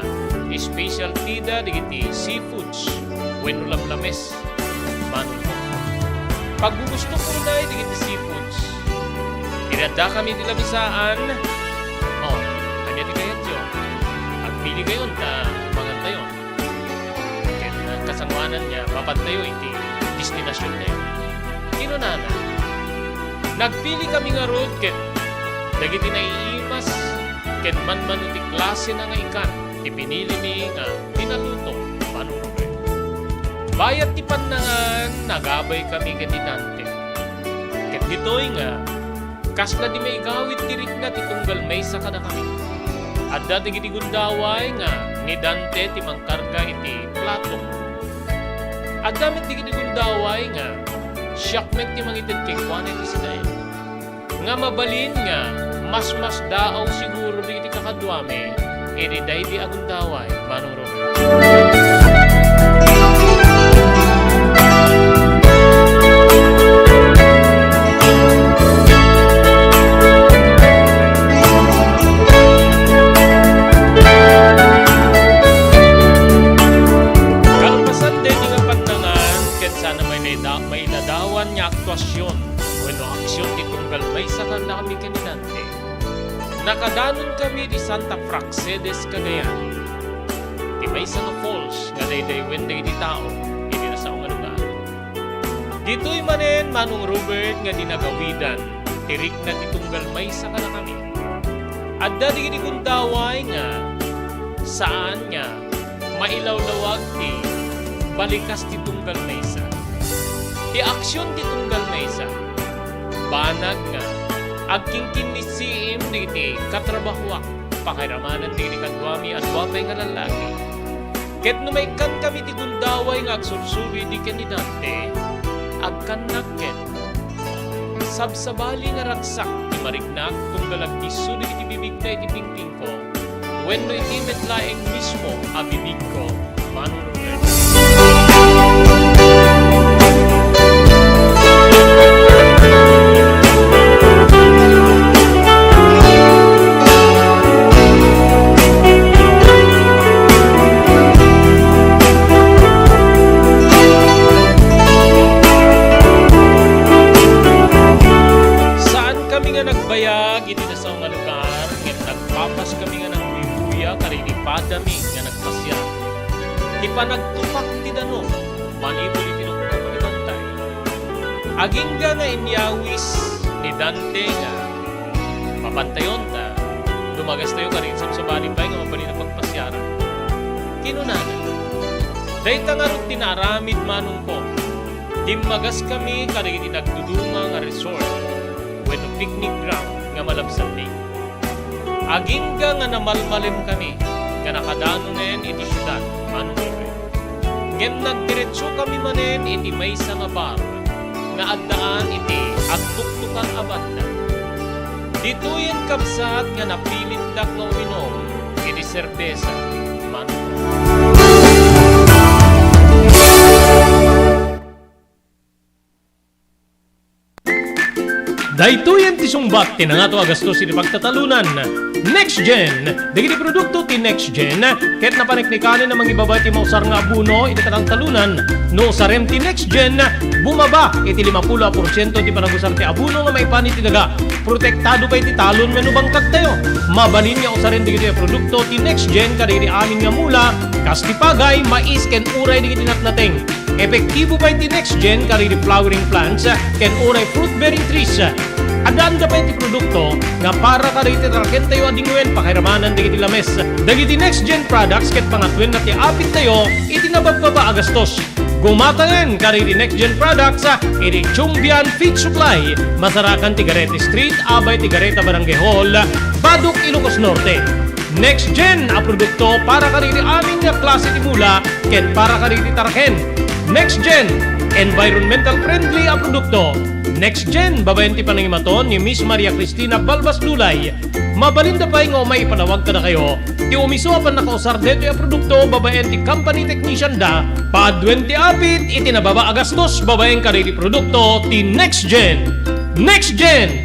specialty da dagiti seafoods wenno lamlames. Manong Robert. Paggugustok unay dagiti seafoods. Idi addakami iti lamisaan, "O, ania ti kayatyo? Agpili kayon ta mangantayon. Ket, ah, kasangoanan nga mapantayo iti destinasiontayo." Kinunana. Nagpilikami ngarud ket dagiti naiimas ken manmano ti klasena nga ikan ti pinilimi nga pinaluto, Manong Robert. Bayat ti pannangan, nagabaykami ken ni Dante. Ket ditoy nga, kasla di maigawid ti rikna ti tunggal maysa kadakami. Adda dagiti gundaway nga ni Dante ti mangkarga iti plato. Adda met dagiti gundaway nga siak met ti mangited kenkuana iti sidaen. Nga mabalin nga masmasdaaw siguro dagiti kakaduami idi daydi a gundaway, Manong Romeo. Kalpasan aktuasion wenno aksion ti tunggal maysa kadakami ken ni Dante. Nakadanon kami di Santa Praxedes, Cagayan, ti maysa nga falls nga daydaywen dagiti tao iti nasao nga lugar. Ditoy manen, Manong Robert, nga dinagawidan ti rikna ti tunggal maysa kadakami. Adda dagiti gundaway nga saan nga mailawlawag ti balikas ti tunggal maysa. Ti aksion ti tunggal maysa, banag nga agkingkinnissiim dagiti katrabahoak, pakairamanen dagiti kaduami a dua pay nga lallaki. Ket no maikkankami ti gundaway nga agsursuro idi ken ni Dante, agkannak ket sabsabali nga ragsak ti mariknak tunggal agdisso dagiti bibigda iti pingpingko wenno iti met laeng mismo a bibigko, Manong Robert. Saan kami nga nagbayag iti nasao nga lugar, ngem nagpapas kami nga nangbuybuyag kadagiti padami nga nagpasiar. Ti panagtupak ti danum manipud iti rukna ti bantay. Agingga nga inyawis ni Dante nga, "Mapantayon ta lumagastayo kadagiti sabsabali pay nga mabalin a pagpasiaran," kinunana. Dayta ngarud ti naaramid, manongko. Dimmagas kami kadagiti nagduduma nga resort wenno picnic ground nga malabsabmi. Agingga nga namalmalem kami nga nakadanonen iti siudad, Manong Robert. Ngem nagdiretso kami manen iti maysa nga bar nga addaan iti agtuktukan a banda. Ditoyen, kabsat, nga napilitdak nga uminom iti serbesa, Manong Robert. Daytoyen ti sungbat ti nangato a gastos iti pagtatalunan. Next Gen. Dagiti produkto ti Next Gen ket napaneknekanen a mangibaba iti mausar nga abono iti kataltalunan. No usarem ti Next Gen, bumaba iti limapulo a porsiento ti panagusar ti abono nga maipan iti daga. Protektado pay ti talon wenno bangkagtayo. Mabalin nga usaren dagitoy a produkto ti Next Gen kadagiti amin nga mula, kas ti pagay, mais, ken uray dagiti natnateng. Epektibo pay ti Next Gen kadagiti flowering plants ken uray fruit-bearing trees. Addaanda pay ti produkto nga para kadagiti tarakentayo a dingwen pakairamanan dagiti lames. Dagiti Next Gen products ket pangatoenna ti apittayo iti nababbaba a gastos. Gumataen kadagiti Next Gen products iti Chumbian Feed Supply, masarakan ti Garete Street, abay ti Gareta Barangay Hall, Badoc, Ilocos Norte. Next Gen a produkto para kadagiti amin nga klase ti mula ken para kadagiti taraken. Next Gen, environmental friendly a produkto. Next Gen, babaen ti panangimaton ni Miss Maria Cristina Balbas Dulay. Mabalinda pay nga umay ipalawag kadakayo ti umiso a pannakausar daytoy a produkto babaen ti company technician da. Paaduen ti apit iti nababa a gastos babaen kadagiti produkto ti Next Gen. Next Gen!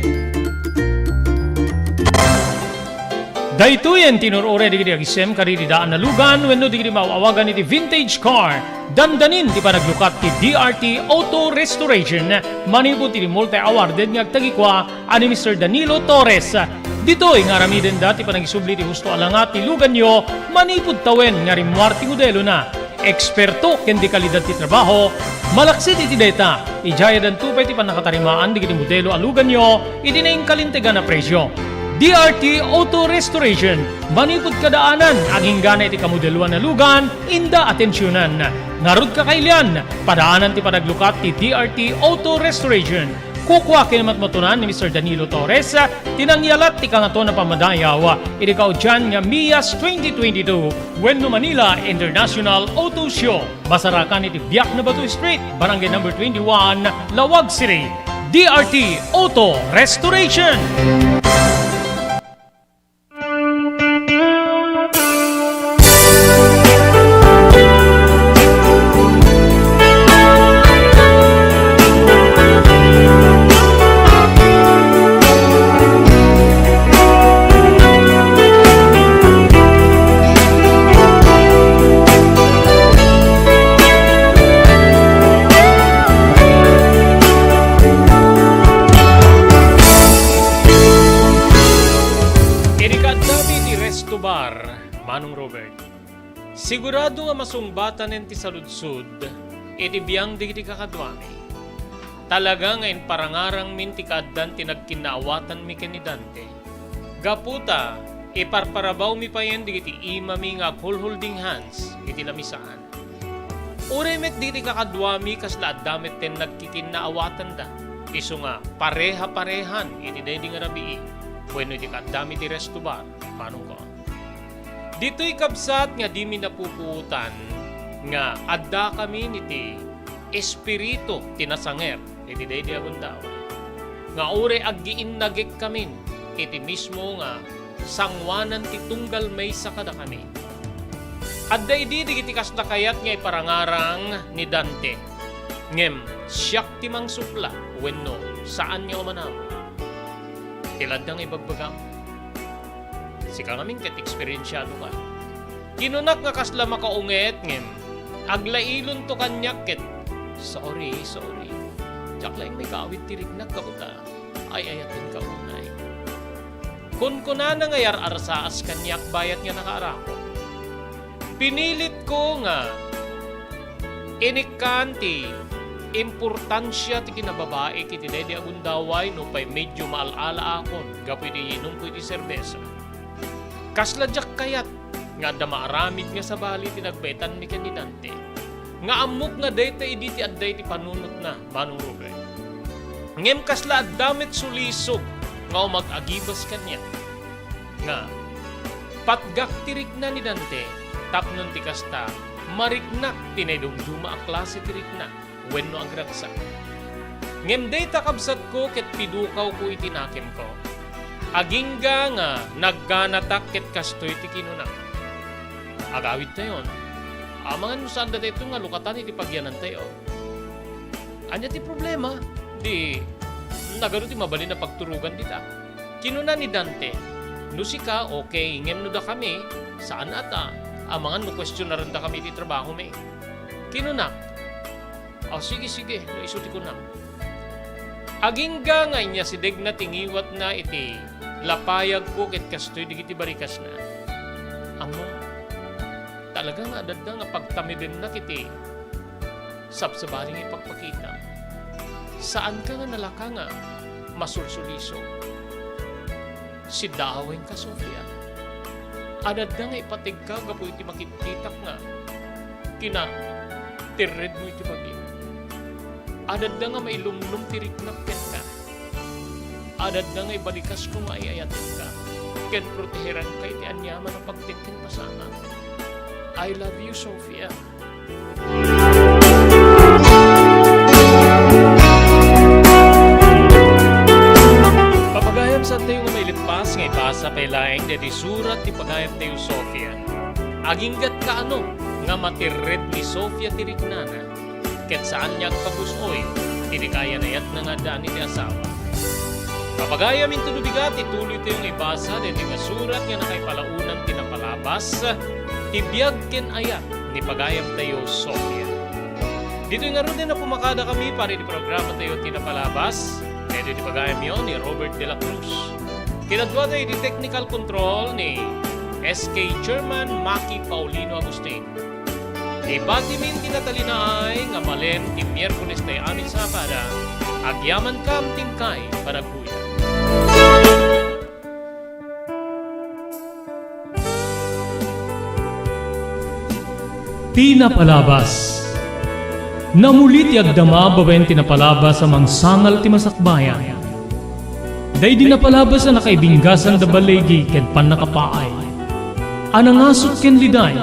Daytoyen ti inur-uray dagiti agisem kadagiti daan a lugan wenno dagiti maaw-awagan iti vintage car. Dandanin ti panaglukat ti D R T Auto Restoration manipud ti multi-awarded nga agtagikua a ni Mister Danilo Torres. Ditoy nga aramidenda ti panagisubli ti husto a langa ti luganyo manipud tawen nga rimmuar ti modelona. Eksperto ken dekalidad ti trabaho, malaksid iti dayta, idiayadanto pay ti pannakatarimaan dagiti modelo a luganyo iti nainkalintegan a presio. D R T Auto Restoration, manipud kadaanan, aginggana iti kamodeloan a lugan, inda atensionan. Ngarud, kakailian, padaanan ti panaglukat ti D R T Auto Restoration. Kukua ken matmatunan ni Mister Danilo Torres ti nangyalat ti kangaton a pammadayaw iti kaudian nga MIAS twenty twenty-two wenno Manila International Auto Show. Masarakan iti Biak na Bato Street, Barangay Number twenty-one, Laoag City. D R T Auto Restoration. Manong Robert, sigurado nga masungbatanen ti saludsod iti biang dagiti kakaduami. Talaga nga imparangarangmin ti kaaddan ti nagkinnaawatanmi ken ni Dante. Gapu ta, iparparabawmi payen dagiti imami nga aghulholding hands iti lamisaan. Uray met dagiti kakaduami, kasla adda met ten nagkikinnaawatanda, isu nga pareha-parehan iti daydi nga rabii wenno iti kaaddami ti resto bar, manongko. Ditoy kabsat nga dimi napupuotan nga addakami iti espiritu ti nasanger iti daydi a gundaway, nga uray aggiinnagekkamin iti mismo nga sangoanan ti tunggal maysa kadakami. Adda idi dagiti kasla kayat nga iparangarang ni Dante, ngem siak ti mangsupla wenno saan nga umanamon. Ti ladda nga ibagbagam, sika ngamin ket eksperiensiado ka. Kinunak nga kasla makaunget ngem aglailonto kaniak ket, "Sorry, sorry. Diak laeng maikawid ti riknak gapu ta ay-ayatenka unay." Kunkunana nga yar-arsaas kaniak bayat nga nakaaramok. Pinilitko nga inikkan ti importansia ti kinababaik iti daydi a gundaway nupay medyo maal-alaakon gapu iti inumko iti serbesa. Kasla diak kayat nga adda maaramid nga sabali ti nagbaetanmi ken ni Dante, nga ammok nga dayta idi ti adda iti panunotna, Manong Robert. Ngem kasla adda met sulisog nga umag-agibas kaniak, nga patgak ti rikna ni Dante tapno ti kasta, mariknak ti naidumduma a klase ti rikna wenno agragsak. Ngem dayta, kabsatko, ket pidukawko iti nakemko. Agingga nga nagganatak ket kastoy ti kinuna, "Agawidtayon, amangan no saan daytoy nga lukatan iti pagyanantayo. Ania ti problema? Di nagadu ti mabalin a pagturogan dita." Kinuna ni Dante, "No sika, okay, ngem no dakami, saan a ta, amangan no kuestionarendakami iti trabahomi." Kinunak, "O, sige, sige, no isu ti kunam." Agingga nga inyasidegna ti ngiwatna iti lapayagko ket kastoy dagiti barikasna. Ammom, talaga nga adda nga pagtamidennak iti sabsabali nga ipakpakita. Saanka nga nalaka nga masulsulisog. Siddaawenka, Sofia. Adda nga ipategka gapu iti makitkitak nga kinatirredmo iti bagim. Adda nga mailumnom ti riknak kenka. Adda nga ibalikasko nga ay-ayatenka ken proteheranka iti aniaman a pagting ken pasamak. I love you, Sofia. Papagayam, saantayo nga mailippas nga ibasa pay laeng daydi surat ti pagayamtayo, Sofia. Agingga't kaano nga matirred ni Sofia ti riknana, ket saan nga agpabus-oy iti kayanayatna nga addaan iti asawa. Papagayam, intono bigat, ituloytayo nga ibasa daydi nga surat nga nakaipalaonam ti napalabas, ti biag ken ayat ni pagayamtayo, Sofia. Ditoy ngaruden a pumakadakami para iti programatayo ti napalabas, daytoy ti pagayamyo ni Robert de la Cruz. Kinaduatayo iti technical control ni S K Chairman Maki Paulino Agustin. Ibatimin ti natalinaay nga malem ti Miyerkules tayo amin sa pada, agyamankam ti inkay panagkuya. Ti napalabas. Namuli ti agdama babaen ti napalabas a mangsangal ti masakbayan. Daydi napalabas a nakaibinggasan da baligi ket pannakapaay, a nangasut ken liday,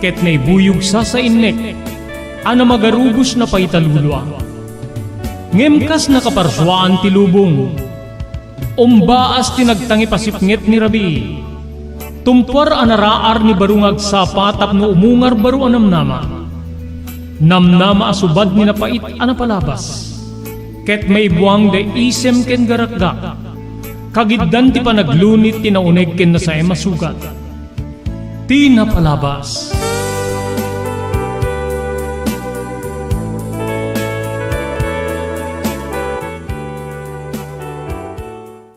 ket naibuyog sasainnek, a namagarubos na paitalulua. Ngem kas nakaparsuaan ti lubong, umbaas ti nagtangipasipnget ni rabii. Tumpuar a naraar ni baro nga agsapa tapno umungar baro a namnama. Namnama a subad ni napait a napalabas. Ket maibuang da isem ken garakgak. Kagiddan ti panaglunit ti nauneg ken nasaem a sugat. Ti napalabas.